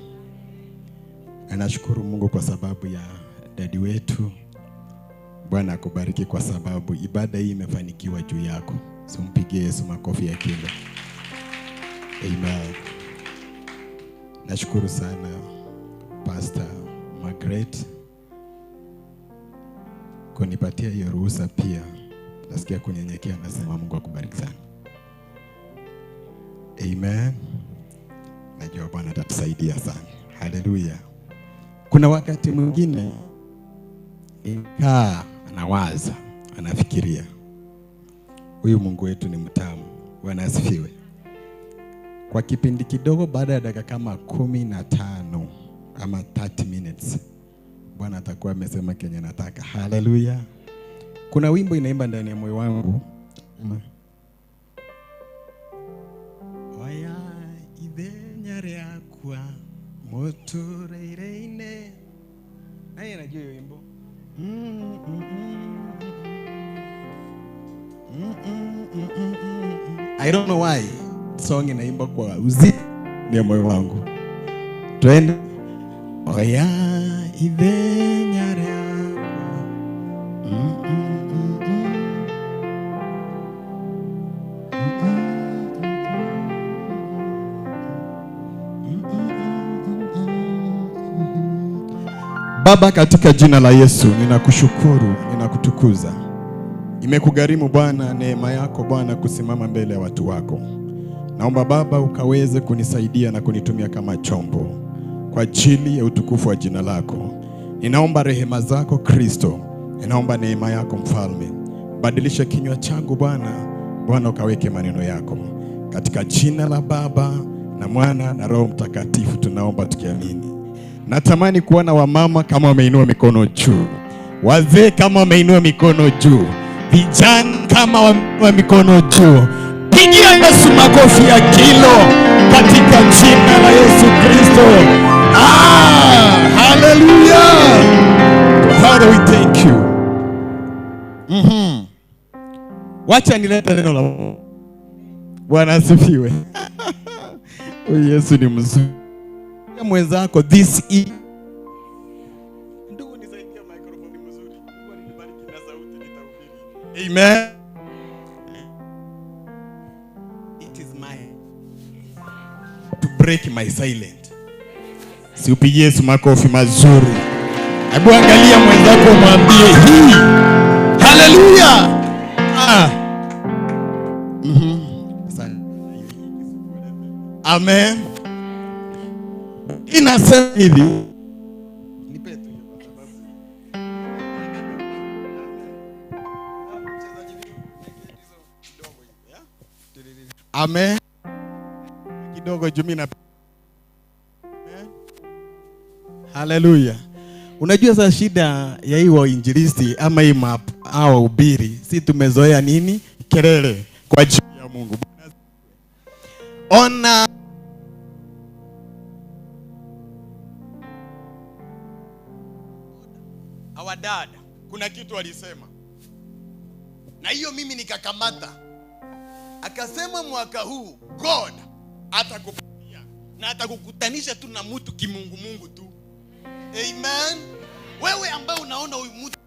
Anashukuru Mungu kwa sababu ya dadi wetu. Bwana akubariki kwa sababu ibada hii imefanikiwa juu yako. So mpigie Yesu makofi ya kilo. Amen. Nashukuru sana Pastor Margaret kunipatia hiyo ruhusa pia. Nasikia kunyenyekea, nasema Mungu akubariki sana. Amen. Najua Bwana atatusaidia sana. Hallelujah. Kuna wakati mwingine nikaa anawaza, anafikiria, huyu Mungu wetu ni mtamu. Bwana asifiwe. Kwa kipindi kidogo, baada ya dakika kama 15 ama 30 minutes, Bwana atakuwa amesema kenye nataka. Hallelujah. Kuna wimbo inaimba ndani ya moyo wangu. Oya ithenya rĩakwa mũtũrĩre-inĩ. Nani anajua hiyo wimbo? I don't know why song inaimba kwa uzito ya moyo wangu. Twende. Oya ithenya rĩakwa. Baba, katika jina la Yesu ninakushukuru, ninakutukuza. Imekugharimu Bwana neema yako Bwana kusimama mbele ya watu wako. Naomba Baba ukaweze kunisaidia na kunitumia kama chombo kwa ajili ya utukufu wa jina lako. Ninaomba rehema zako Kristo, ninaomba neema yako Mfalme. Badilisha kinywa changu Bwana, Bwana ukaweke maneno yako. Katika jina la Baba na Mwana na Roho Mtakatifu tunaomba tukiamini. Natamani kuona wamama kama wameinua mikono juu, wazee kama wameinua mikono juu, vijana kama wameinua mikono juu. Pigia Yesu makofi ya kilo katika jina la Yesu Kristo. Hallelujah. Father, we thank you. Wacha nilete neno la Bwana asifiwe. Yesu ni mzuri. Mwenzako, this is. Ndugu nisaidie microphone mzuri. Mungu alinibariki na sauti nitahubiri. Amen. It is mine to break my silence. Si upigie Yesu makofi mazuri. Hebu angalia mwenzako mwambie hii. Hallelujah. Amen. Inasema hivi. Nipe tu hiyo kwa sababu Amen. Kidogo jumi na Amen. Hallelujah. Unajua sasa shida ya hii wainjilisti ama hii hao wahubiri, si tumezoea nini? Kelele kwa ajili ya Mungu. Ona our dad, kuna kitu alisema na hiyo mimi nikakamata. Akasema mwaka huu God atakupatia na atakukutanisha tu na mtu kimungu mungu tu. Amen. Wewe ambaye unaona huyu mtu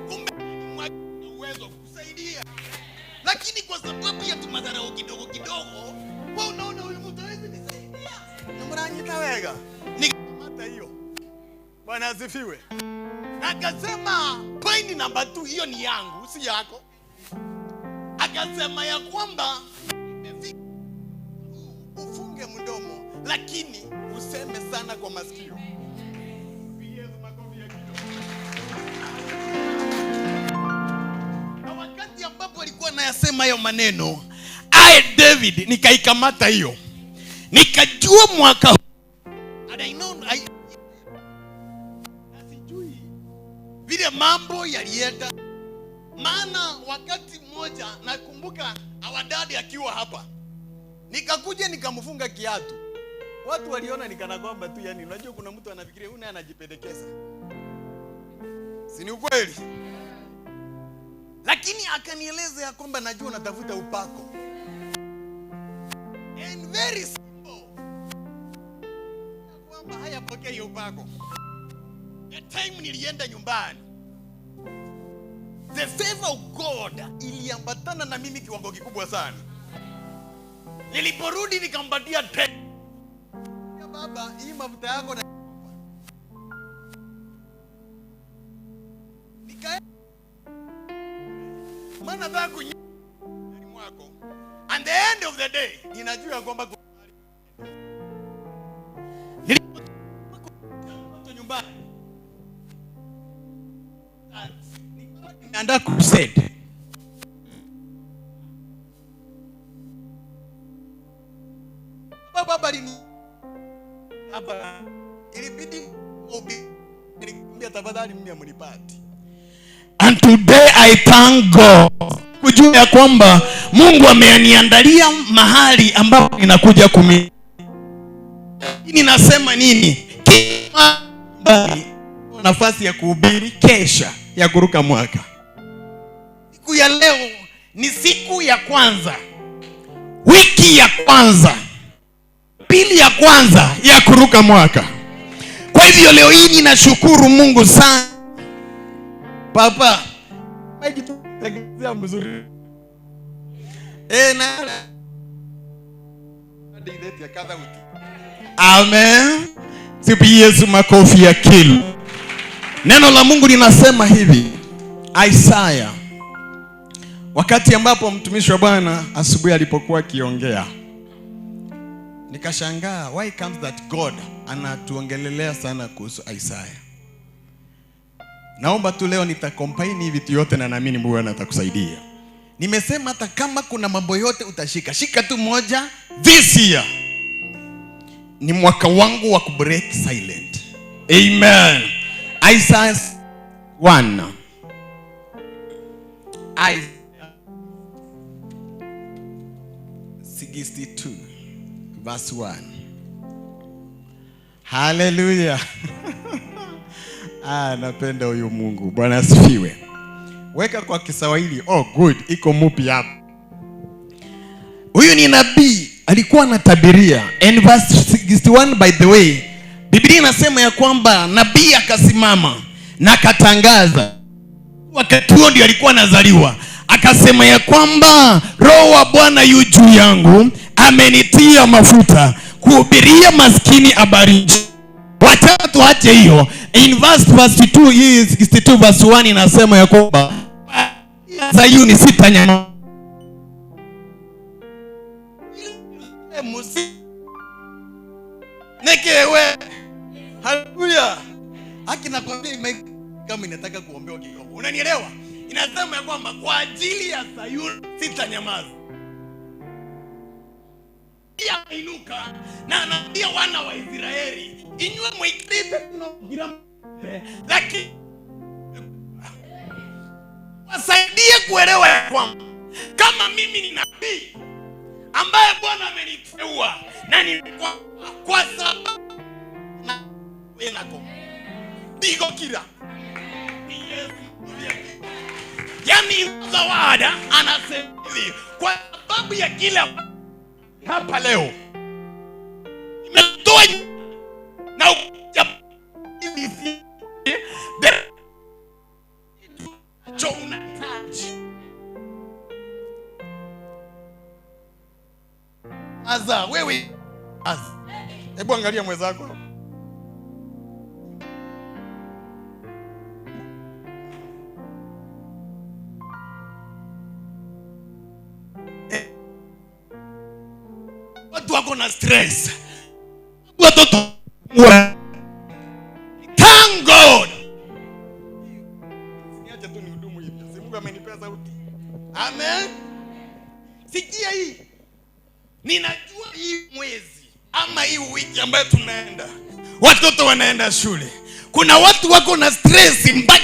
kumbe ni uwezo kukusaidia, lakini kwa sababu ya tumadharau kidogo kidogo wewe unaona huyu mtu hawezi nisaidia. Na mranyita wega. Nikakamata hiyo. Bwana asifiwe. Akasema point number 2, hiyo ni yangu, si yako. Akasema ya kwamba imefika ufunge mdomo lakini useme sana kwa masikio. Na wakati ambapo alikuwa anayasema hayo maneno, I David nikaikamata hiyo. Nikajua mwaka huu. And I know I sijui vile mambo yalienda. Maana wakati mmoja nakumbuka our dad akiwa hapa, nikakuja nikamfunga kiatu. Watu waliona nikana kwamba tu, yani unajua kuna mtu anafikiria huyu naye anajipendekeza. Si ni ukweli? Lakini akanieleza ya kwamba najua unatafuta upako. And very simple. Kwamba haya, pokea hiyo upako. The time nilienda nyumbani, the favor of God iliambatana na mimi kiwango kikubwa sana. Niliporudi nikampatia tena. Baba, hii mafuta yako na nikae maana nataka kunywa mwako. And the end of the day ninajua kwamba nilipo nyumbani nimeandaa crusade. Baba alini hapa ilibidi nilimwambia tafadhali mimi amnipati. And today I thank God kujua ya kwamba Mungu ameniandalia mahali ambapo ninakuja kumi. Ninasema nini? Kila nafasi ya kuhubiri kesha ya kuruka mwaka. Siku ya leo ni siku ya kwanza, wiki ya kwanza, pili ya kwanza ya kuruka mwaka. Kwa hivyo leo hii ninashukuru Mungu sana. Papa, maiki tu mzuri. Na Amen. Sipi Yesu makofi ya kilo. Neno la Mungu linasema hivi, Isaya, wakati ambapo mtumishi wa Bwana asubuhi alipokuwa akiongea, nikashangaa why comes that God anatuongelelea sana kuhusu Isaya. Naomba tu leo nitacombine hivi vitu yote na naamini Bwana atakusaidia. Nimesema hata kama kuna mambo yote utashika, shika tu moja this year. Ni mwaka wangu wa kubreak silent. Amen. Isaiah 1. Isaiah 62 verse 1. Hallelujah. Napenda huyu Mungu. Bwana asifiwe. Weka kwa Kiswahili. Oh good, iko mupi hapa. Huyu ni nabii, alikuwa anatabiria. And verse 61, by the way, Biblia inasema ya kwamba nabii akasimama na akatangaza. Wakati huo ndio alikuwa anazaliwa. Akasema ya kwamba Roho wa Bwana yu juu yangu, amenitia mafuta kuhubiria maskini habari njema. Wacha tuache hiyo. In verse 2, hii 62 verse 1 inasema ya kwamba Sayuni sitanyamaza. Nekewe. Haleluya. Haki nakwambia kama inataka kuombewa kidogo. Unanielewa? Inasema ya kwamba kwa ajili ya Sayuni sitanyamaza. Inuka na anaambia wana wa Israeli, inywe mwikripe lakini wasaidie kuelewa ya kwamba kama mimi ni nabii ambaye Bwana ameniteua na ni kwa sababu na wenako digo kila yani zawada anasema hivi, kwa sababu ya kila hapa leo nimetoa na Aza, wewe aza. Hebu angalia mwenzako. wako na stress. Watoto thank God. Niache tu nihudumu hivi. Si Mungu amenipea sauti. Amen. Sikia hii. Ninajua hii mwezi ama hii wiki ambayo tunaenda, watoto wanaenda shule. Kuna watu wako na stress mpaka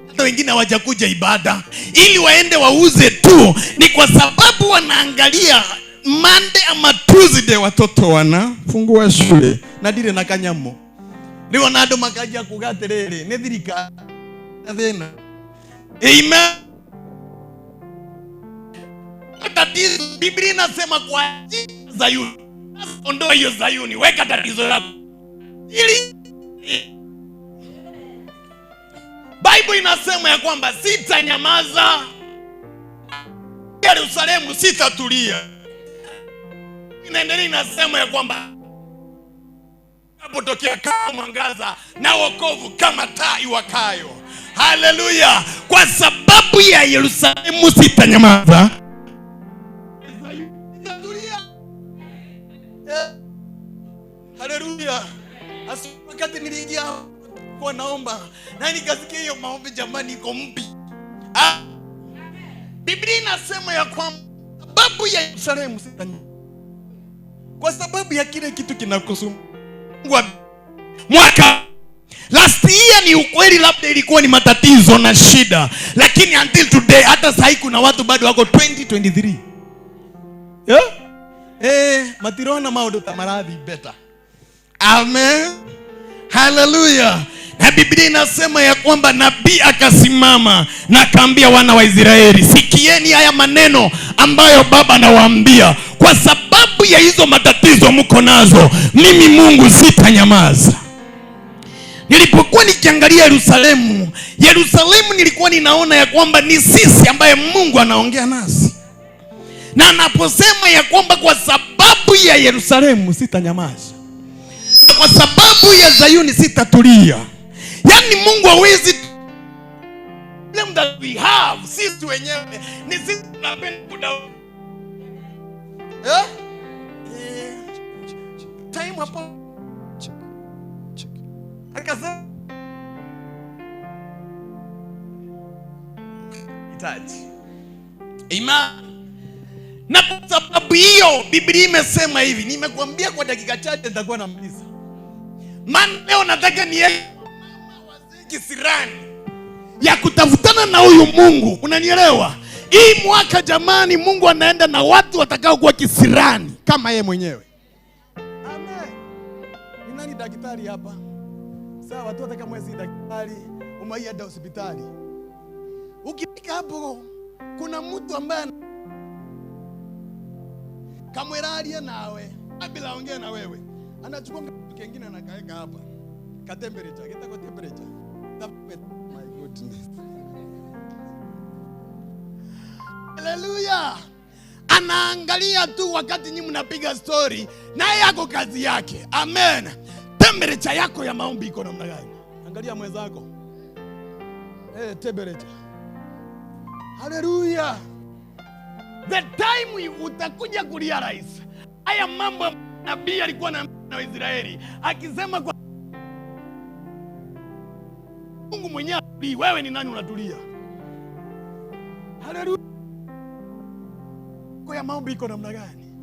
hata wengine hawajakuja ibada ili waende wauze tu. Ni kwa sababu wanaangalia Monday ama Tuesday watoto wanafungua shule. Na dire na kanyamo. Riu ona andu makaja kuga atiriri ni thirikari na thina. Amen. Tatizo, Biblia inasema kwa ajili ya Zayuni. Ondoa hiyo Zayuni, weka tatizo lako. Ili Bible inasema ya kwamba sitanyamaza, Yerusalemu sitatulia. Inaendelea inasema ya kwamba napotokea kama mwangaza na wokovu kama taa iwakayo. Haleluya! Kwa sababu ya Yerusalemu sitanyamaza. Haleluya. Wakati niliingia kwa naomba na nikasikia hiyo maombi, jamani, iko mpi. Biblia inasema ya kwamba sababu ya Yerusalemu sitanyamaza, kwa sababu ya kile kitu kinakusumbua mwaka last year. Ni ukweli labda ilikuwa ni matatizo na shida, lakini until today, hata sahi kuna watu bado wako 2023. Yeah? Matirona maundu ta marathi better. Amen. Hallelujah. Na Biblia inasema ya kwamba nabii akasimama na akaambia wana wa Israeli, sikieni haya maneno ambayo baba anawaambia. Kwa sababu ya hizo matatizo mko nazo, mimi Mungu sitanyamaza. Nilipokuwa nikiangalia Yerusalemu, Yerusalemu nilikuwa ninaona ya kwamba ni sisi ambaye Mungu anaongea nasi. Na anaposema ya kwamba kwa sababu ya Yerusalemu sitanyamaza, kwa sababu ya Zayuni sitatulia. Yaani Mungu hawezi problem that we have, sisi wenyewe ni sisi tunapenda kuda. Time hapo akasema hitaji. Amen. Na kwa sababu hiyo Biblia imesema hivi, nimekuambia kwa dakika chache nitakuwa namaliza. Maana leo nataka niende kisirani ya kutafutana na huyu Mungu. Unanielewa? Hii mwaka jamani, Mungu anaenda na watu watakao kuwa kisirani kama yeye mwenyewe. Amen. Ni nani daktari hapa? Sawa, watu wataka mwezi daktari, umeenda hospitali. Ukifika hapo kuna mtu ambaye kamweralia nawe, bila ongea na wewe. Anachukua kitu kingine anakaeka hapa. Ka temperature, kita kwa temperature. My goodness. Hallelujah. Anaangalia tu wakati nyinyi mnapiga story, na yako kazi yake. Amen. Temperature yako ya maombi iko namna gani? Angalia mwenzako. Temperature. Hallelujah. The time utakuja kurealize haya mambo nabii alikuwa na Israeli akisema kwa Mungu mwenyewe, wewe ni nani unatulia? Hallelujah. Kwa ya maombi iko namna gani?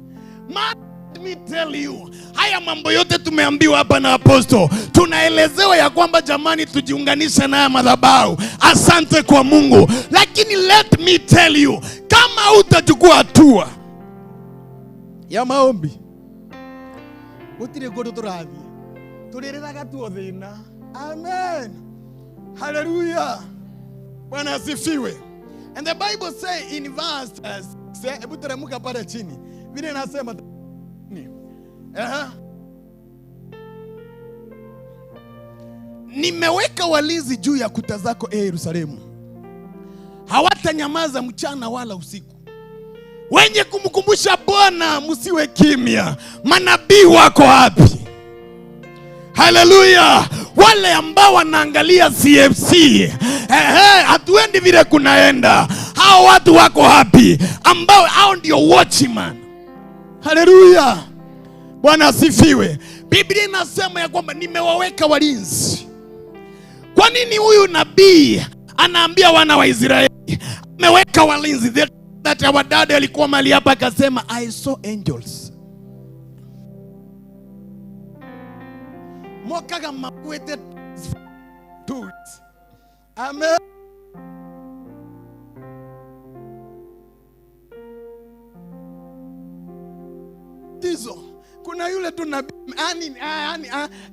Let me tell you, haya mambo yote tumeambiwa hapa na apostle. Tunaelezewa ya kwamba jamani tujiunganishe na haya madhabahu. Asante kwa Mungu. Lakini let me tell you, kama utachukua hatua ya maombi, gutire kundu turathie. Tuririraga tu thina. Amen. Hallelujah. Bwana asifiwe. And the Bible say in verse 6, hebu teremka pale chini. Vile nasema Nimeweka walinzi juu ya kuta zako, Yerusalemu. Hawatanyamaza mchana wala usiku. Wenye kumkumbusha Bwana msiwe kimya. Manabii wako wapi? Hallelujah. Wale ambao wanaangalia CFC, hatuendi vile kunaenda. Hao watu wako wapi? Ambao hao ndio watchman. Hallelujah. Bwana asifiwe. Biblia inasema ya kwamba nimewaweka walinzi. Kwa nini huyu nabii anaambia wana wa Israeli ameweka walinzi? That our dad alikuwa mahali hapa akasema I saw angels. Mokaga makwete tools. Amen. Tizo. Kuna yule tu nabii,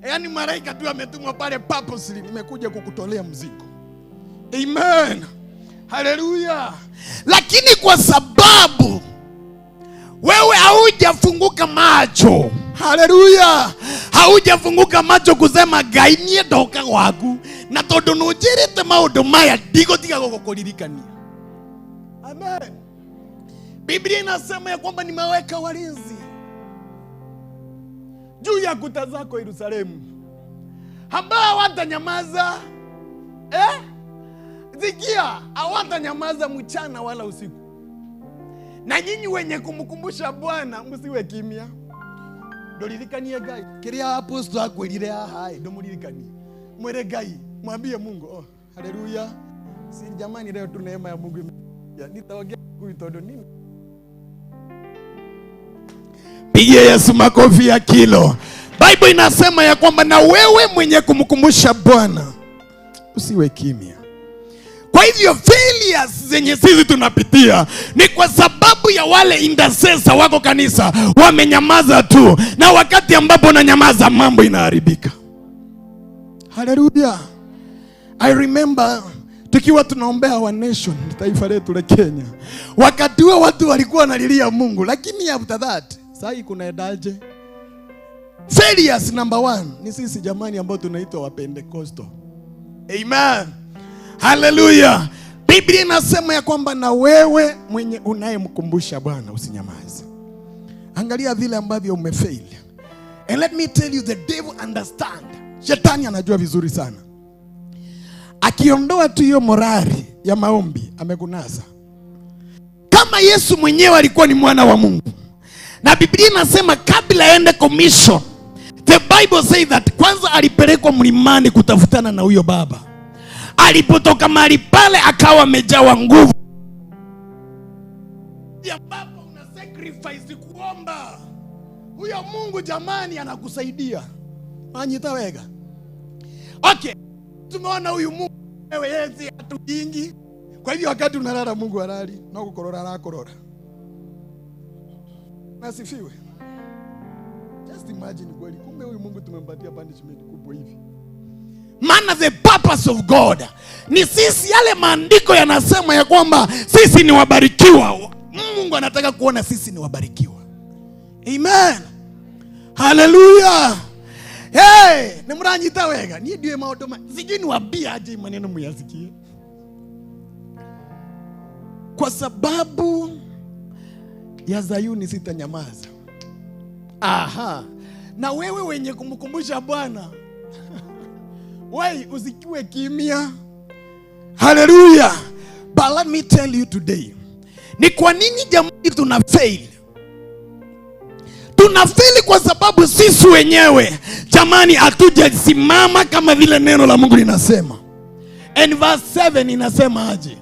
yani malaika tu ametumwa pale purposely, nimekuja kukutolea mzigo. Amen. Hallelujah. Lakini kwa sababu wewe haujafunguka macho. Hallelujah. Haujafunguka macho kusema Ngai nie ndoka gwaku na tondu nunjirite maundu maya ndigotiga gugukuririkania. Amen. Biblia inasema ya kwamba nimeweka walinzi juu ya kuta zako Yerusalemu, ambao hawatanyamaza. Sikia, hawatanyamaza mchana wala usiku. Na nyinyi wenye kumkumbusha Bwana msiwe kimya. Ndoririkanie Ngai kiria apostle akwirire haha, ndomuririkanie. Mwere Ngai, mwambie Mungu, oh, haleluya. Si jamani, leo tu neema ya Mungu imekuja. Nitaongea kuitodo nini? Pigie Yesu makofi ya kilo. Bible inasema ya kwamba na wewe mwenye kumkumbusha Bwana usiwe kimya. Kwa hivyo failures zenye sisi tunapitia ni kwa sababu ya wale intercessor wako kanisa wamenyamaza tu, na wakati ambapo unanyamaza mambo inaharibika. Hallelujah. I remember tukiwa tunaombea our nation, taifa letu la Kenya. Wakati huo watu walikuwa wanalilia Mungu, lakini after that sai kunaendaje? Failures number 1 ni sisi jamani ambao tunaitwa wa Pentecostal. Amen. Hallelujah. Biblia inasema ya kwamba na wewe mwenye unayemkumbusha Bwana usinyamaze. Angalia vile ambavyo umefail. And let me tell you, the devil understand. Shetani anajua vizuri sana. Akiondoa tu hiyo morali ya maombi amekunasa. Kama Yesu mwenyewe alikuwa ni mwana wa Mungu. Na Biblia inasema kabla aende commission, the Bible says that kwanza alipelekwa mlimani kutafutana na huyo baba. Alipotoka mahali pale akawa amejawa nguvu. Ambapo una sacrifice kuomba, huyo Mungu jamani anakusaidia. Anyitawega. Okay. Tumeona huyu Mungu wewe yeye hatuingi. Kwa hivyo wakati unalala Mungu halali, na kukorora arakorora. Nasifiwe. Just imagine kweli, kumbe huyu Mungu tumempatia punishment kubwa hivi. Maana the purpose of God ni sisi, yale maandiko yanasema ya kwamba sisi ni wabarikiwa. Mungu anataka kuona sisi ni wabarikiwa. Amen. Hallelujah. Hey, ni muranyita wega. Ni ndiye maundu sijui niwaambie aje maneno muyasikie. Kwa sababu ya Zayuni sitanyamaza. Aha. Na wewe wenye kumkumbusha Bwana, wewe usikiwe kimya. Hallelujah. But let me tell you today, ni kwa nini jamii tuna fail? Tuna fail kwa sababu sisi wenyewe jamani hatujasimama kama vile neno la Mungu linasema. And verse 7 inasema aje?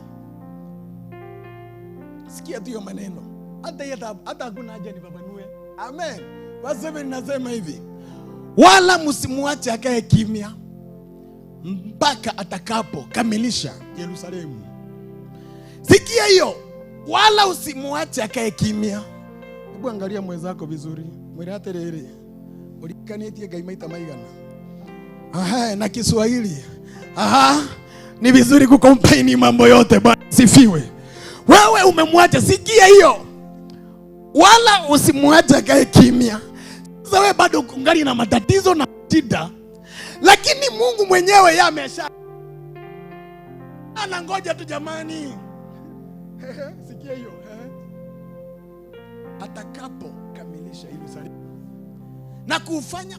Sikia tu hiyo maneno. Hata hakuna haja nifafanue. Amen. Verse 7 inasema hivi: wala msimuache akae kimya mpaka atakapo kamilisha Yerusalemu. Sikia hiyo, wala usimuache akae kimya. Hebu angalia mwenzako vizuri. Mwire atiriri, urikanitie Ngai maita maigana. Aha, na Kiswahili. Aha, ni vizuri kukomplaini mambo yote. Bwana sifiwe. Wewe umemwacha, sikia hiyo. Wala usimwache akae kimya. Sasa wewe bado ungali na matatizo na shida. Lakini Mungu mwenyewe yeye amesha anangoja tu jamani. Sikia hiyo. Atakapo kamilisha Yerusalemu na kufanya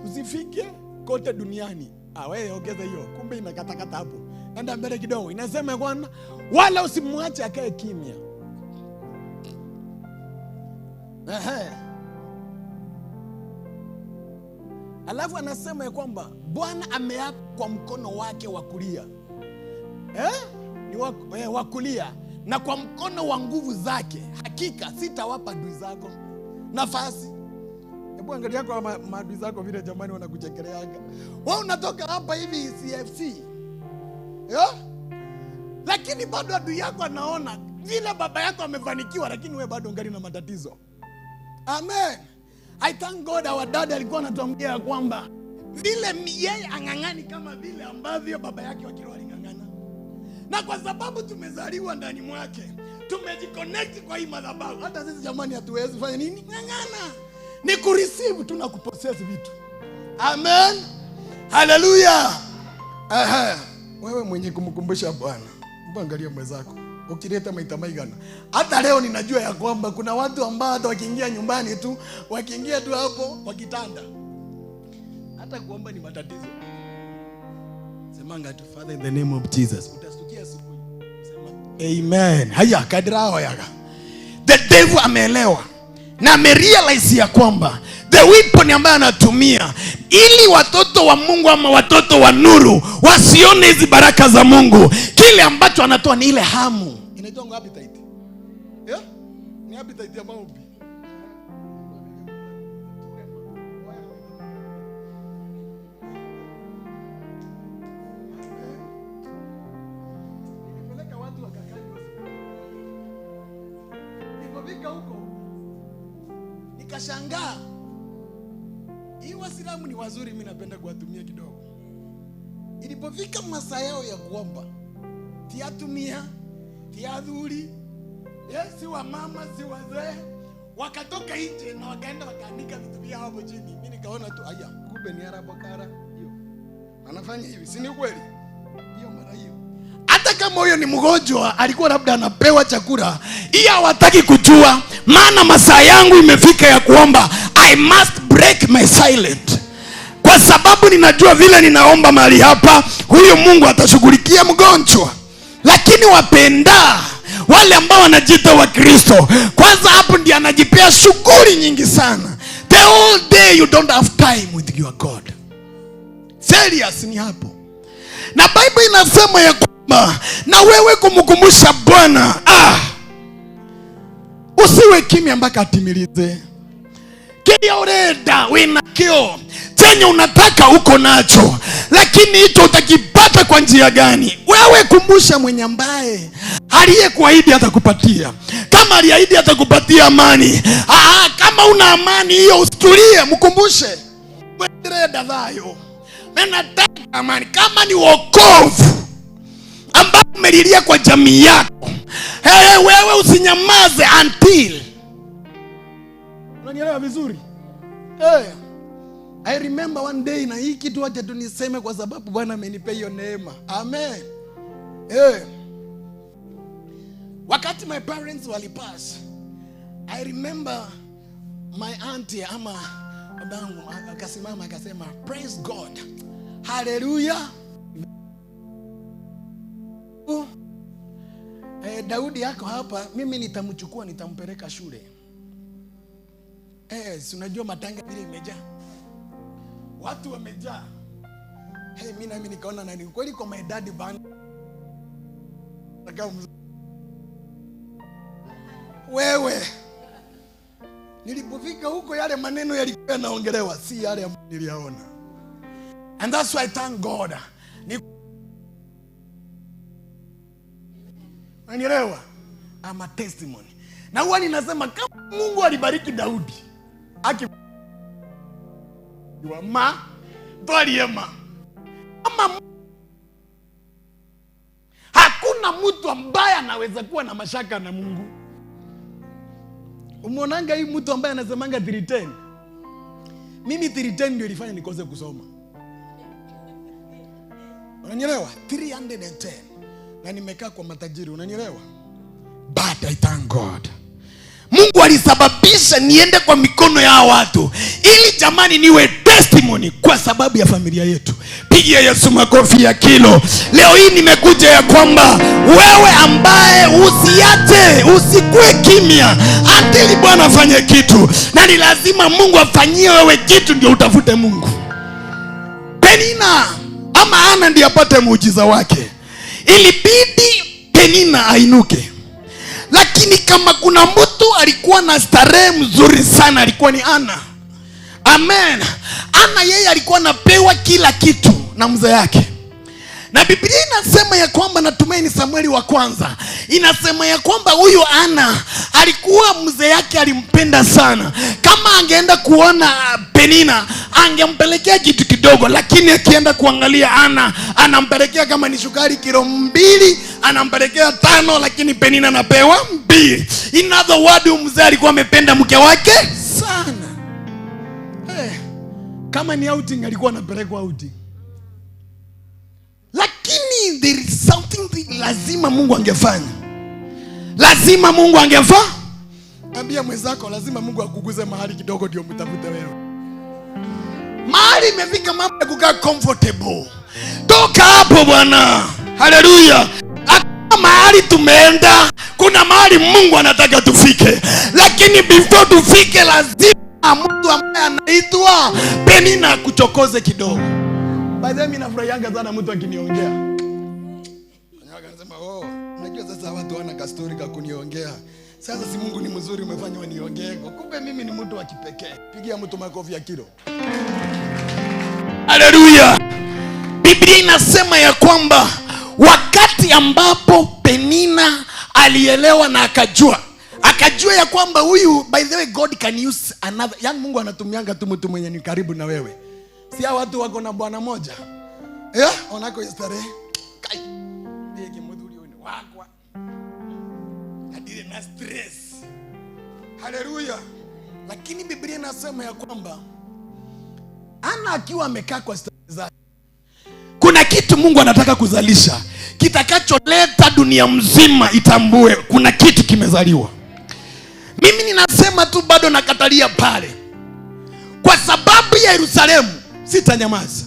usifike kote duniani. Wewe ongeza hiyo, kumbe imekatakata hapo. Enda mbele kidogo. Inasema Bwana, wala usimwache akae kimya. Alafu anasema ya kwamba Bwana ameapa kwa mkono wake wa kulia, ni wa kulia, na kwa mkono wa nguvu zake, hakika sitawapa adui zako nafasi. Hebu angalia kwa maadui zako vile jamani wanakuchekeleaga. Wewe unatoka hapa hivi CFC, yeah? Lakini bado adui yako anaona vile baba yako amefanikiwa, lakini wewe bado ungali na matatizo. Amen. I thank God our dad alikuwa anatuambia kwamba vile yeye ang'ang'ani kama vile ambavyo baba yake wa kiroho aling'ang'ana. Na kwa sababu tumezaliwa ndani mwake, tumejiconnect kwa hii madhabahu, hata sisi jamani hatuwezi fanya nini? Ng'ang'ana. Ni kureceive tu na kupossess vitu. Amen. Hallelujah. Aha. Wewe mwenye kumkumbusha Bwana, angalia mwenzako. Ukileta maitamaigana. Hata leo ninajua ya kwamba kuna watu ambao hata wakiingia nyumbani tu, wakiingia tu hapo kwa kitanda, hata kuomba ni matatizo. Semanga tu, Father in the name of Jesus. Utastukia asubuhi. Sema amen. Haya kadrao yaga. The devil ameelewa na amerealize ya kwamba the weapon ambayo anatumia ili watoto wa Mungu ama watoto wa nuru wasione hizi baraka za Mungu, kile ambacho anatoa ni ile hamu. Inaitwa appetite. Yeah? Ni appetite ya maombi. Nilipeleka watu wakakaa. Nilipofika huko nikashangaa. Hii Waislamu ni wazuri, mimi napenda kuwatumia kidogo. Ilipofika masaa yao ya kuomba, tiatumia, tiadhuri, si wa mama, si wazee, wakatoka nje na wakaenda wakaandika vitu vyao hapo chini. Mimi nikaona tu aya, kumbe ni arabakara hiyo. Anafanya hivi, si ni kweli? Hiyo mara hiyo. Hata kama huyo ni mgonjwa, alikuwa labda anapewa chakula, hiyo hawataki kujua, maana masaa yangu imefika ya kuomba. I must break my silence. Kwa sababu ninajua vile ninaomba mahali hapa, huyu Mungu atashughulikia mgonjwa. Lakini wapenda wale ambao wanajiita wa Kristo, kwanza hapo ndiye anajipea shughuli nyingi sana. The whole day you don't have time with your God. Serious ni hapo. Na Bible inasema ya kwamba na wewe kumkumbusha Bwana, usiwe kimya mpaka atimilize. Kile urenda winakio, chenye unataka uko nacho, lakini hicho utakipata kwa njia gani? Wewe kumbusha mwenye ambaye aliyekuahidi atakupatia. Kama aliahidi atakupatia amani, kama una amani hiyo usitulie, mkumbushe. Wewe dhayo, nataka amani. Kama ni wokovu ambao umelilia kwa jamii yako, hey, wewe usinyamaze until. Unanielewa vizuri? Hey, I remember one day, na hii kitu acha tu niseme kwa sababu Bwana amenipea hiyo neema. Amen. Hey. Wakati my parents walipass, I remember my auntie ama babangu akasimama akasema, praise God. Hallelujah. Daudi yako hapa, mimi nitamchukua nitampeleka shule. Si unajua matanga vile imejaa. Watu wamejaa. Hey, mimi nami nikaona nani kweli kwa my daddy band. Wewe. Nilipofika huko yale maneno yalikuwa yanaongelewa, si yale ambayo niliyaona. And that's why I thank God. Unanielewa? I'm a testimony. Na huwa ninasema kama Mungu alibariki Daudi, ma twaliema. Kama hakuna mtu ambaye anaweza kuwa na mashaka na Mungu. Umeonanga hii mtu ambaye anasemanga 310? Mimi 310 ndio ilifanya nikose kusoma. Unanielewa? 310. Na nimekaa kwa matajiri, unanielewa? But I thank God. Mungu alisababisha niende kwa mikono ya watu ili jamani niwe testimony kwa sababu ya familia yetu. Pigia Yesu makofi ya kilo. Leo hii nimekuja ya kwamba wewe ambaye usiache, usikue kimya until Bwana afanye kitu. Na ni lazima Mungu afanyie wewe kitu ndio utafute Mungu. Penina ama Ana ndiye apate muujiza wake, ilibidi Penina ainuke. Lakini kama kuna mtu alikuwa na starehe mzuri sana, alikuwa ni Ana. Amen. Ana yeye alikuwa anapewa kila kitu na mzee yake. Na Biblia inasema ya kwamba, natumai ni Samueli wa kwanza, inasema ya kwamba huyu Ana alikuwa mzee yake alimpenda sana. Kama angeenda kuona Penina angempelekea kitu kidogo, lakini akienda kuangalia Ana anampelekea kama ni sukari kilo 2, anampelekea 5, lakini Penina anapewa 2. In other words, mzee alikuwa amependa mke wake sana. Kama ni outing alikuwa anapelekwa outing. Lakini there is something lazima Mungu angefanya. Lazima Mungu angefanya. Ambia mwenzako lazima Mungu akuguze mahali kidogo ndio mtafute wewe. Mahali imefika mambo ya kukaa comfortable. Toka hapo bwana. Haleluya. Hakuna mahali tumeenda, kuna mahali Mungu anataka tufike. Lakini before tufike lazima mtu ambaye anaitwa Penina kuchokoze kidogo. By the way, mimi nafurahianga sana mtu akiniongea. Anasema, "Oh, unajua sasa watu wana ka story ka kuniongea. Sasa si Mungu ni mzuri umefanya waniongee. Kumbe mimi ni mtu wa kipekee." Pigia mtu makofi ya kilo. Haleluya. Biblia inasema ya kwamba wakati ambapo Penina alielewa na akajua ya kwamba huyu, by the way, God can use another. Yani Mungu anatumianga tu mtu mwenye ni karibu na wewe. Si hao watu wako na bwana moja. Onako starehe. Kai. Ndiye kimudhuri wewe wakwa. Adile na stress. Haleluya. Lakini Biblia inasema ya kwamba Ana akiwa amekaa kwa starehe zake, kuna kitu Mungu anataka kuzalisha kitakacholeta dunia mzima itambue kuna kitu kimezaliwa. Mimi ninasema tu bado nakatalia pale. Kwa sababu ya Yerusalemu sitanyamaza.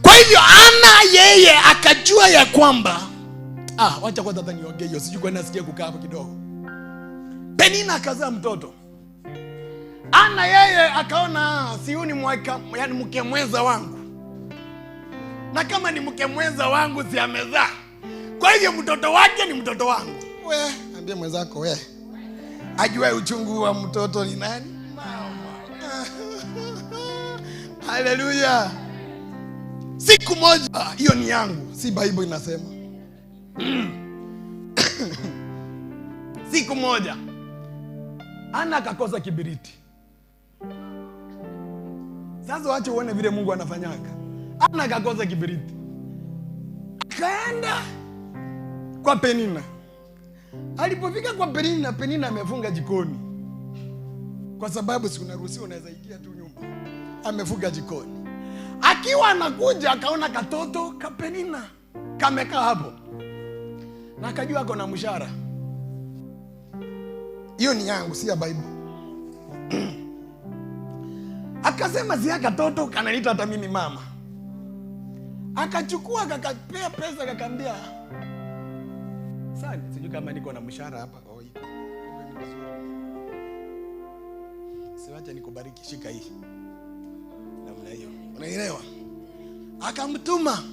Kwa hivyo Ana yeye akajua ya kwamba wacha kwanza hata niongee hiyo, sijui kwa nini nasikia kukaa hapo kidogo. Penina akazaa mtoto. Ana yeye akaona si huyu ni mwaka, yani mke mwenza wangu. Na kama ni mke mwenza wangu si amezaa. Kwa hivyo mtoto wake ni mtoto wangu. We, ambie mwenzako we. Ajue uchungu wa mtoto ni nani? Mama. Haleluya. Siku moja, hiyo ni yangu, si Bible inasema. Siku moja Ana akakosa kibiriti. Sasa wacha uone vile Mungu anafanyaka. Ana akakosa kibiriti. Akaenda kwa Penina. Alipofika kwa Penina, Penina amefunga jikoni. Kwa sababu si unaruhusiwa, unaweza ingia tu nyumba. Amefunga jikoni. Akiwa anakuja akaona katoto ka Penina kamekaa hapo. Na akajua ako na mshahara. Hiyo ni yangu, si ya Bible. Akasema si katoto kananiita hata mimi mama. Akachukua akakapea pesa akaambia, "Sasa sijui kama niko na mshahara hapa." Oh, iko. Siwacha nikubariki, shika hii. Namna hiyo. Unaelewa? Akamtuma,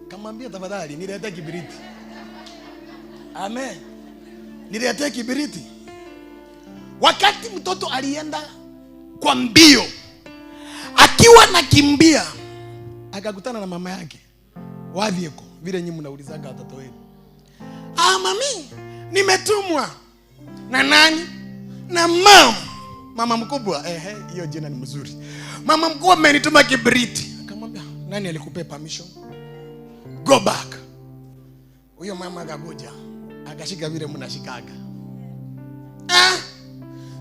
akamwambia tafadhali niletee kibiriti. Amen. Niletee kibiriti. Wakati mtoto alienda kwa mbio, akiwa nakimbia, akakutana na mama yake. Wathieko, vile nyinyi mnaulizaga watoto wenu. Ah, mami, nimetumwa. Na nani? Na mama. Mama mkubwa, hiyo jina ni mzuri. Mama mkubwa amenituma kibiriti. Akamwambia, nani alikupea permission? Go back. Huyo mama akakuja, akashika vile mnashikaga.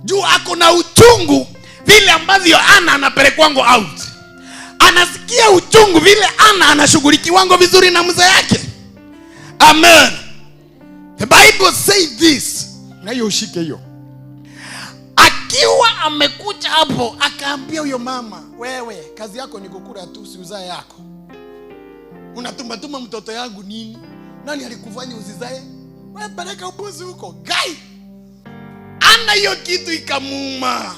Juu ako na uchungu vile ambavyo Ana anapelekwango out. Anasikia uchungu vile Ana anashughulikiwango vizuri na mzee yake. Amen. The Bible says this. Na hiyo ushike hiyo. Akiwa amekuja hapo akaambia huyo mama, wewe kazi yako ni kukula tu, si uzae yako. Unatumba mtoto yangu nini? Nani alikufanya usizae? Wewe peleka upuzi huko. Guy. Ana hiyo kitu ikamuuma.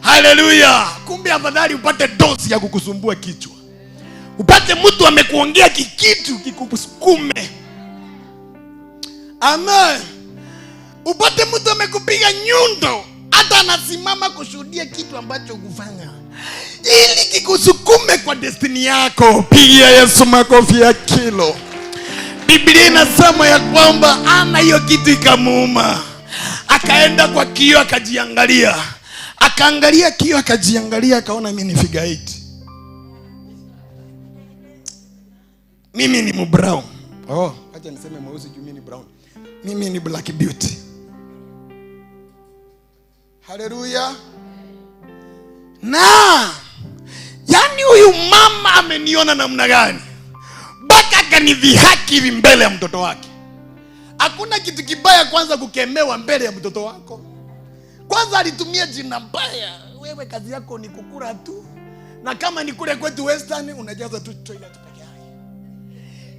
Haleluya. Kumbe afadhali upate dosi ya kukusumbua kichwa. Upate mtu amekuongea kikitu kikusukume. Amen. Upate mtu amekupiga nyundo, hata anasimama kushuhudia kitu ambacho hukufanya, ili kikusukume kwa destiny yako. Pigia Yesu makofi ya kilo. Biblia inasema ya kwamba ana hiyo kitu ikamuuma, akaenda kwa kioo akajiangalia, akaangalia kioo akajiangalia, akaona mimi ni figure 8, mimi ni mbrown. Oh, acha niseme mweusi juu mimi ni brown. Mimi ni black beauty. Haleluya. Na yani huyu mama ameniona namna gani mpaka akanidhihaki hivi mbele ya mtoto wake? Hakuna kitu kibaya kwanza kukemewa mbele ya mtoto wako. Kwanza alitumia jina mbaya. Wewe kazi yako ni kukula tu, na kama ni kule kwetu Western unajaza tu toilet peke yake.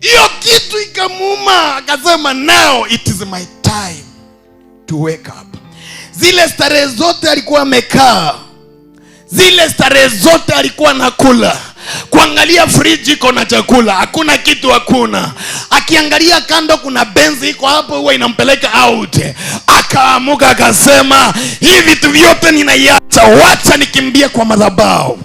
Hiyo kitu ikamuuma, akasema now it is my time to wake up. Zile starehe zote alikuwa amekaa, zile starehe zote alikuwa nakula, kuangalia friji iko na chakula, hakuna kitu, hakuna. Akiangalia kando kuna benzi iko hapo, huwa inampeleka out. Akaamuka akasema, hivi vitu vyote ninaiacha, wacha nikimbie kwa madhabahu.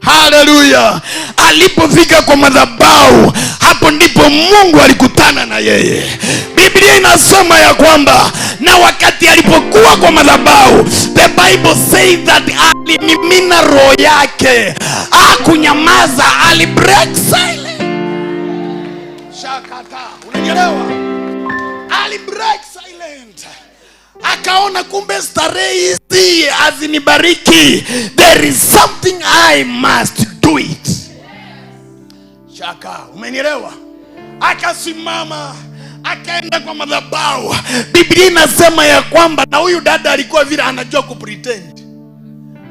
Haleluya. Alipofika kwa madhabahu, hapo ndipo Mungu alikutana na yeye. Biblia inasema ya kwamba na wakati alipokuwa kwa madhabahu, the Bible says that alimimina roho yake, hakunyamaza, ali break silence. Shakata, unanielewa? Ali break silent. Akaona kumbe starehe hizi hazinibariki. There is something I must do it. Shaka, umenielewa? Akasimama, akaenda kwa madhabahu. Biblia inasema ya kwamba na huyu dada alikuwa vile anajua kupretend.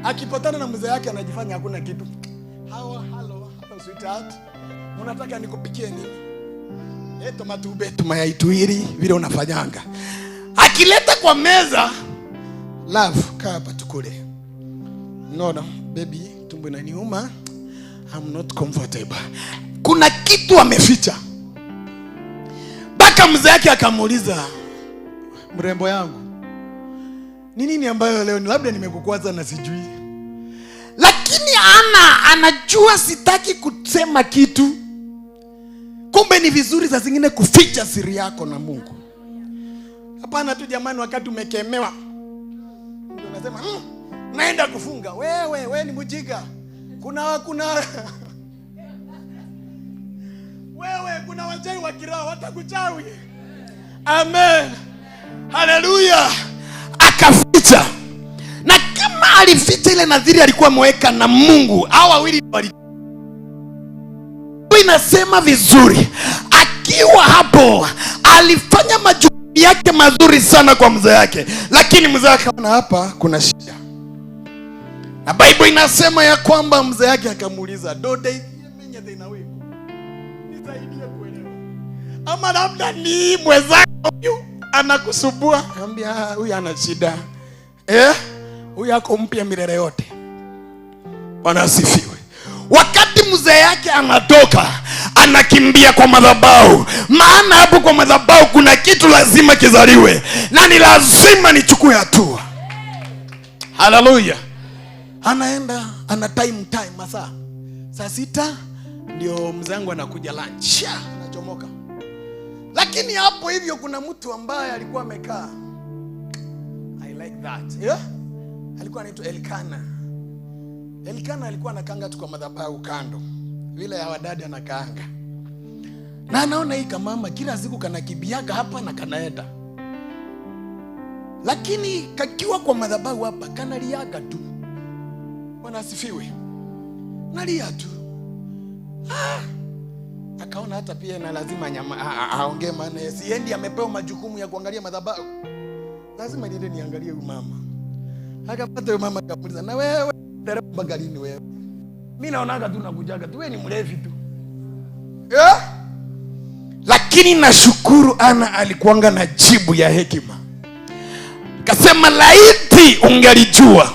Akipatana na mzee yake anajifanya hakuna kitu. Hello, hello, sweetheart. Unataka nikupikie nini? Tomatube, tumayai tuwili, vile unafanyanga. Akileta kwa meza, love, kaa hapa tukule. No, no, baby, tumbo inaniuma. I'm not comfortable. Kuna kitu ameficha. Baka mzee yake akamuuliza, mrembo yangu, ni nini ambayo leo labda nimekukwaza na sijui? Lakini ana anajua sitaki kusema kitu. Kumbe ni vizuri saa zingine kuficha siri yako na Mungu. Hapana tu jamani, wakati umekemewa ndio unasema naenda kufunga. Wewe ni mjinga. Kuna wewe kuna wachawi wa kiroho watakuchawi. Amen. Haleluya. Akaficha. Na kama alificha ile nadhiri alikuwa ameweka na Mungu, hao wawili wali. Inasema vizuri, akiwa hapo alifanya majukumu yake mazuri sana kwa mzee yake, lakini mzee akaona hapa kuna shida. Na Bible inasema ya kwamba mzee yake akamuuliza, dode menye thina wiku, nisaidie kuelewa, ama labda ni mwenzako huyu anakusubua. Akamwambia huyu ana shida, huyu ako mpya milele yote. Bwana asifiwe. Wakati mzee yake anatoka, anakimbia kwa madhabahu, maana hapo kwa madhabahu kuna kitu lazima kizaliwe, na ni lazima nichukue hatua. Haleluya. Anaenda, ana time masaa saa 6 ndio mzee wangu anakuja lunch, anachomoka. Lakini hapo hivyo kuna mtu ambaye alikuwa amekaa. I like that. Yeah? Alikuwa anaitwa Elkana. Elkana alikuwa anakaanga tu kwa madhabahu kando, vile ya wadada anakaanga. Na anaona hii kamama kila siku kanakibiaga hapa na kanaenda. Lakini kakiwa kwa madhabahu hapa kanaliaga tu. Bwana asifiwe. Nalia tu. Akaona hata pia na lazima aongee, maana siendi amepewa majukumu ya kuangalia madhabahu. Lazima niende niangalie huyu mama. Akapata huyu mama akamuuliza, na wewe dereva lini wewe? Mimi naonaga tu nakujaga tu, wewe ni mlevi tu. Lakini nashukuru Ana alikuanga na jibu ya hekima. Akasema, laiti ungelijua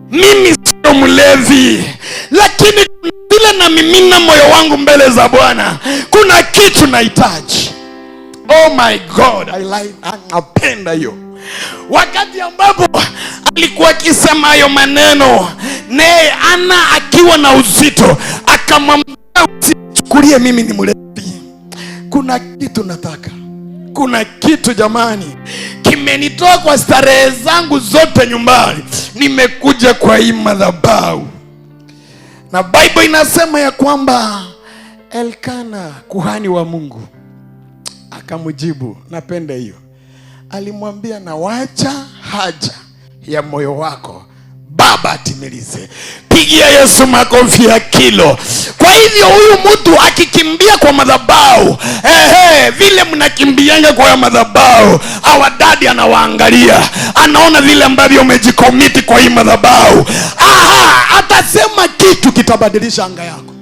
mimi sio mlevi, lakini vile Vile namimina moyo wangu mbele za Bwana, kuna kitu nahitaji. Oh my God, I like, napenda hiyo. Wakati ambapo alikuwa akisema hayo maneno, naye Ana akiwa na uzito akamwambia, usichukulie mimi ni mlevi, kuna kitu nataka, kuna kitu jamani kimenitoa kwa starehe zangu zote nyumbani, nimekuja kwa hii madhabahu. Na Bible inasema ya kwamba Elkana kuhani wa Mungu akamjibu, napenda hiyo, alimwambia nawacha haja ya moyo wako Baba atimilize. Pigia Yesu makofi ya kilo. Kwa hivyo huyu mtu akikimbia kwa madhabahu, vile mnakimbianga kwa madhabahu, our daddy anawaangalia, anaona vile ambavyo umejikomiti kwa hii madhabahu. Aha, atasema kitu kitabadilisha anga yako.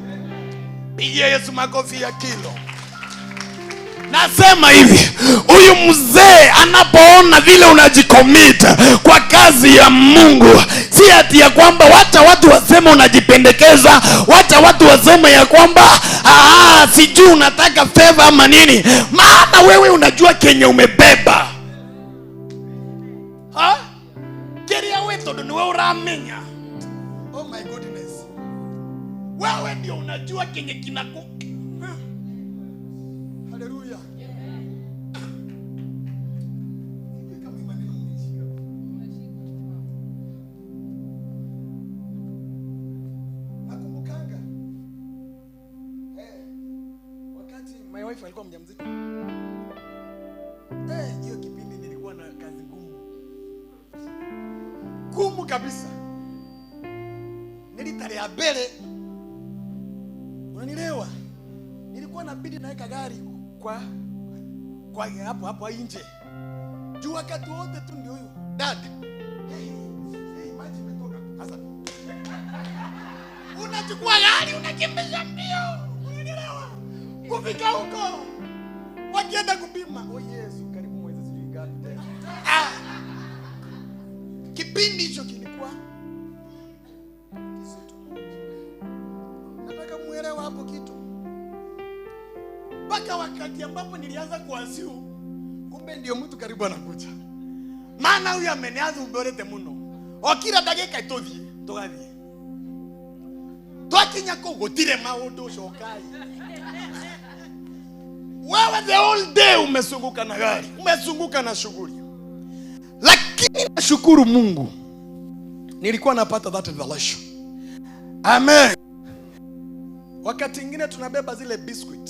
Pigia Yesu makofi ya kilo. Nasema hivi, huyu mzee anapoona vile unajicommit kwa kazi ya Mungu, si ati ya kwamba wacha watu waseme unajipendekeza, wacha watu waseme ya kwamba sijui unataka favor ama nini, maana wewe unajua kenye umebeba. Ha? Keria wewe ndo wewe uramenya. Oh my goodness. Wewe ndio unajua kenye kinaku. Haleluya. Nakumbukanga wakati my wife alikuwa mjamzito. Hiyo kipindi nilikuwa na kazi ngumu. Ngumu kabisa. Nilitarea mbele. Unanielewa? Nilikuwa nabidi naweka gari kwa hapo nje. Juu wakati wote tu ndio huyo. Dad. Hey, maji imetoka. Sasa unachukua gari unakimbiza mbio. Unanielewa? Kufika huko wakienda kupima, oh Yesu, karibu mwezi sijui ngapi tena. Kipindi hicho kilikuwa kizito. Nataka muelewe hapo kitu. Mpaka wakati ambapo nilianza kuasiu, kumbe ndio mtu karibu anakuja. Maana huyu amenianza uborete muno. Okira dakika itothie, tugathie. Twakinya kuu gutire maundu cokai. Wewe the whole day umezunguka na gari, umezunguka na shughuli. Lakini nashukuru Mungu, nilikuwa napata that revelation. Amen. Wakati mwingine tunabeba zile biscuit.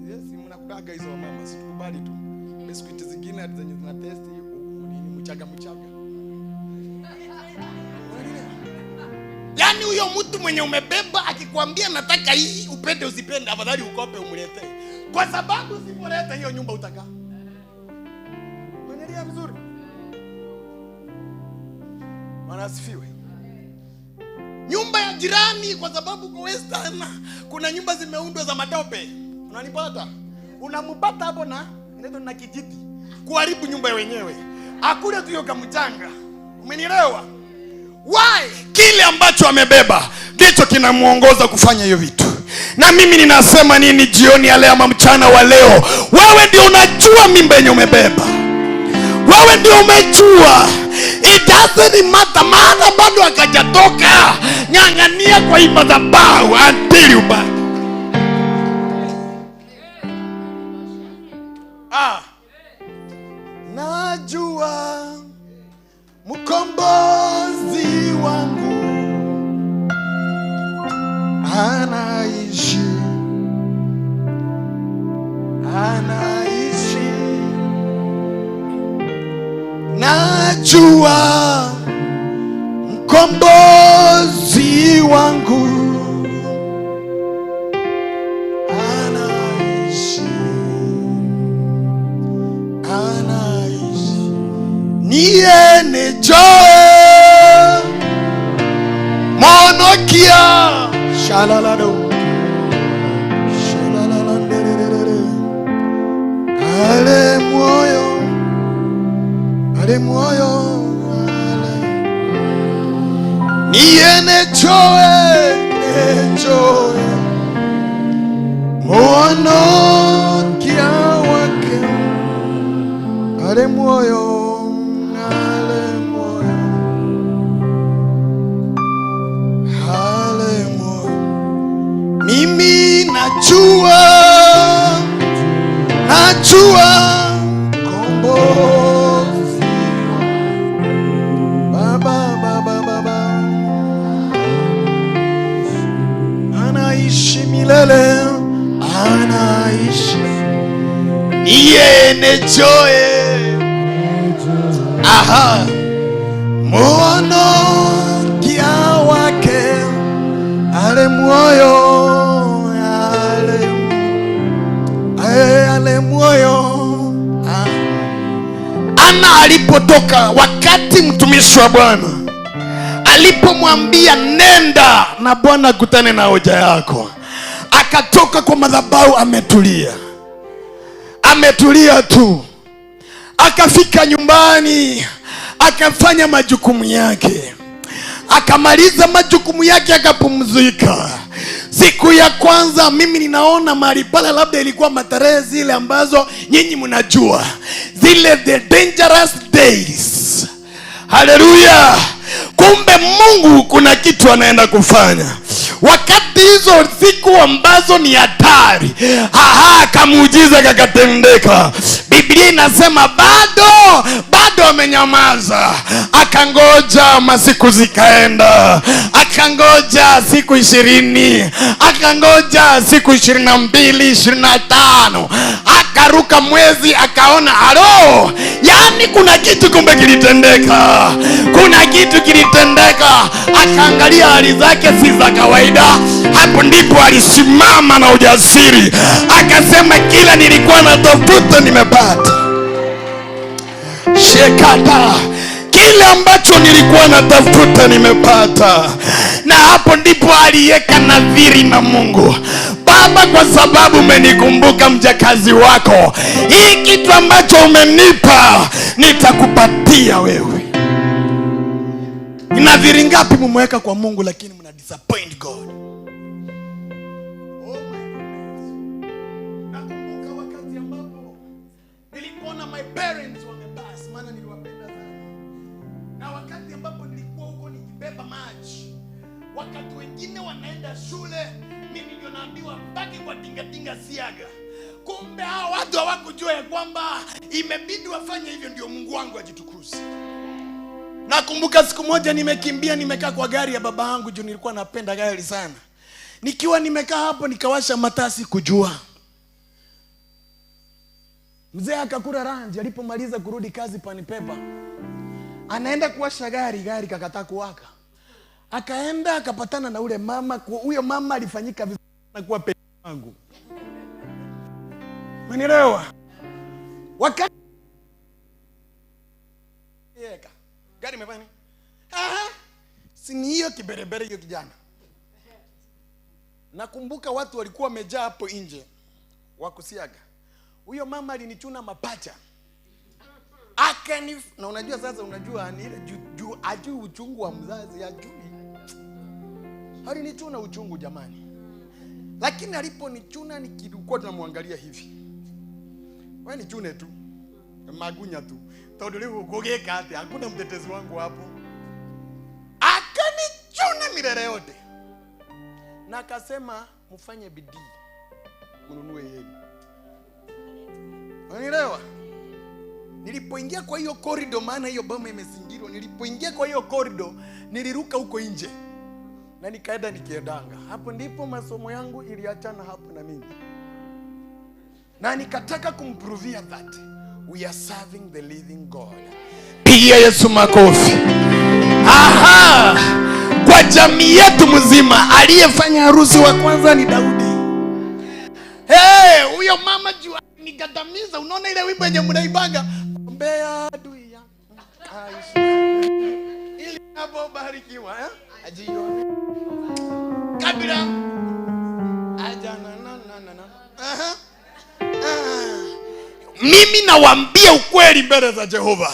Yes, mnakulaga hizo mama, situkubali tu. Biscuit zingine zenye zina taste nini mchaga mchaga. Yaani huyo mtu mwenye umebeba akikwambia nataka hii, upende usipende, afadhali ukope umletee. Kwa sababu usipoleta hiyo nyumba utakaa. Unaelewa vizuri? Bwana asifiwe. Nyumba ya jirani, kwa sababu kwa Western kuna nyumba zimeundwa za matope. Unanipata? Unampata hapo na inaitwa na kijiti. Kuharibu nyumba wenyewe. Hakuna tu hiyo kamchanga. Umenielewa? Why? Kile ambacho amebeba ndicho kinamuongoza kufanya hiyo vitu. Na mimi ninasema nini jioni ya leo ama mchana wa leo? Wewe ndio unajua mimba yenye umebeba. Wewe ndio umejua. It doesn't matter, maana bado akajatoka. Ng'ang'ania kwa hii madhabahu until you back. Najua mkombozi wangu anaishi, anaishi. Najua mkombozi wangu anaishi, anaishi. Niye nejoe monokia shalalado shalalalanderere ale moyo, ale moyo, ale niye nejoe, nejoe. Mũhonokia wake arĩ muoyo, arĩ muoyo, arĩ muoyo. Mimi najua, najua Mkombozi Baba, Baba, Baba anaishi milele, anaishi iye nejoe. Aha, Mũhonokia wake arĩ muoyo, arĩ muoyo. Ana alipotoka, wakati mtumishi wa Bwana alipomwambia nenda na Bwana akutane na hoja yako, akatoka kwa madhabahu ametulia, ametulia tu. Akafika nyumbani, akafanya majukumu yake, akamaliza majukumu yake, akapumzika. Siku ya kwanza mimi ninaona mahali pale, labda ilikuwa matarehe zile ambazo nyinyi mnajua, zile the dangerous days. Haleluya! Kumbe Mungu kuna kitu anaenda kufanya wakati hizo siku ambazo ni hatari. Aha, kamuujiza kakatendeka. Biblia inasema bado amenyamaza, akangoja masiku zikaenda, akangoja siku 20, akangoja siku 22, 25, akaruka mwezi, akaona alo, yani kuna kitu kumbe kilitendeka, kuna kitu kilitendeka. Akaangalia hali zake si za kawaida. Hapo ndipo alisimama na ujasiri, akasema kila nilikuwa natafuta nimepata. Shekata, kile ambacho nilikuwa natafuta nimepata. Na hapo ndipo aliweka nadhiri na Mungu. Baba, kwa sababu umenikumbuka mjakazi wako, hii kitu ambacho umenipa nitakupatia wewe. Nadhiri ngapi mumeweka kwa Mungu lakini mna disappoint God? Oh my goodness. Nakumbuka wakati ambapo nilipoona my parents wamepass, maana niliwapenda sana. Na wakati ambapo nilikuwa huko nikibeba maji, wakati wengine wanaenda shule, mimi ndio naambiwa baki kwa tingatinga siaga. Kumbe hao watu hawakujua ya kwamba imebidi wafanye hivyo ndio Mungu wangu ajitukuze. Nakumbuka siku moja nimekimbia, nimekaa kwa gari ya baba yangu juu nilikuwa napenda gari sana. Nikiwa nimekaa hapo nikawasha matasi kujua. Mzee akakula ranji, alipomaliza kurudi kazi panipepa, anaenda kuwasha gari, gari kakataa kuwaka. Akaenda akapatana na ule mama, huyo mama alifanyika vizuri na kuwa peke yangu. Umenielewa? Wakati yeka gari imefanya nini? Aha. Si ni hiyo kiberebere hiyo kijana. Nakumbuka watu walikuwa wamejaa hapo nje wakusiaga. Huyo mama alinichuna mapacha. Akani, na unajua sasa, unajua ni ile juu ajui uchungu wa mzazi, ajui. Alinichuna uchungu jamani. Lakini aliponichuna nikilikuwa tunamwangalia hivi. Wewe nichune tu. Magunya tu. Tondu riu ngugika atia, hakuna mtetezi wangu hapo. Akanichuna milele yote. Na akasema mfanye bidii mnunue yenu. Unanielewa? Nilipoingia kwa hiyo corridor, maana hiyo boma imezingirwa, nilipoingia kwa hiyo corridor niliruka huko nje na nikaenda nikiendanga. Hapo ndipo masomo yangu iliachana hapo na mimi. Na nikataka kumprovia that we are serving the living God. Pigia Yesu makofi. Aha! Kwa jamii yetu mzima aliyefanya harusi wa kwanza ni Daudi. Hey, huyo mama juu nikatamiza, unaona ile wimbo yenye mnaibanga, ombea adui yangu ili napobarikiwa ajione kabila aja na na na na. Aha. Mimi nawaambia ukweli mbele za Jehova.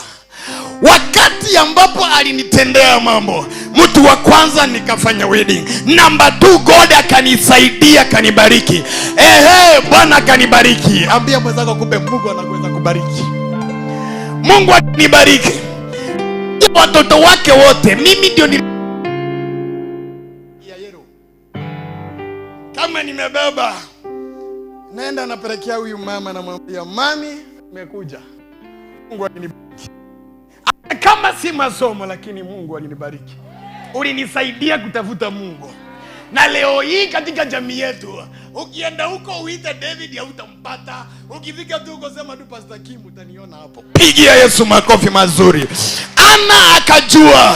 Wakati ambapo alinitendea mambo, Mtu wa kwanza nikafanya wedding. Number 2, God akanisaidia, akanibariki. Bwana akanibariki. Ambia mwenzako kumbe Mungu anaweza kubariki. Mungu akanibariki. Watoto wake wote, mimi ndio ni kama nimebeba. Naenda napelekea huyu mama, namwambia mami, nimekuja. Mungu alinibariki. Kama si masomo, lakini Mungu alinibariki. Ulinisaidia kutafuta Mungu. Na leo hii katika jamii yetu, ukienda huko uite David hautampata. Ukifika tu huko sema tu Pastor Kim, utaniona hapo. Pigia Yesu makofi mazuri. Ana akajua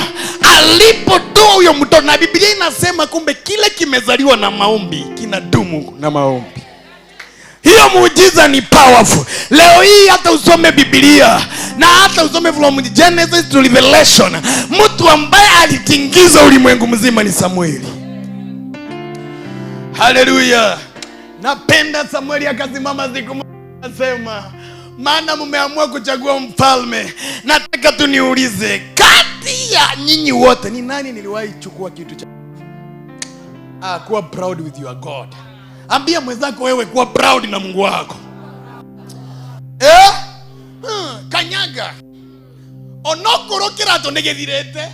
alipotoa huyo mtoto, na Biblia inasema kumbe kile kimezaliwa na maombi kinadumu na maombi. Hiyo muujiza ni powerful. Leo hii hata usome Biblia na hata usome from Genesis to Revelation, mtu ambaye alitingiza ulimwengu mzima ni Samueli. Haleluya. Napenda Samueli akasimama siku moja akasema, maana mmeamua kuchagua mfalme, nataka tu niulize, kati ya nyinyi wote ni nani niliwahi chukua kitu cha kuwa proud with your God? Ambia mwenzako wewe kuwa proud na Mungu wako. Kanyaga. Onokoro kirato nigethirete.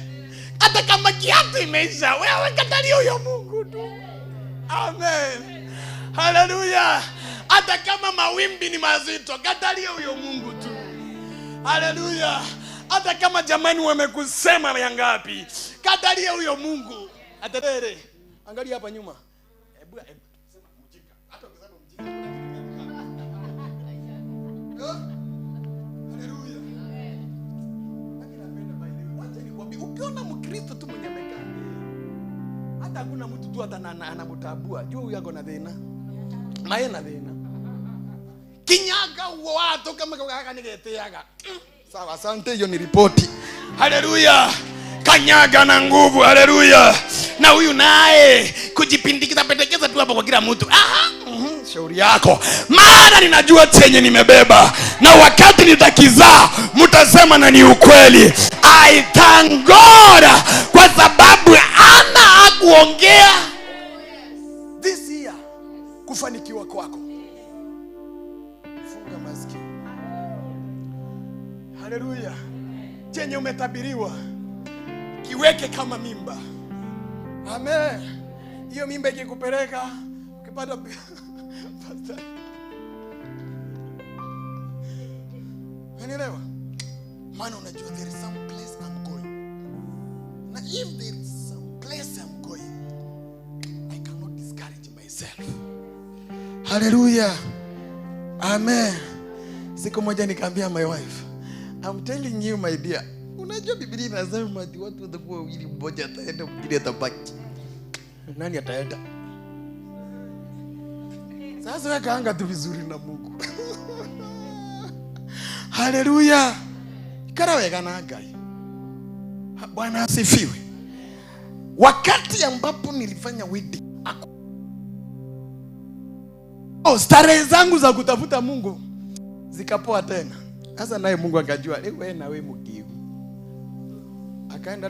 Hata kama kiatu imeisha, wewe katalia huyo Mungu tu. Amen. Haleluya. Hata kama mawimbi ni mazito, katalia huyo Mungu tu. Haleluya. Hata kama jamani wamekusema yangapi, katalia huyo Mungu. Aterere. Angalia hapa nyuma. Ebu sema mjinga. Hata ukisema mjinga. Haleluya. Lakini napenda by the way, wacha nikwambie, ukiona Mkristo tu mwenye amekaa, hata hakuna mtu tu hata anamtambua, jua huyu ako na thina. Maye na thina. Kinyaga huo watu kama kaka nigeteaga. Sawa, asante, hiyo ni ripoti. Haleluya. Kanyaga na nguvu, haleluya. Na huyu naye kujipindikiza pendekeza tu hapo kwa kila mtu. Shauri yako. Maana ninajua chenye nimebeba, na wakati nitakizaa mtasema na ni ukweli. I thank God kwa sababu ana hakuongea. This year kufanikiwa kwako. Funga masikio. Haleluya. Chenye umetabiriwa kiweke kama mimba. Amen. Hiyo mimba ikikupeleka ukipata pastor. Unaelewa? Maana unajua there is some place I'm going. Na if there is some place I'm going, I cannot discourage myself. Hallelujah. Amen. Siku moja nikaambia my wife, I'm telling you my dear, unajua Biblia inasema ati watu watakuwa wawili, mmoja ataenda mwingine atabaki. Nani ataenda? Sasa weka anga tu vizuri na Mungu. Haleluya. Ikara wega na Ngai. Bwana asifiwe. Wakati ambapo nilifanya wedding, starehe zangu za kutafuta Mungu zikapoa tena. Sasa naye Mungu akajua, wewe na wewe mkiu. Akaenda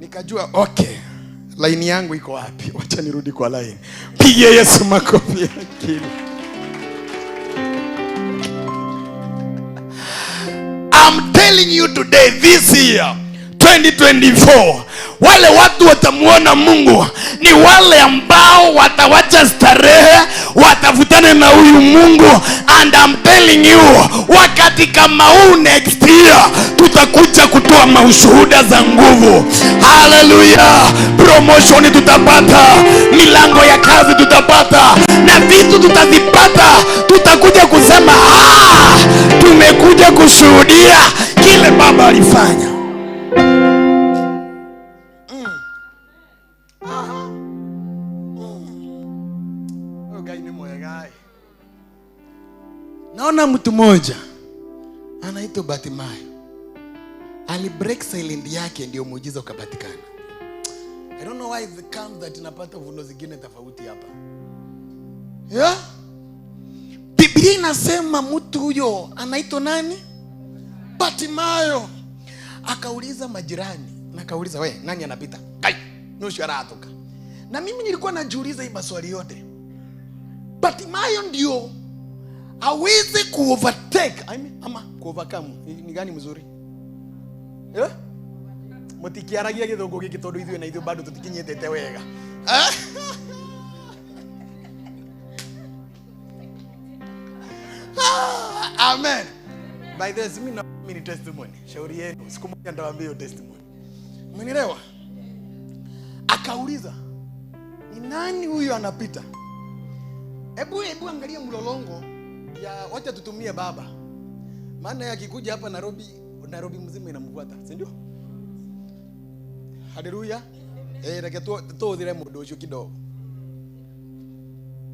nikajua okay, line yangu iko wapi? Wacha nirudi kwa line. Pigia Yesu makofi ya akili. I'm telling you today, this year 2024, wale watu watamuona Mungu ni wale ambao watawacha starehe, watafutane na huyu Mungu. And I'm telling you, wakati kama huu next year tutakuja kutoa mashuhuda za nguvu. Hallelujah. Promotion tutapata, milango ya kazi tutapata, na vitu tutazipata. Tutakuja kusema tumekuja kushuhudia kile Baba alifanya. Naona mtu mmoja anaitwa Bartimayo. Alibreak silent yake ndio muujiza ukapatikana. I don't know why it comes that napata vuno zingine tofauti hapa. Yeah? Biblia inasema mtu huyo anaitwa nani? Bartimayo. Akauliza majirani na akauliza, we, nani anapita? Kai, nusu aratoka. Na mimi nilikuwa najiuliza hii maswali yote. Bartimayo ndio aweze kuovertake, I mean, ama kuovercome. Ni gani mzuri? Eh? Mutikiaragia githungu giki tondu ithuĩ na ithuĩ bado tutikinyitĩte wega. Amen. By this mimi na mimi testimony. Shauri yenu. Siku moja nitawaambia hiyo testimony. Umenielewa? Akauliza, ni nani huyu anapita? Hebu angalia mlolongo ya wacha tutumie baba. Maana yeye akikuja hapa Nairobi, Nairobi mzima inamfuata, si ndio? Haleluya. Reke tuuthire mundu ucio kidogo.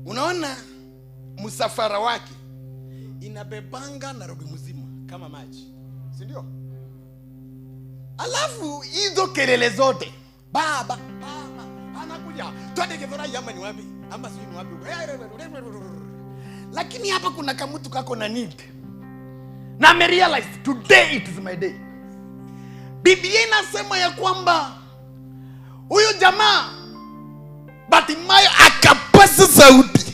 Unaona msafara wake inabebanga Nairobi mzima kama maji, si ndio? Alafu hizo kelele zote, baba baba anakuja, twende Githurai ama ni wapi? Ama sijui ni wapi. Lakini hapa kuna kamutu kako na need. Na ame realize today it is my day. Biblia inasema ya kwamba huyu jamaa Bartimayo akapasa sauti.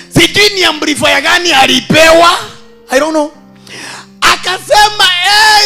Sijui ni amplifier gani alipewa, I don't know. Akasema,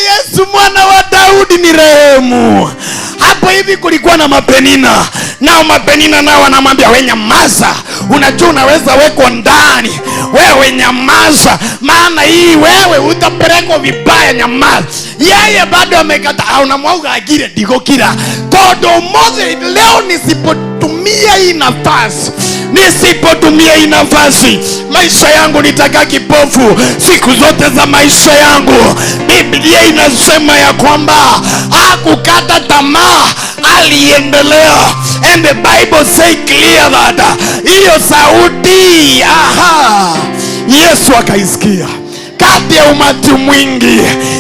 Yesu mwana wa Daudi ni rehemu. Hapo hivi kulikuwa na mapenina. Nao mapenina nao wanamwambia, we nyamaza, unajua unaweza wekwa ndani. Wewe nyamaza, maana hii wewe utapelekwa vibaya, nyamaza. Yeye bado amekata, unamwauga agire ndigokira. Todo moze leo nisipotumia hii nafasi, nisipotumia hii nafasi, maisha yangu nitakaa kipofu siku zote za maisha yangu. Biblia inasema ya kwamba hakukata tamaa, aliendelea. And the Bible say clear that hiyo sauti, aha, Yesu akaisikia. Kati ya umati mwingi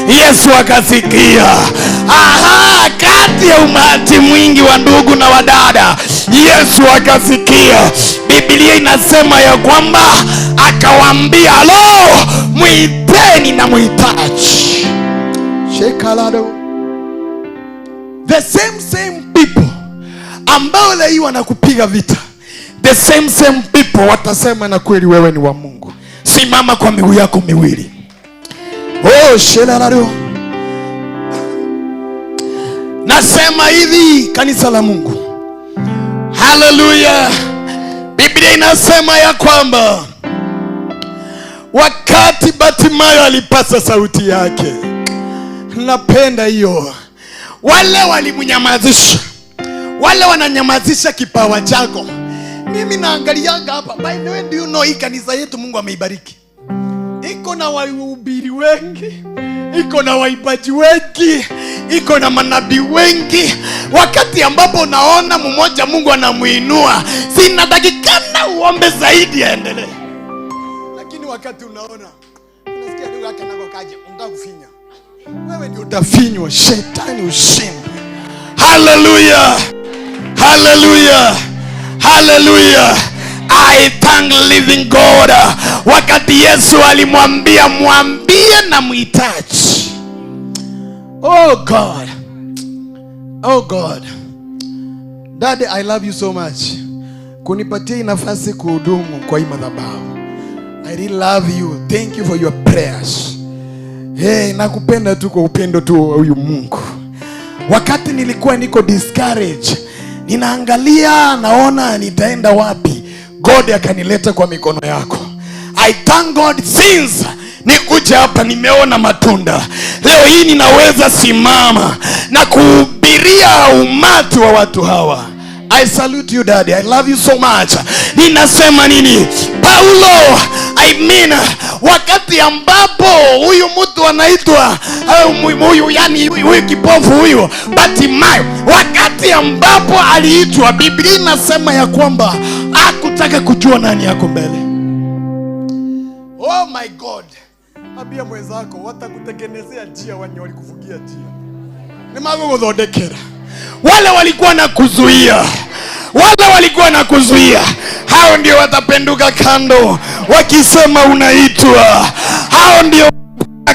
Yesu akasikia. Aha, kati ya umati mwingi wa ndugu na wadada Yesu akasikia. Biblia inasema ya kwamba akawaambia, alo, muiteni na muitaji. Shekalado. The same people ambao leo wanakupiga vita, the same people watasema na kweli wewe ni wa Mungu. Simama kwa miguu yako miwili. Oh, shelalado. Nasema hivi kanisa la Mungu. Hallelujah. Biblia inasema ya kwamba wakati Bartimayo alipasa sauti yake, napenda hiyo, wale walimnyamazisha, wale wananyamazisha kipawa chako. Mimi naangalianga hapa. By the way, do you know hii kanisa yetu Mungu ameibariki? Iko na wahubiri wengi, iko na waimbaji wengi, iko na manabii wengi. Wakati ambapo unaona mmoja Mungu anamuinua, sina dakikana uombe zaidi aendelee. Lakini wakati unaona unasikia ndugu yake anako kaje, unataka kufinya, wewe ndio utafinywa, shetani ushindwe. Hallelujah. Hallelujah. Hallelujah. I thank living God. Wakati Yesu alimwambia, mwambie na muhitaji. Oh God. Oh God. Daddy, I love you so much. Kunipatia nafasi kuhudumu kwa hii madhabahu. I really love you. Thank you for your prayers. Hey, nakupenda tu kwa upendo tu huyu Mungu. Wakati nilikuwa niko discouraged, ninaangalia naona nitaenda wapi, God akanileta kwa mikono yako. I thank God since nikuja hapa nimeona matunda. Leo hii ninaweza simama na kuhubiria umati wa watu hawa. I salute you daddy. I love you so much. Ninasema nini? Paulo, I mean, wakati ambapo huyu mtu anaitwa huyu, yani huyu kipofu huyu Bartimayo, wakati ambapo aliitwa, Biblia inasema ya kwamba hakutaka kujua nani yako mbele. Oh my God. Ambia mwenzako watakutengenezea njia wenye walikufungia njia. Ni maguguthondekera. Wale walikuwa na kuzuia, wale walikuwa na kuzuia, hao ndio watapenduka kando. wakisema unaitwa. Hao ndio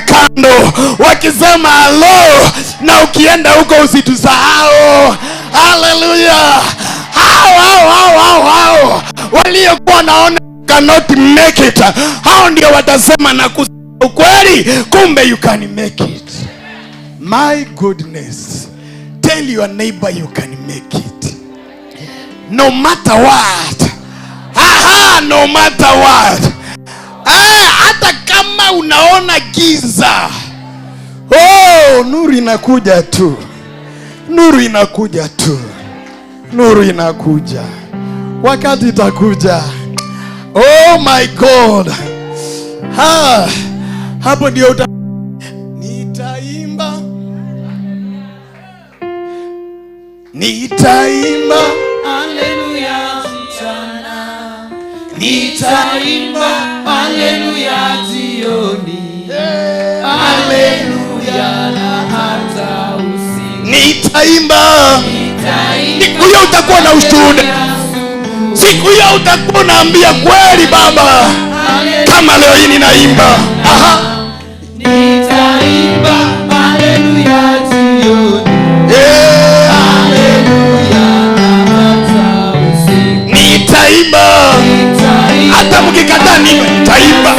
kando wakisema halo, na ukienda huko usitusahau. Haleluya! Hao waliokuwa naona cannot make it, hao ndio watasema na kusema ukweli, kumbe you can make it. My goodness, tell your neighbor you can make it. No matter what. Aha, no matter what. Hata kama unaona giza, oh, nuru inakuja tu. Nuru inakuja tu. Nuru inakuja. Wakati itakuja. Oh my God. Ha, hapo ndio nitaimba. Nitaimba haleluya mchana, nitaimba haleluya jioni, haleluya na hata usiku. Nitaimba. Siku hiyo utakuwa na ushuhuda. Siku hiyo utakuwa unaambia kweli Baba, kama leo hii ninaimba. Aha. Nitaimba haleluya jioni, nitaimba. Hata mkikataa nitaimba.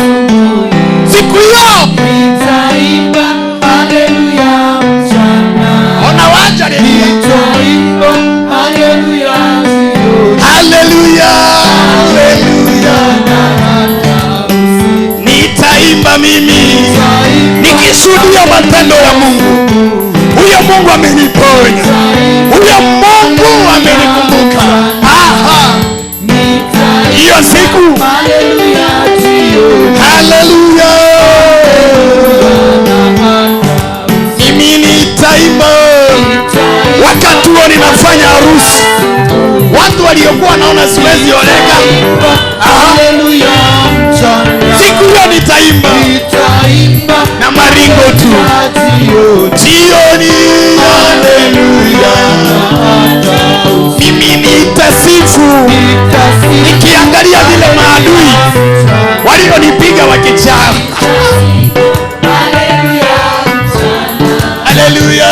Siku hiyo nitaimba haleluya mchana. Ona wacha nitaimba haleluya jioni, haleluya, haleluya. Nitaimba mimi nikishuhudia matendo ya Mungu. Huyo Mungu ameniponya. Huyo Mungu amenikumbuka. Aha. Hiyo siku haleluya jioni, haleluya, mimi nitaimba. Wakati huo ninafanya harusi, watu waliokuwa naona siwezi oleka, haleluya mchana, siku hiyo nitaimba na maringo tu jioni, haleluya. Mimi nitasifu nikiangalia vile maadui walionipiga wakichaa. Haleluya,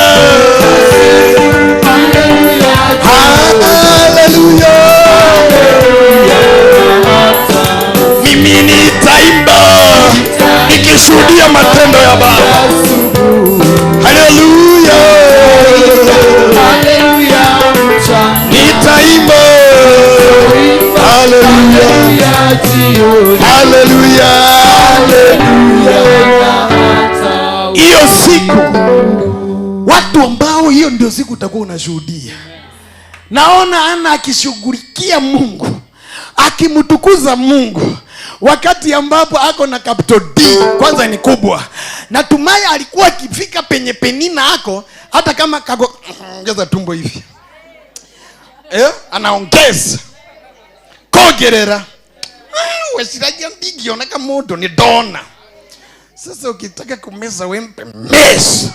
haleluya. Mimi nitaimba nikishuhudia matendo ya Baba. Haleluya, nitaimba. Haleluya, haleluya, haleluya. Hiyo siku watu ambao, hiyo ndio siku utakuwa unashuhudia. Naona Ana akishughulikia Mungu, akimtukuza Mungu, wakati ambapo ako na capital D, kwanza ni kubwa. Natumai alikuwa akifika penye Penina ako, hata kama kako ongeza tumbo hivi, anaongeza kogerera wesiragia ndigioneka mundu ni dona. Sasa ukitaka kumeza wempe mess,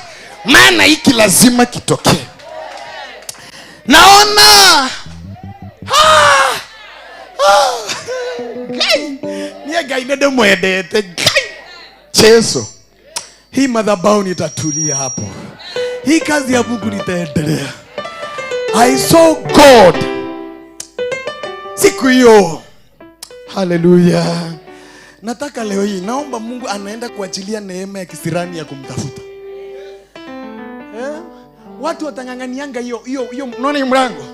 maana hiki lazima kitokee. Naona Ngai nie Ngai ndimwendete Ngai Jesu. Hii madhabahu nitatulia hapo, hii kazi ya Mungu nitaendelea. I saw God siku hiyo. Haleluya. Nataka leo hii naomba Mungu anaenda kuachilia neema ya kisirani ya kumtafuta. Watu watang'ang'anianga hiyo hiyo hiyo, unaona hiyo mlango?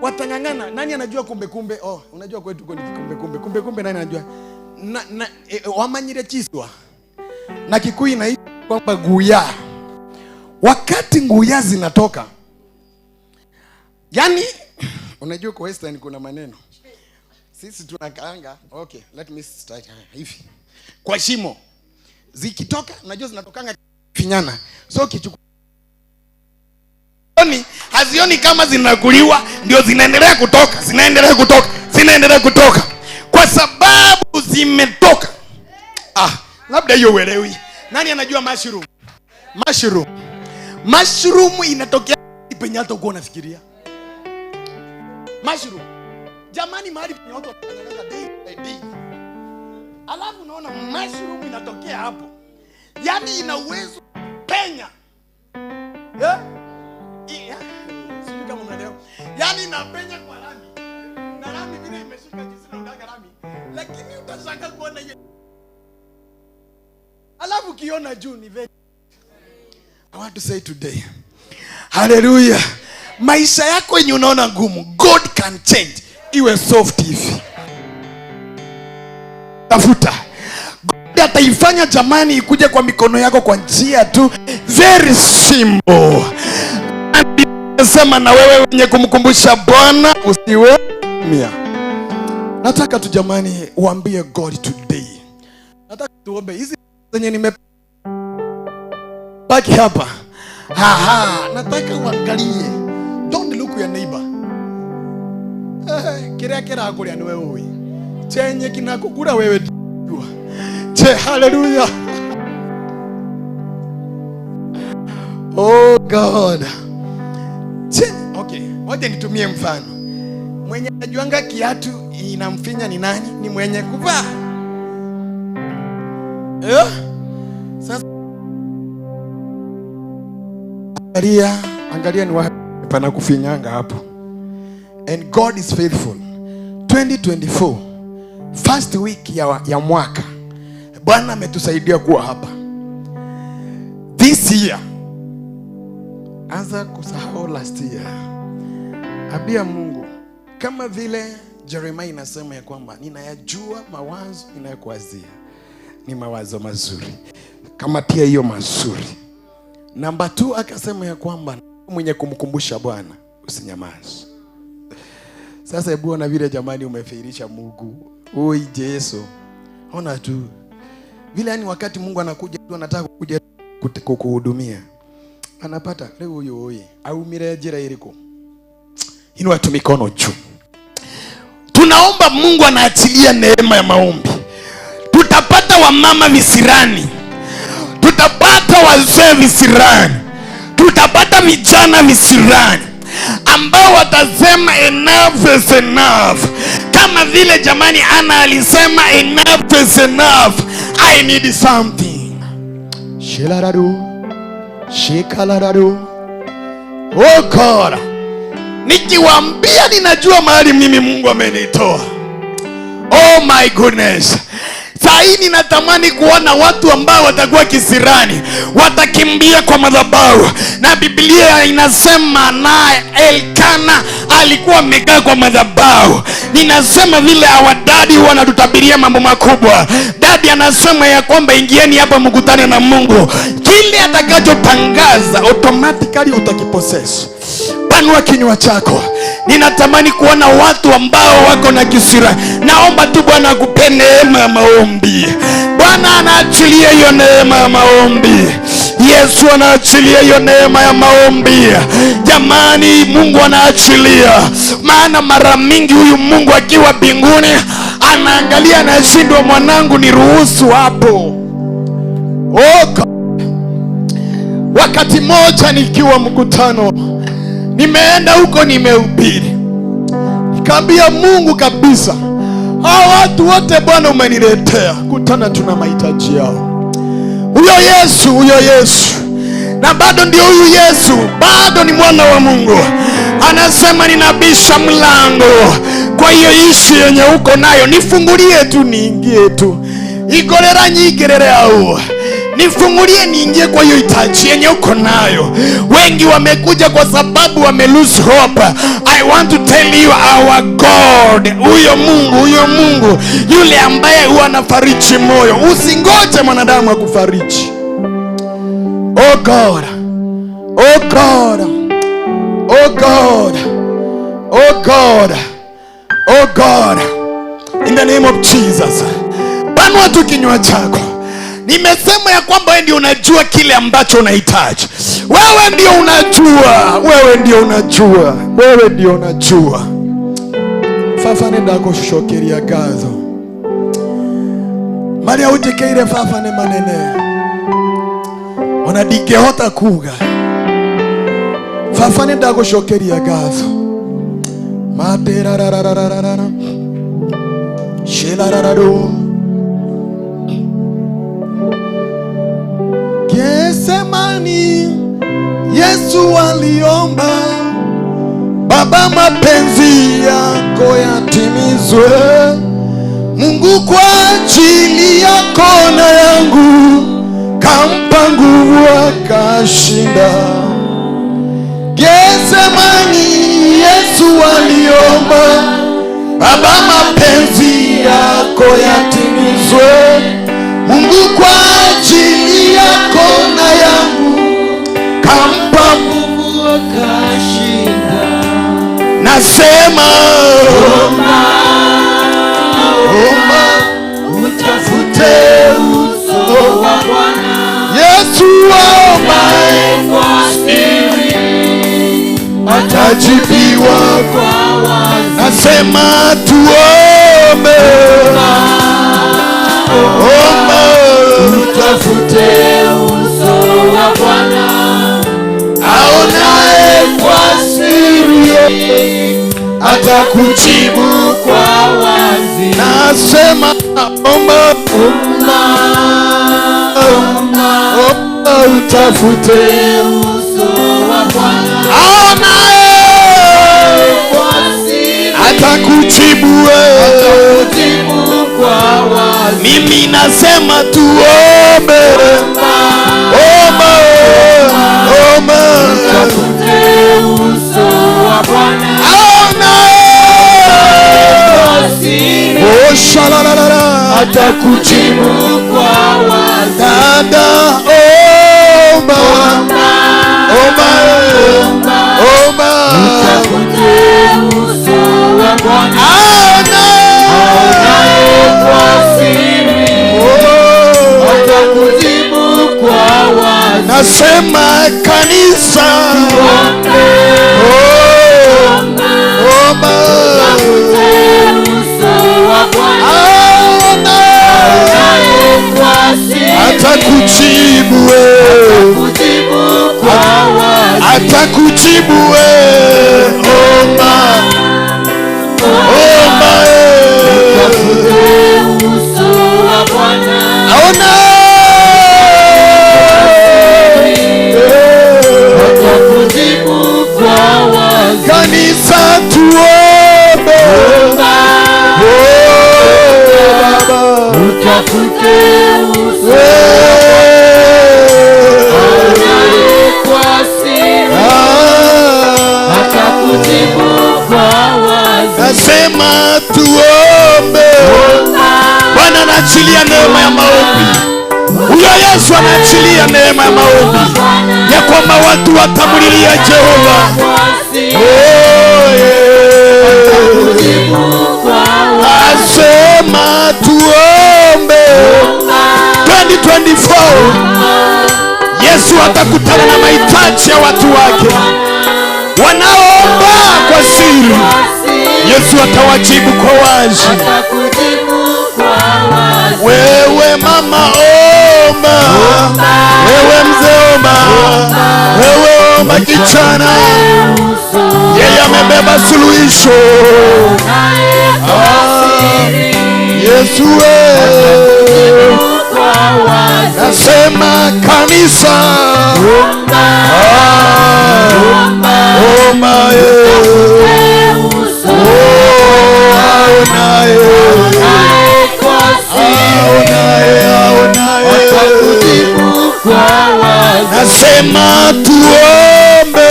Watang'ang'ana. Nani anajua kumbe kumbe? Oh, unajua kwetu huko ni kumbe kumbe. Kumbe kumbe nani anajua? Na wamanyire chiswa. Na Kikuyu inaitwa kwamba guya. Wakati nguya zinatoka, yani unajua kwa Western kuna maneno. Sisi tunakaanga, okay, let me start hivi. Kwa shimo. Zikitoka, unajua zinatokanga finyana. So kichukua hazioni kama zinakuliwa, ndio zinaendelea kutoka, zinaendelea kutoka, zinaendelea kutoka. Kwa sababu zimetoka. Ah, labda hiyo uelewi. Nani anajua mushroom? Mushroom. Mushroom inatokea penye hata uko unafikiria. Mushroom. Jamani, mahali penye watu wanataka day by day. Alafu unaona mushroom inatokea hapo, yaani ina uwezo penya, yeah? Sijui kama mnaelewa, yaani inapenya kwa lami na lami vile imeshika jinsi naundaga lami, lakini utashangaa kuona hiyo, alafu ukiona juu ni very. I want to say today, hallelujah, maisha yako yenye unaona ngumu, God can change iwe soft hivi. Tafuta God ataifanya jamani ikuje kwa mikono yako kwa njia tu very simple. Sema na wewe wenye kumkumbusha Bwana usiwe mia. Nataka tu jamani uambie God today. Nataka tuombe hizi zenye nimebaki hapa. Haha, nataka uangalie. Don't look your neighbor. Kiria kirakuria ni wewe ui. Chenye kinakukura wewe jua. Che, hallelujah. Oh God. Che, okay, wacha nitumie mfano. Mwenye ajuanga kiatu inamfinya ni nani? Ni mwenye kuvaa. Sasa angalia, angalia ni wapi pana kufinyanga hapo. And God is faithful. 2024 first week ya mwaka, Bwana ametusaidia kuwa hapa. This year, anza kusahau last year. Ambia Mungu, kama vile Jeremiah inasema ya kwamba ninayajua mawazo ninayokuwazia ni mawazo mazuri. Kama tia hiyo mazuri. Namba 2 akasema ya kwamba mwenye kumkumbusha Bwana usinyamaze. Sasa hebu ona vile jamani umefeirisha Mungu. Oi Yesu. Ona tu vile yani wakati Mungu anakuja tu anataka kuja kukuhudumia. Anapata leo huyo oi aumire njira iriko. Inua tu mikono juu. Tunaomba Mungu anaachilia neema ya maombi. Tutapata wamama visirani. Tutapata wazee visirani. Tutapata vijana visirani ambao watasema enough is enough. Kama vile jamani Ana alisema enough is enough, I need something. Shilaradu, shikalaradu. Oh God, nikiwaambia ninajua mahali mimi Mungu amenitoa. Oh my goodness. Saa hii ninatamani kuona watu ambao watakuwa kisirani, watakimbia kwa madhabahu. Na Biblia inasema naye Elkana alikuwa amekaa kwa madhabahu. Ninasema vile hawa dadi wanatutabiria mambo makubwa. Dadi anasema ya kwamba ingieni hapa mkutane na Mungu. Kile atakachotangaza automatically utakipossess. Panua kinywa chako. Ninatamani kuona watu ambao wako na kisira. Naomba tu Bwana akupe neema ya maombi. Bwana anaachilia hiyo neema ya maombi. Yesu anaachilia hiyo neema ya maombi. Jamani, Mungu anaachilia. Maana mara mingi huyu Mungu akiwa mbinguni anaangalia, anashindwa, mwanangu niruhusu hapo. Oh, wakati moja nikiwa mkutano, nimeenda huko nimehubiri, nikaambia Mungu kabisa, hao watu wote Bwana umeniletea, kutana tuna mahitaji yao. Huyo Yesu, huyo Yesu, na bado ndio huyu Yesu, bado ni mwana wa Mungu. Anasema ninabisha mlango. Kwa hiyo ishi yenye uko nayo nifungulie tu niingie tu. Igorera nyigerere au nifungulie niingie kwa hiyo hitaji yenye uko nayo. Wengi wamekuja kwa sababu wame lose hope. I want to tell you our God, huyo Mungu, huyo Mungu yule ambaye huwa anafariji moyo. Usingoje mwanadamu akufariji. Oh God, oh God, oh God, oh God, oh God, in the name of Jesus. Panua tu kinywa chako. Nimesema ya kwamba wewe ndio unajua kile ambacho unahitaji. Wewe ndio unajua, wewe ndio unajua, wewe ndio unajua. Fafa nenda kushokeria gazo. Maria ujikeire fafa ne manene. Ona dingehota kuga. Fafa nenda kushokeria gazo. Materararararara. Shelarararo. Getsemani Yesu aliomba, Baba mapenzi yako yatimizwe. Mungu kwa ajili yako na yangu kampa nguvu akashinda. Getsemani Yesu aliomba, Baba mapenzi yako yatimizwe. Mungu kwa ajili yako na yangu kampa nguvu akashinda. Nasema omba, omba, utafute uso wa Bwana. Yesu omba kwa siri, atajibiwa kwa wazi. Nasema tuombe, omba, utafute uso wa Bwana, aonaye kwa siri atakujibu kwa wazi. Nasema omba, omba, omba, omba, utafute uso wa Bwana, aonaye kwa siri atakujibu, atakujibu kwa wazi. Mimi nasema tuombe, omba, omba, utafute uso wa Bwana, aonaye kwa siri, oh shalalala, atakujibu kwa wazi. Dada omba, omba, omba, utafute uso wa Bwana, aonaye kwa siri, atakujibu kwa wazi. Nasema kanisa omba, omba, utafute uso wa Bwana, aonaye kwa siri, atakujibu, atakujibu kwa wazi, atakujibu. Omba, omba, utafute uso wa Bwana, aonaye atakujibu kwa wazi. Kanisa tuombe, omba, utafute uso aonaye kwa siri, atakujibu kwa wazi. Nasema tuombe. Bwana anaachilia neema ya maombi. Huyo Yesu anaachilia neema ya maombi, ya kwamba watu watamulilia Jehova. Oh, yeah. Asema tuombe. 2024 Yesu atakutana na mahitaji ya watu wake wanaoomba kwa siri. Yesu atawajibu kwa wazi. Wewe mama omba, wewe mzee omba, wewe omba kijana, yeye amebeba suluhisho. Yesu nasema kanisa omba, omba, nasema tuombe.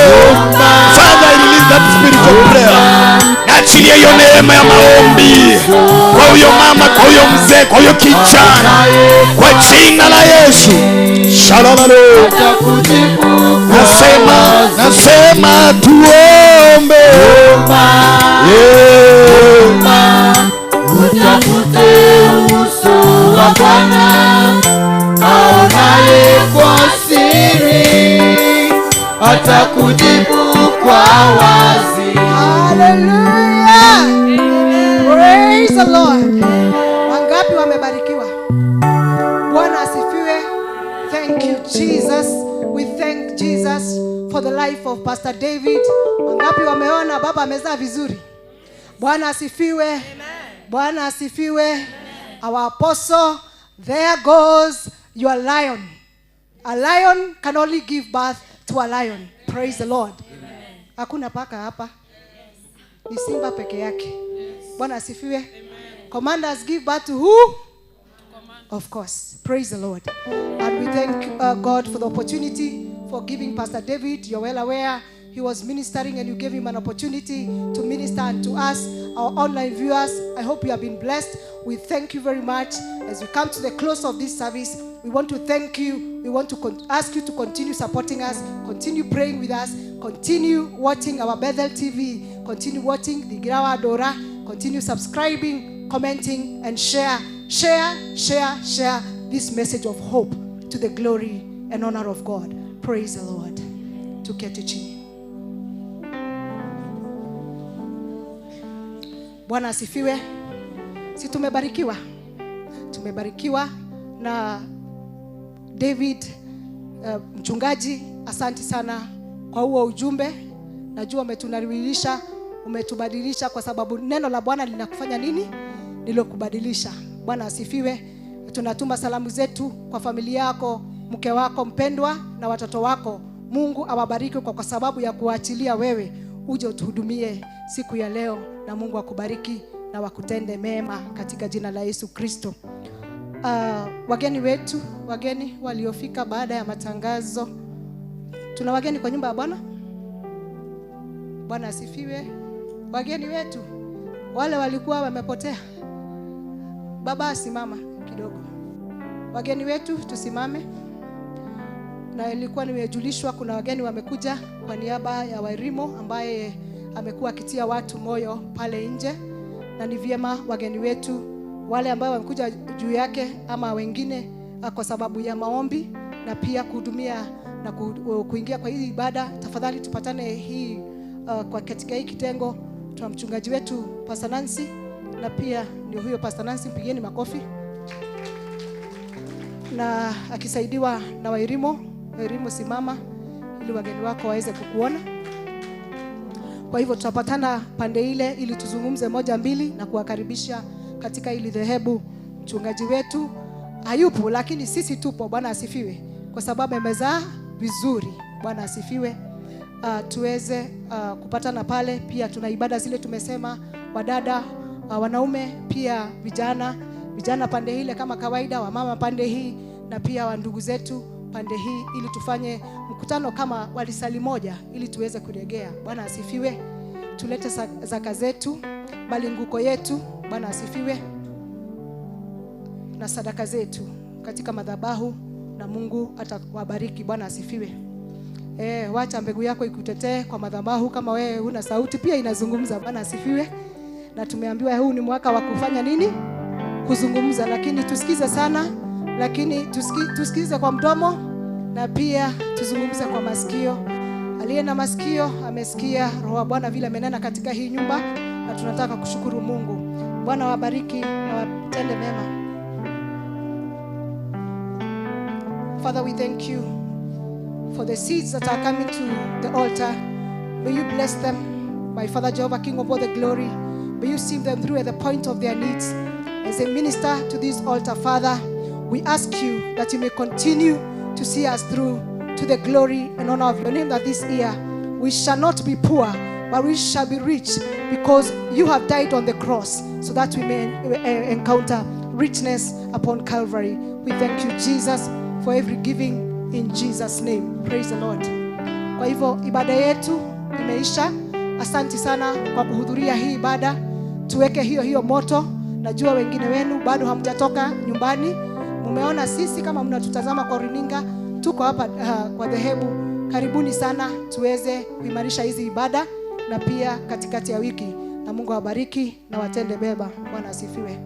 Father, I release that spirit of prayer. Naachilia hiyo neema ya maombi kwa huyo mama, kwa huyo mzee, kwa huyo kijana, kwa jina la Yesu. Shalom. Nasema, nasema tuombe. Yeah. Utafute uso wa Bwana, aonaye kwa siri, atakujibu kwa wazi. Hallelujah. Praise the Lord. Wangapi wamebarikiwa? Bwana asifiwe. Thank you Jesus. We thank Jesus for the life of Pastor David. Wangapi wameona baba amezaa vizuri? Bwana asifiwe. Bwana asifiwe. Our apostle, there goes your lion. A lion can only give birth to a lion. Praise the Lord. Hakuna paka hapa. Ni simba peke yake. Bwana asifiwe. Commanders give birth to who? Of course. Praise the Lord. And we thank God for the opportunity for giving Pastor David. You're well aware he was ministering and you gave him an opportunity to minister unto us, our online viewers. I hope you have been blessed. We thank you very much. As we come to the close of this service, we want to thank you. We want to ask you to continue supporting us, continue praying with us, continue watching our Bethel TV, continue watching the Girawa Dora, continue subscribing, commenting, and share, share, share, share this message of hope to the glory and honor of God. Praise the Lord. Tuketi chini. Bwana asifiwe. Si tumebarikiwa? Tumebarikiwa na David, mchungaji. Asante sana kwa huo ujumbe. Najua umetunariwilisha, umetubadilisha, kwa sababu neno la Bwana linakufanya nini? Lilokubadilisha. Bwana asifiwe. Tunatuma salamu zetu kwa familia yako, mke wako mpendwa na watoto wako. Mungu awabariki kwa sababu ya kuachilia wewe uje utuhudumie siku ya leo, na Mungu akubariki na wakutende mema katika jina la Yesu Kristo. Wageni wetu, wageni waliofika baada ya matangazo. Tuna wageni kwa nyumba ya Bwana? Bwana asifiwe. Wageni wetu wale walikuwa wamepotea. Baba simama kidogo. Wageni wetu tusimame. Na ilikuwa nimejulishwa kuna wageni wamekuja kwa niaba ya Wairimo ambaye amekuwa akitia watu moyo pale nje, na ni vyema wageni wetu wale ambao wamekuja juu yake ama wengine kwa sababu ya maombi na pia kuhudumia na kuingia kwa hii ibada, tafadhali tupatane hii kwa katika hii kitengo. Tuna mchungaji wetu Pastor Nancy, na pia ni huyo Pastor Nancy, mpigieni makofi, na akisaidiwa na Wairimo. Wairimo simama ili wageni wako waweze kukuona. Kwa hivyo tutapatana pande ile ili tuzungumze moja mbili na kuwakaribisha katika ili dhehebu. Mchungaji wetu hayupo lakini sisi tupo. Bwana asifiwe. Kwa sababu amezaa vizuri. Bwana asifiwe. Tuweze kupatana pale. Pia tuna ibada zile tumesema, wadada, wanaume, pia vijana, vijana pande ile kama kawaida, wamama pande hii, na pia wandugu zetu pande hii, ili tufanye mkutano kama walisali moja ili tuweze kuregea. Bwana asifiwe. Tulete zaka zetu, malinguko yetu. Bwana asifiwe. Na sadaka zetu katika madhabahu, na Mungu atawabariki. Bwana asifiwe. Wacha mbegu yako ikutetee kwa madhabahu. Kama wewe huna sauti pia inazungumza. Bwana asifiwe. Na tumeambiwa huu ni mwaka wa kufanya nini? Kuzungumza, lakini tusikize sana, lakini tusikize kwa mdomo na pia tuzungumze kwa masikio. Aliye na masikio amesikia Roho wa Bwana vile amenena katika hii nyumba, na tunataka kushukuru Mungu. Bwana wabariki na watende mema. Father, we thank you for the seeds that are coming to the altar. May you bless them, my Father Jehovah, King of all the glory. May you see them through at the point of their needs. As they minister to this altar, Father, we ask you that you may continue to see us through to the glory and honor of your name, that this year we shall not be poor, but we shall be rich, because you have died on the cross so that we may encounter richness upon Calvary. We thank you, Jesus, for every giving in Jesus' name. Praise the Lord. Kwa hivyo ibada yetu imeisha. Asante sana kwa kuhudhuria hii ibada. Tuweke hiyo hiyo moto. Najua wengine wenu bado hamjatoka nyumbani. Mumeona sisi kama mnatutazama kwa runinga, tuko hapa kwa dhehebu. Karibuni sana tuweze kuimarisha hizi ibada na pia katikati ya wiki. Na Mungu awabariki na watende mema. Bwana asifiwe.